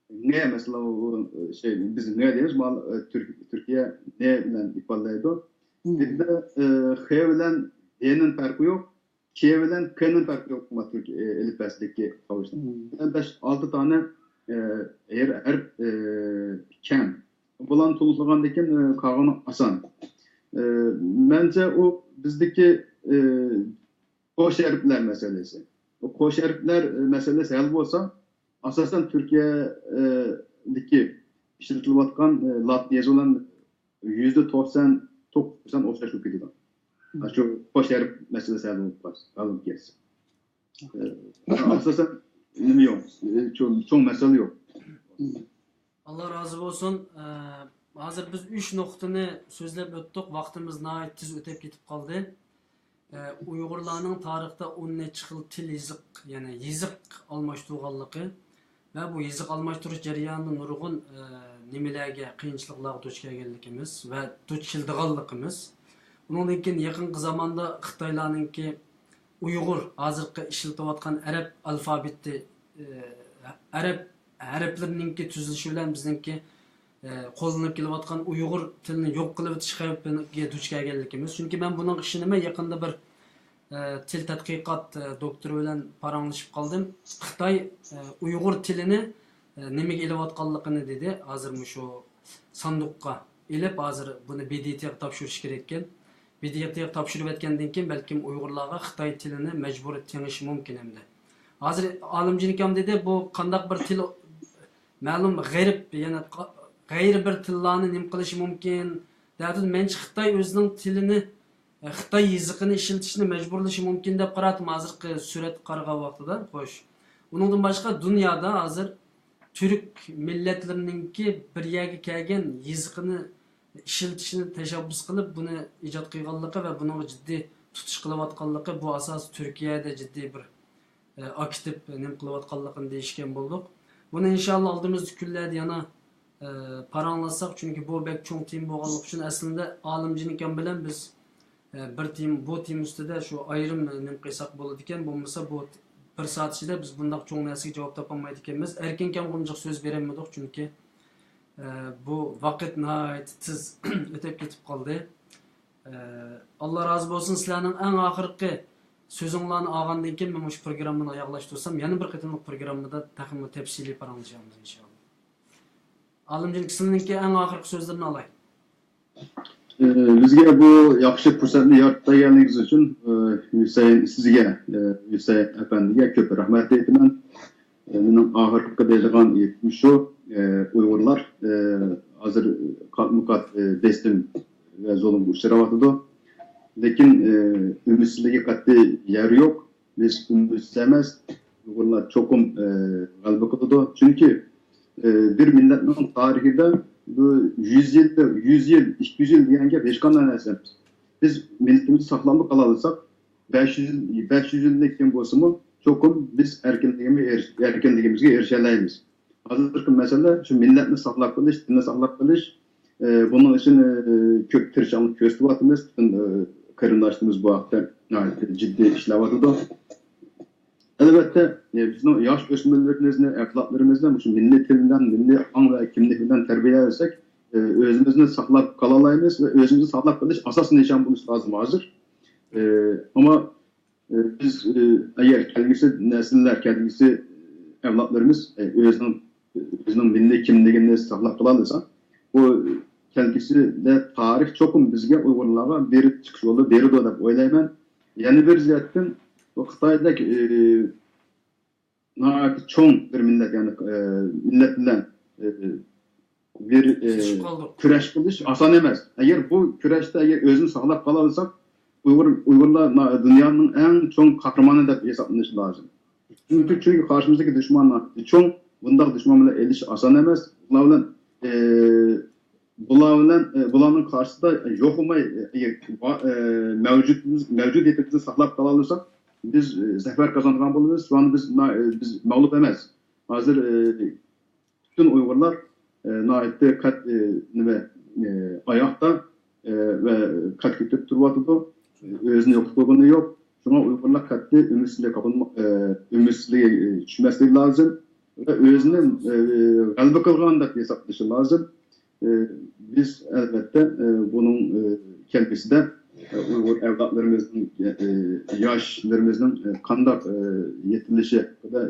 ڭ، مەسىلەن، ئۇ، شەي، بىز ڭ دەيمىز، مانا، ئە، تۈرك-، تۈركىيە ن بىلەن ئىپادىلەيدۇ. بىزدە، ئە، خ بىلەن دنىڭ پەرقى يوق. ك بىلەن كنىڭ پەرقى يوق، ما، تۈرك، ئە، ئېلىپبەسىدىكى تاۋۇشنىڭ. بىلەن بەش، ئالتە دانە، ئە، ھەر ھەرپ، ئە، كەم. بۇلارنى تولۇقلىغاندىن كېيىن، ئە، قالغىنى ئاسان. ئە، مەنچە ئۇ بىزدىكى، ئە، قوش ھەرپلەر مەسىلىسى. بۇ قوش ھەرپلەر، ئە، مەسىلىسى ھەل بولسا، ئاساسەن تۈركىيەدىكى ئىشلىتىلىۋاتقان، ئە، لاتىن يېزىقى بىلەن يۈزدە توقسان توققۇز پىرسەنت ئوخشاش بولۇپ كېتىدۇ. شۇ قوش ھەرپ مەسىلىسى ھەل بولۇپ قالسا، ھەل بولۇپ كەتسە. ئە، ئاساسەن نېمە يوق، ئە، چوڭ، چوڭ مەسىلە يوق. ئاللا رازى بولسۇن. ئە، ھازىر بىز ئۈچ نۇقتىنى سۆزلەپ ئۆتتۇق. ۋاقتىمىز ناھايىتى تېز ئۆتۈپ كېتىپ قالدى. ئە، ئۇيغۇرلارنىڭ تارىختا ئون نەچچە خىل تىل يېزىق، يەنى يېزىق ئالماشتۇرغانلىقى ۋە بۇ يېزىق ئالماشتۇرۇش جەريانىدا نۇرغۇن، ئە، نېمىلەرگە، قىيىنچىلىقلارغا دۇچ كەلگەنلىكىمىز ۋە دۇچ كېلىدىغانلىقىمىز. ئۇنىڭدىن كېيىن يېقىنقى زاماندا خىتايلارنىڭكى ئۇيغۇر ھازىرقى ئىشلىتىۋاتقان ئەرەب ئالفابېتى، ئە، ئەرەب ھەرپلىرىنىڭكى تۈزۈلۈشى بىلەن بىزنىڭكى، ئە، قوللىنىپ كېلىۋاتقان ئۇيغۇر تىلىنى يوق قىلىۋېتىش خەۋپىگە دۇچ كەلگەنلىكىمىز. چۈنكى مەن بۇنىڭغا ئىشىنىمەن، يېقىندا بىر، ئە، تىل تەتقىقات، ئە، دوكتورى بىلەن پاراڭلىشىپ قالدىم. خىتاي، ئە، ئۇيغۇر تىلىنى، ئە، نېمىگە ئېلىۋاتقانلىقىنى دېدى. ھازىر مۇشۇ ساندۇققا ئېلىپ، ھازىر بۇنى ب د ت غا تاپشۇرۇش كېرەككەن. ب د ت غا تاپشۇرۇۋەتكەندىن كېيىن بەلكىم ئۇيغۇرلارغا خىتاي تىلىنى مەجبۇرىي تېڭىشى مۇمكىن ئەمدى. ھازىر ئالىمجان ئاكام دېدى، بۇ قانداق بىر تىل، مەلۇم غەرب، يەنى قا-، غەيرىي بىر تىللارنى نېمە قىلىشى مۇمكىن دەۋاتىدۇ. مەنچە خىتاي ئۆزىنىڭ تىلىنى، خىتاي يېزىقىنى ئىشلىتىشنى مەجبۇرلىشى مۇمكىن دەپ قاراتتىم ھازىرقى سۈرەتكە قارىغان ۋاقتىدا. خوش. ئۇنىڭدىن باشقا دۇنيادا ھازىر تۈرك مىللەتلىرىنىڭكى بىر يەرگە كەلگەن يېزىقىنى ئىشلىتىشنى تەشەببۇس قىلىپ، بۇنى ئىجاد قىلغانلىقى ۋە بۇنىڭغا جىددىي تۇتۇش قىلىۋاتقانلىقى، بۇ ئاساسىي تۈركىيەدە جىددىي بىر، ئە، ئاكتىپ نېمە قىلىۋاتقانلىقىنى دېيىشكەن بولدۇق. بۇنى ئىنشاللا ئالدىمىزدىكى كۈنلەردە يەنە، ئە، پاراڭلاشساق، چۈنكى بۇ بەك چوڭ تېما بولغانلىقى ئۈچۈن ئەسلىدە ئالىمجان ئاكام بىلەن بىز، ئە، بىر تېما، بۇ تېما ئۈستىدە شۇ ئايرىم نېمە قىلساق بولىدىكەن، بولمىسا بۇ بىر سائەت ئىچىدە بىز بۇنداق چوڭ نەرسىگە جاۋاب تاپالمايدىكەنمىز. ئەركىن ئاكامغا ئۇنچىلىك سۆز بېرەلمىدۇق، چۈنكى ئە، بۇ ۋاقىت ناھايىتى تېز ئۆتۈپ كېتىپ قالدى. ئە، ئاللا رازى بولسۇن، سىلەرنىڭ ئەڭ ئاخىرقى سۆزۈڭلارنى ئالغاندىن كېيىن مەن مۇشۇ پروگراممىنى ئاياغلاشتۇرسام، يەنە بىر قېتىملىق پروگراممىدا تېخىمۇ تەپسىلىي پاراڭلىشارمىز ئىنشاللا. ئالىمجان، سىلىنىڭكى ئەڭ ئاخىرقى سۆزلىرىنى ئالاي. ئە، بىزگە بۇ ياخشى پۇرسەتنى يارىتىپ بەرگەنلىكىڭىز ئۈچۈن، ئە، ھۈسەيىن سىزگە، ئە، ھۈسەيىن ئەپەندىگە كۆپ رەھمەت ئېيتىمەن. ئە، مېنىڭ ئاخىرقى دەيدىغان گېپىم شۇ، ئە، ئۇيغۇرلار، ئە، ھازىر قاتمۇقات، ئە، بېسىم ۋە زۇلۇمغا ئۇچراۋاتىدۇ. لېكىن، ئە، ئۈمىدسىزلىككە قەتئىي يەر يوق. بىز ئۈمىدسىز ئەمەس، ئۇيغۇرلار چوقۇم، ئە، غەلىبە قىلىدۇ. چۈنكى، ئە، بىر مىللەتنىڭ تارىخىدا بۇ يۈز يىل، يۈز يىل، ئىككى يۈز يىل دېگەن گەپ ھېچقانداق نەرسە ئەمەس. بىز مىللىتىمىزنى ساقلاپلا قالالىساق، بەش يۈز يىل، بەش يۈز يىلدىن كېيىن بولسىمۇ، چوقۇم بىز ئەركىنلىكىمىز-، ئەركىنلىكىمىزگە ئېرىشەلەيمىز. ھازىرقى مەسىلە شۇ مىللەتنى ساقلاپ قېلىش، دىننى ساقلاپ قېلىش. ئە، بۇنىڭ ئۈچۈن، ئە، كۆپ تىرىشچانلىق كۆرسىتىۋاتىمىز. پۈتۈن، ئە، قېرىنداشلىرىمىز بۇ ھەقتە ناھايىتى جىددىي ئىشلەۋاتىدۇ. ئەلۋەتتە، ئە، بىزنىڭ ياش ئۆسمۈرلىرىمىزنى، ئەۋلادلىرىمىزنى مۇشۇ مىللىي تىل بىلەن، مىللىي ئاڭ ۋە كىملىك بىلەن تەربىيەلىسەك، ئە، ئۆزىمىزنى ساقلاپ قالالايمىز ۋە ئۆزىمىزنى ساقلاپ قېلىش ئاساسىي نىشان بولۇشى لازىم ھازىر. ئە، ئەمما ئە، بىز، ئە، ئەگەر كەلگۈسى نەسىللەر، كەلگۈسى ئەۋلادلىرىمىز، ئە، ئۆزىنىڭ، ئۆزىنىڭ مىللىي كىملىكىنى ساقلاپ قالالىسا، بۇ كەلگۈسىدە تارىخ چوقۇم بىزگە، ئۇيغۇرلارغا بىر چىقىش يولى بېرىدۇ دەپ ئويلايمەن. يەنە بىر جەھەتتىن، بۇ خىتايدەك، ئە، ناھايىتى چوڭ بىر مىللەت، يەنى، ئە، مىللەت بىلەن، ئە، بىر، ئە، كۈرەش قىلىش ئاسان ئەمەس. ئەگەر بۇ كۈرەشتە ئەگەر ئۆزىنى ساقلاپ قالالىساق، ئۇيغۇر، ئۇيغۇرلار نا-، دۇنيانىڭ ئەڭ چوڭ قەھرىمانى دەپ ھېسابلىنىشى لازىم. چۈنكى، چۈنكى قارشىمىزدىكى دۈشمەن ناھايىتى چوڭ، بۇنداق دۈشمەن بىلەن ئېلىشىش ئاسان ئەمەس. بۇلار بىلەن، ئە، بۇلار بىلەن، ئە، بۇلارنىڭ قارشىسىدا يوق بولماي، ئە، ئە، مەۋجۇت، مەۋجۇدىيىتىمىزنى ساقلاپ قالالىساق، بىز، ئە، زەپەر قازانغان بولىمىز. شۇ ئاندا بىز، بىز مەغلۇپ ئەمەس. ھازىر، ئە، پۈتۈن ئۇيغۇرلار، ئە، ناھايىتى قەت-، ئە، نېمە، ئە، ئاياقتا، ئە، ۋە قەد كۆتۈرۈپ تۇرۇۋاتىدۇ. ئۆزىنى يوقىتىپ قويغىنى يوق. شۇڭا ئۇيغۇرلار قەتئىي ئۈمىدسىزلىككە قاپلانما-، ئە، ئۈمىدسىزلىككە، ئە، چۈشمەسلىكى لازىم ۋە ئۆزىنى، ئە، غەلىبە قىلغان دەپ ھېسابلىشى لازىم. ئە، بىز ئەلۋەتتە، ئە، بۇنىڭ، ئە، كەلگۈسىدە، ئە، ئۇيغۇر ئەۋلادلىرىمىزنىڭ، ئە، ياشلىرىمىزنىڭ، ئە، قانداق، ئە، يېتىلىشى ھەققىدە،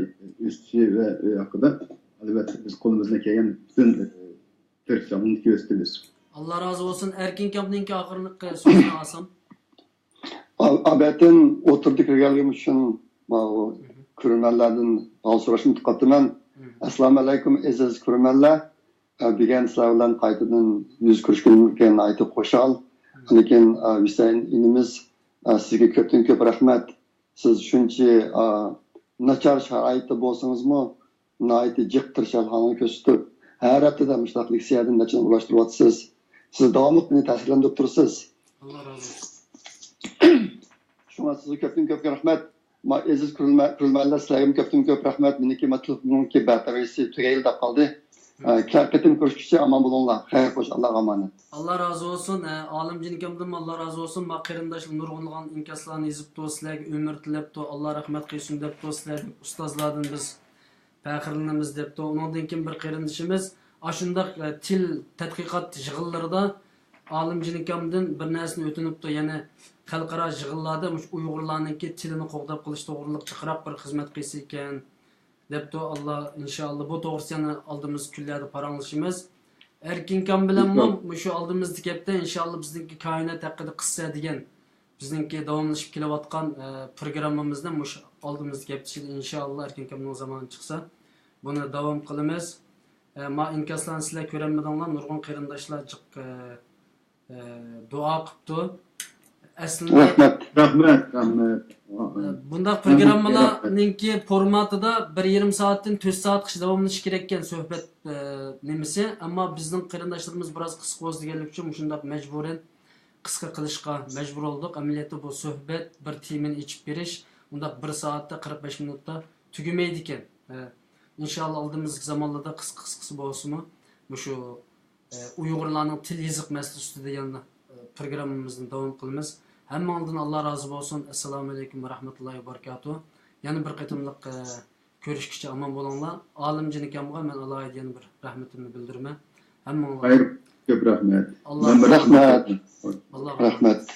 ئۆسۈشى ۋە، ئە، ھەققىدە ئەلۋەتتە، بىز قولىمىزدىن كەلگەن پۈتۈن، ئە، تىرىشچانلىقنى كۆرسىتىمىز. ئاللا رازى بولسۇن. ئەركىن كامپنىڭكى ئاخىرقى سۆزىنى ئالسام. ئا-، ئابەتتىن ئوتتۇرىدا كىرگەنلىكىم ئۈچۈن ماۋۇ كۆرۈرمەنلەردىن ھال سوراشنى ئۇنتۇپ قاپتىمەن. ئەسسالامۇ ئەلەيكۇم، ئەزىز كۆرۈرمەنلەر. ئە، بۈگۈن سىلەر بىلەن قايتىدىن يۈز كۆرۈشكىنىمگە ناھايىتى خۇشال. لېكىن، ئە، ھۈسەيىن ئىنىمىز، ئە، سىزگە كۆپتىن كۆپ رەھمەت. سىز شۇنچە، ئا، ناچار شارائىتتا بولسىڭىزمۇ، ناھايىتى جىق تىرىشچانلىقىڭىزنى كۆرسىتىپ، ھەر ھەپتىدە مۇشۇنداق لېكسىيەدىن نەچچىنى ئورۇنلاشتۇرۇۋاتىسىز. سىز داۋاملىق مېنى تەسىرلەندۈرۈپ تۇرىسىز. ئاللا رازى بولسۇن. شۇڭا سىزگە كۆپتىن كۆپ رەھمەت. ما ئەزىز كۆرۈرمە-، كۆرۈرمەنلەر، سىلەرگىمۇ كۆپتىن كۆپ رەھمەت. مېنىڭكى ما تېلېفوننىڭكى باتارېيىسى تۈگەيلى دەپ قالدى. ئە، كېلەر قېتىم كۆرۈشكىچە ئامان بولۇڭلار. خەير خوش، ئاللاغا ئامانەت. ئاللا رازى بولسۇن. ئە، ئالىمجان ئاكامدىنمۇ ئاللا رازى بولسۇن. ما قېرىنداشلار نۇرغۇنلىغان ئىنكاسلارنى يېزىپتۇ، سىلەرگە ئۆمۈر تىلەپتۇ، ئاللا رەھمەت قىلسۇن دەپتۇ. سىلەردەك ئۇستازلاردىن بىز پەخىرلىنىمىز دەپتۇ. ئۇنىڭدىن كېيىن بىر قېرىندىشىمىز ئاشۇنداق، ئە، تىل تەتقىقات يىغىنلىرىدا ئالىمجان ئاكامدىن بىر نەرسىنى ئۆتۈنۈپتۇ، يەنى خەلقئارا يىغىنلاردا مۇشۇ ئۇيغۇرلارنىڭكى تىلىنى قوغداپ قېلىش توغرىلىق جىقراق بىر خىزمەت قىلسا ئىكەن دەپتۇ. ئاللا، ئىنشائاللا، بۇ توغرىسىدا يەنە ئالدىمىزدىكى كۈنلەردە پاراڭلىشىمىز. ئەركىن ئاكام بىلەنمۇ مۇشۇ ئالدىمىزدىكى ھەپتە، ئىنشائاللا، بىزنىڭكى كائىنات ھەققىدە قىسسە دېگەن بىزنىڭكى داۋاملىشىپ كېلىۋاتقان، ئە، پروگراممىمىزنى مۇشۇ ئالدىمىزدىكى ھەپتە ئىچىدە، ئىنشائاللا، ئەركىن ئاكامنىڭ زامانى چىقسا، بۇنى داۋام قىلىمىز. ئە، ما ئىنكاسلارنى سىلەر كۆرەلمىدىڭلار، نۇرغۇن قېرىنداشلار جىق، ئە، ئە، دۇئا قىپتۇ. ئەسلىدە رەھمەت. رەھمەت، رەھمەت. ئە، بۇنداق رەھمەت، پروگراممىلارنىڭكى فورماتىدا بىر يېرىم سائەتتىن تۆت سائەتقىچە داۋاملىشىشى كېرەككەن سۆھبەت، ئە، نېمىسى. ئەمما بىزنىڭ قېرىنداشلىرىمىز بىراز قىسقا بولسا دېگەنلىكى ئۈچۈن مۇشۇنداق مەجبۇرەن قىسقا قىلىشقا مەجبۇر بولدۇق. ئەمەلىيەتتە بۇ سۆھبەت، بىر تېمىنى ئېچىپ بېرىش، ئۇنداق بىر سائەتتە، قىرىق بەش مىنۇتتا تۈگىمەيدىكەن. ئە، ئىنشائاللا، ئالدىمىزدىكى زامانلاردا قىسقا-قىسقىسى بولسىمۇ، مۇشۇ، ئە، ئۇيغۇرلارنىڭ تىل يېزىق مەسىلىسى ئۈستىدە يەنە، ئە، پروگراممىمىزنى داۋام قىلىمىز. ھەممىڭلاردىن ئاللا رازى بولسۇن. ئەسسالامۇ ئەلەيكۇم ۋە رەھمەتۇللاھى ۋە بەرىكاتۇھ. يەنە بىر قېتىملىق، ئە، كۆرۈشكىچە ئامان بولۇڭلار. ئالىمجان ئاكامغا مەن ئالاھىدە يەنە بىر رەھمىتىمنى بىلدۈرىمەن. ھەممىڭلار خەير، كۆپ رەھمەت. ئاللا رەھمەت. ئاللا رەھمەت.